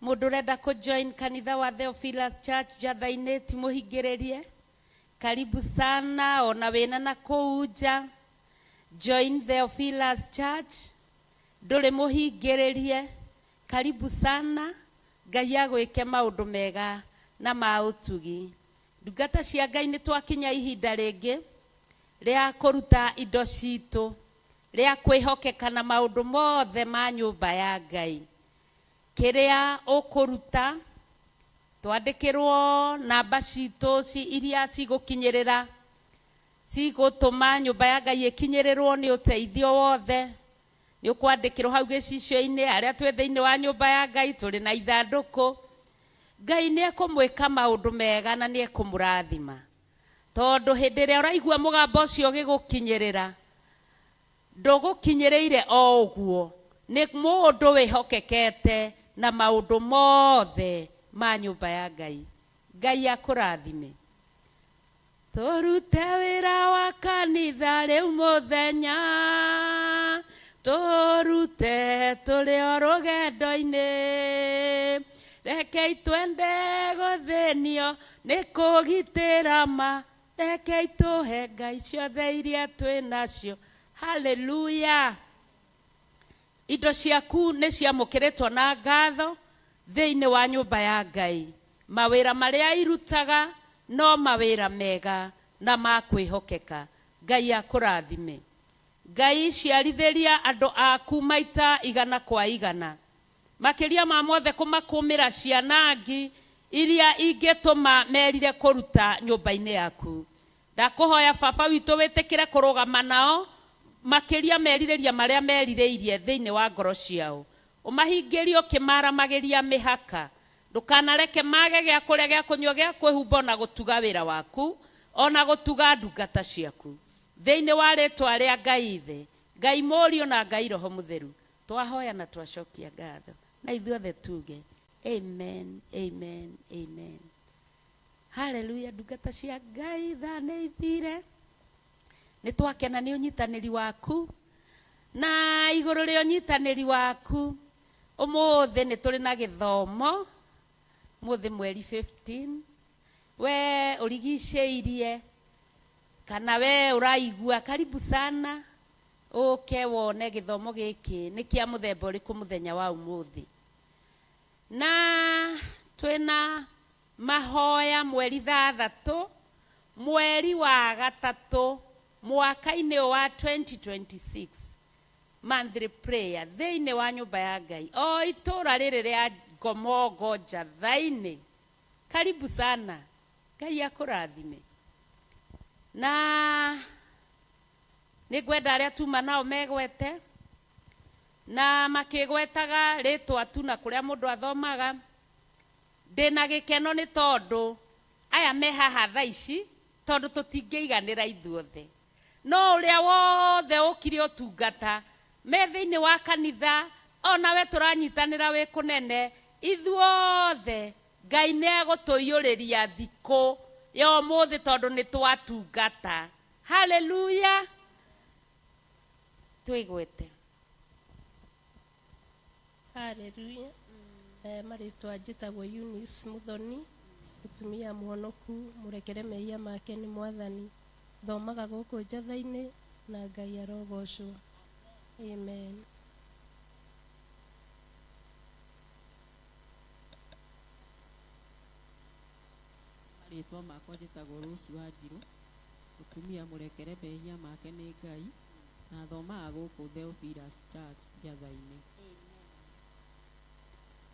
mũndũ ũrenda kũ join kanitha wa Theophilus Church Njatha-inĩ ti mũhingĩrĩrie. Karibu sana, ona wĩna na kũu nja, join Theophilus Church, ndũrĩ mũhingĩrĩrie. Karibu sana, Ngai agwĩke maũndũ mega na ma ũtugi. Ndungata cia Ngai nĩ twakinya ihinda rĩngĩ rĩa kũruta indo citũ, rĩa kwĩhokeka na maũndũ mothe ma nyũmba ya Ngai. Kĩrĩa ũkũruta, twandĩkĩrwo namba citũ iria cigũkinyĩrĩra, cigũtũma nyũmba ya Ngai ĩkinyĩrĩrwo nĩ ũteithio wothe. Nĩ ũkwandĩkĩrwo hau gĩcicio-inĩ, arĩa twĩ thĩinĩ wa nyũmba ya Ngai tũrĩ na ithandũkũ. Ngai nĩ ekũmwĩka maũndũ mega na nĩ ekũmũrathima, tondũ hĩndĩ ĩrĩa ũraigua mũgambo ũcio ũgĩgũkinyĩrĩra, ndũgũkinyĩrĩire o ũguo, nĩ mũndũ wĩhokekete na maũndũ mothe ma nyũmba ya Ngai. Ngai akũrathime. Tũrute wĩra wa kanitha rĩu mũthenya, tũrute tũrĩ o rũgendo-inĩ, rekei twende gũthĩnio nĩ kũgitĩra ma, rekei tũhe Ngai ciothe iria twĩ nacio. Hallelujah. Indo ciaku nĩ ciamũkĩrĩtwo na ngatho thĩinĩ wa nyũmba ya Ngai. Mawĩra marĩa irutaga no mawĩra mega na ma kwĩhokeka. Ngai akũrathime. Ngai ciarithĩria andũ aku maita igana kwa igana, makĩria ma mothe kũmakũmĩra cianangi iria ingĩtũma merire kũruta nyũmba-inĩ yaku. Ndakũhoya Baba witũ wĩtĩkĩre kũrũgama nao makĩria merirĩria marĩa merirĩirie thĩinĩ wa ngoro ciao, ũmahingĩrie ũkĩmaramagĩria mĩhaka. Ndũkanareke mage gĩa kũrĩa, gĩa kũnyua, gĩa kwĩhumba, ona gũtuga wĩra waku, ona gũtuga ndungata ciaku. Thĩinĩ wa rĩtwa rĩa Ngai Ithe, Ngai Mũriũ na Ngai Roho Mũtheru, twahoya na twacokia ngatho, na ithuothe tuge amen, amen, amen. Hallelujah. Ndungata cia Ngai, thaa nĩ ithire, nĩ twakena nĩ ũnyitanĩri waku, na igũrũ rĩa ũnyitanĩri waku ũmũthĩ nĩ tũrĩ na gĩthomo. Mũthĩ mweri 15, we ũrigicĩirie kana we ũraigua, karibu sana ũke wone gĩthomo gĩkĩ nĩ kĩa mũthemba ũrĩkũ mũthenya wa ũmũthĩ. Na twĩna mahoya mweri 6 mweri wa 3 mwaka-inĩ wa 2026, monthly prayer thĩinĩ wa nyũmba ya Ngai o itũra rĩrĩ rĩa Ngomongo Njatha-inĩ. Karibu sana, Ngai akũrathime. Na nĩ ngwenda arĩa tuma nao megwete na makĩgwetaga rĩtwa tu na kũrĩa mũndũ athomaga. Ndĩna gĩkeno nĩ tondũ aya me haha thaa ici, tondũ tũtingĩiganĩra ithuothe, no ũrĩa wothe ũkire ũtungata me thĩinĩ wa kanitha, onawe tũranyitanĩra wĩ kũnene, ithuothe Ngai nĩ egũtũiyũrĩria thikũ ya ũmũthĩ tondũ nĩ twatungata. Hallelujah. Twĩgwete. Hallelujah. Marĩtwa njĩtagwo Eunice Muthoni, mũtumia mũhonoku, mũrekere mehia make nĩ Mwathani. Thomaga gũkũ Njatha-inĩ na Ngai arogocwo. Amen. Marĩtwa makwa njĩtagwo Rose Wanjirũ, mũtumia mũrekere mehia make nĩ Ngai, na thomaga gũkũ Theophilus Church Njatha-inĩ.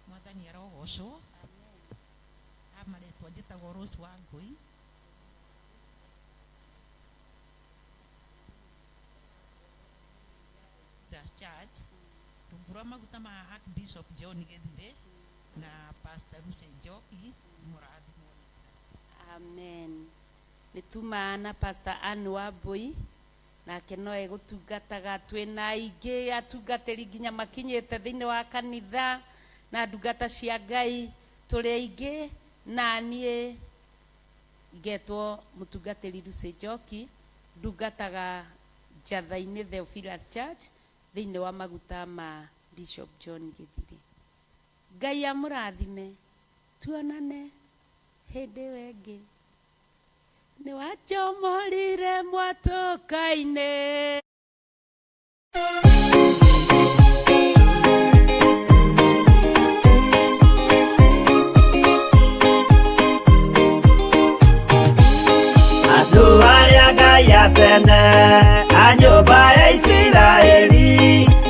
Mwathani arogocwo. Amarĩtwa njĩtagwo Rose Wangũi. Theophilus Church rungu rwa maguta ma Archbishop John Gĩthirĩ na Pastor Lucy Njoki, mũrathimwo nĩ Ngai. Amen. Nĩ tumaa na Pastor Ann Wambui, nake no egũtungataga. Twĩna aingĩ atungatĩri nginya makinyĩte thĩinĩ wa kanitha na ndungata cia Ngai, tũrĩ aingĩ. Na niĩ ngetwo mũtungatĩri Lucy Njoki, ndungataga Njatha-inĩ Theophilus Church thĩinĩ wa maguta ma Bishop John Gĩthirĩ. Ngai amũrathime, tuonane hĩndĩ ĩyo ĩngĩ. Nĩ wachomorire mwatũka-inĩ. Andũ arĩa Ngai atene a nyũmba ya Isiraeli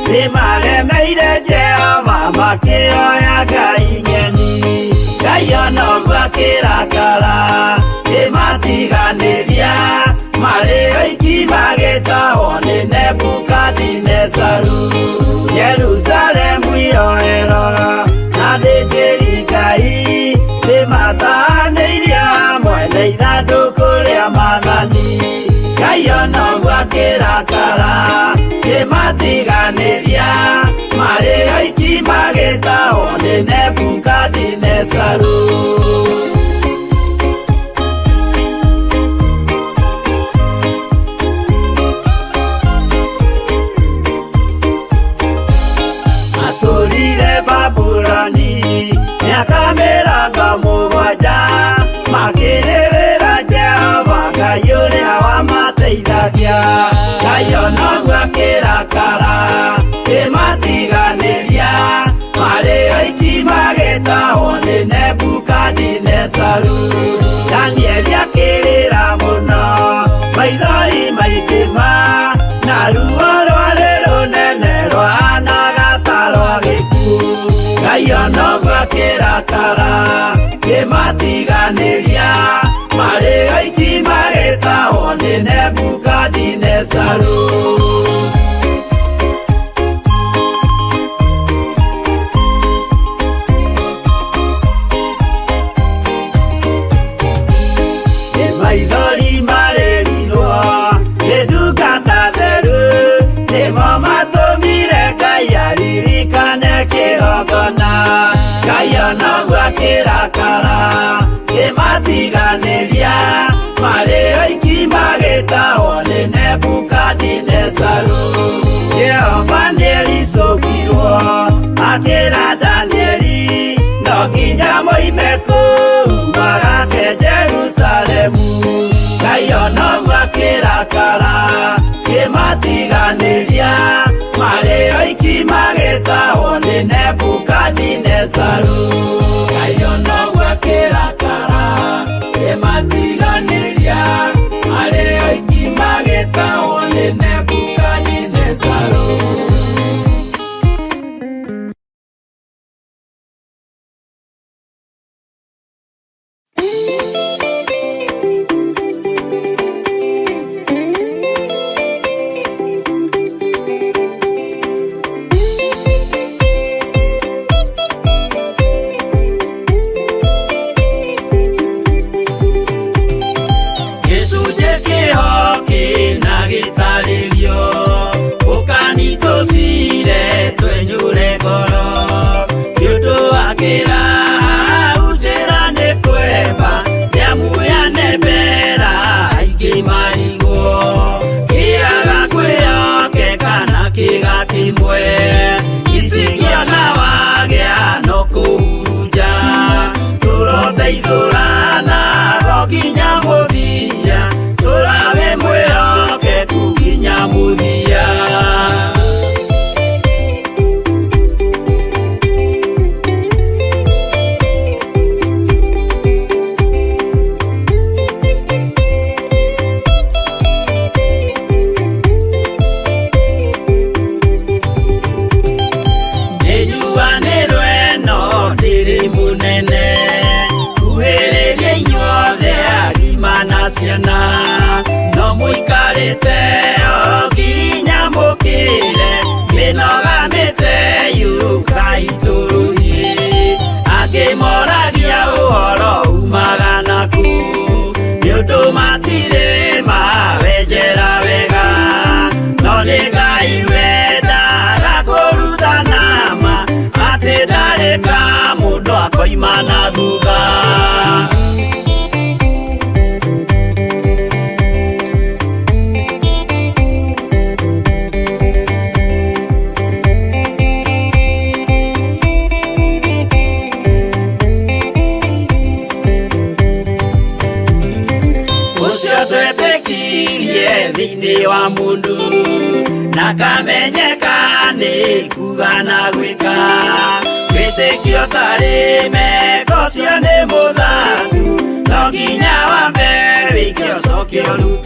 nĩmaremeire Jehova, makĩoya ngai ng'eni. Ngai ona ũguo akĩrakara, kĩmatiganĩria marĩ oiki, magĩtahwo nĩ Nebukadinezaru. Jerusalemu iroero na thĩnjĩri Ngai nĩmatahanĩirio hamwe na ithandũkũ rĩa maathani. Ngai ona ũguo akĩrakara, kĩmatiganĩria marĩ oiki, magĩtahwo nĩ Nebukadinezaru. Matũrire Babuloni mĩaka 70, makĩrĩrĩra Jehova Ngai ũrĩa wamateithagia. Ngai ona ũguo akĩrakara, kĩmatiganĩria marĩ oiki, magĩtahwo nĩ Nebukadinezaru. Danieli akĩrĩra mũno, maithori maingĩ ma na ruo rwarĩ rũnene rwahanaga ta rwa gĩkuũ. Ngai ona ũguo akĩrakara, kĩmatiganĩria marĩ oiki, magĩtahwo nĩ Nebukadinezaru. Nĩ maithori marĩrirwo nĩ ndungata theru, nĩmo matũmire Ngai aririkane kĩgongona. Ngai ona ũguo akĩrakara, kĩmatiganĩria marĩ oiki, magĩtahwo nĩ Nebukadinezaru. Jehova nĩericũkirwo akĩra Danieli no nginya moime kũu magake Jerusalemu. Ngai ona ũguo akĩrakara, kĩmatiganĩria marĩ oiki, magĩtahwo nĩ Nebukadinezaru. Ngai ona ũguo akĩrakara, kĩmatiganĩria marĩ oiki, magĩtahwo nĩ Nebukadinezaru. Tũgatũra nago nginya mũthia, tũra wĩ mwĩhokeku nginya mũthia. Nĩnjuanĩrwo ĩno ndĩrĩ mũnene, kuhĩrĩria inyuothe agima na ciana, no mũikarĩte o nginya mũkĩre, mĩnoga mĩte yũkai tũrũthiĩ. Angĩ moragia ũhoro umaga naku, nĩ ũndũ matirĩ mawenjera wega, no nĩ Ngai wendaga kũrutana ma, atĩ ndarĩ ka mũndũ akoima na thutha. Ũcio twetĩkirie thĩinĩ wa mũndũ, na kamenyeka nĩ kuga na gwĩka, wĩtĩkio tarĩ meko ũcio nĩ mũthatu, no nginya wambe wĩke ũcoke ũrute.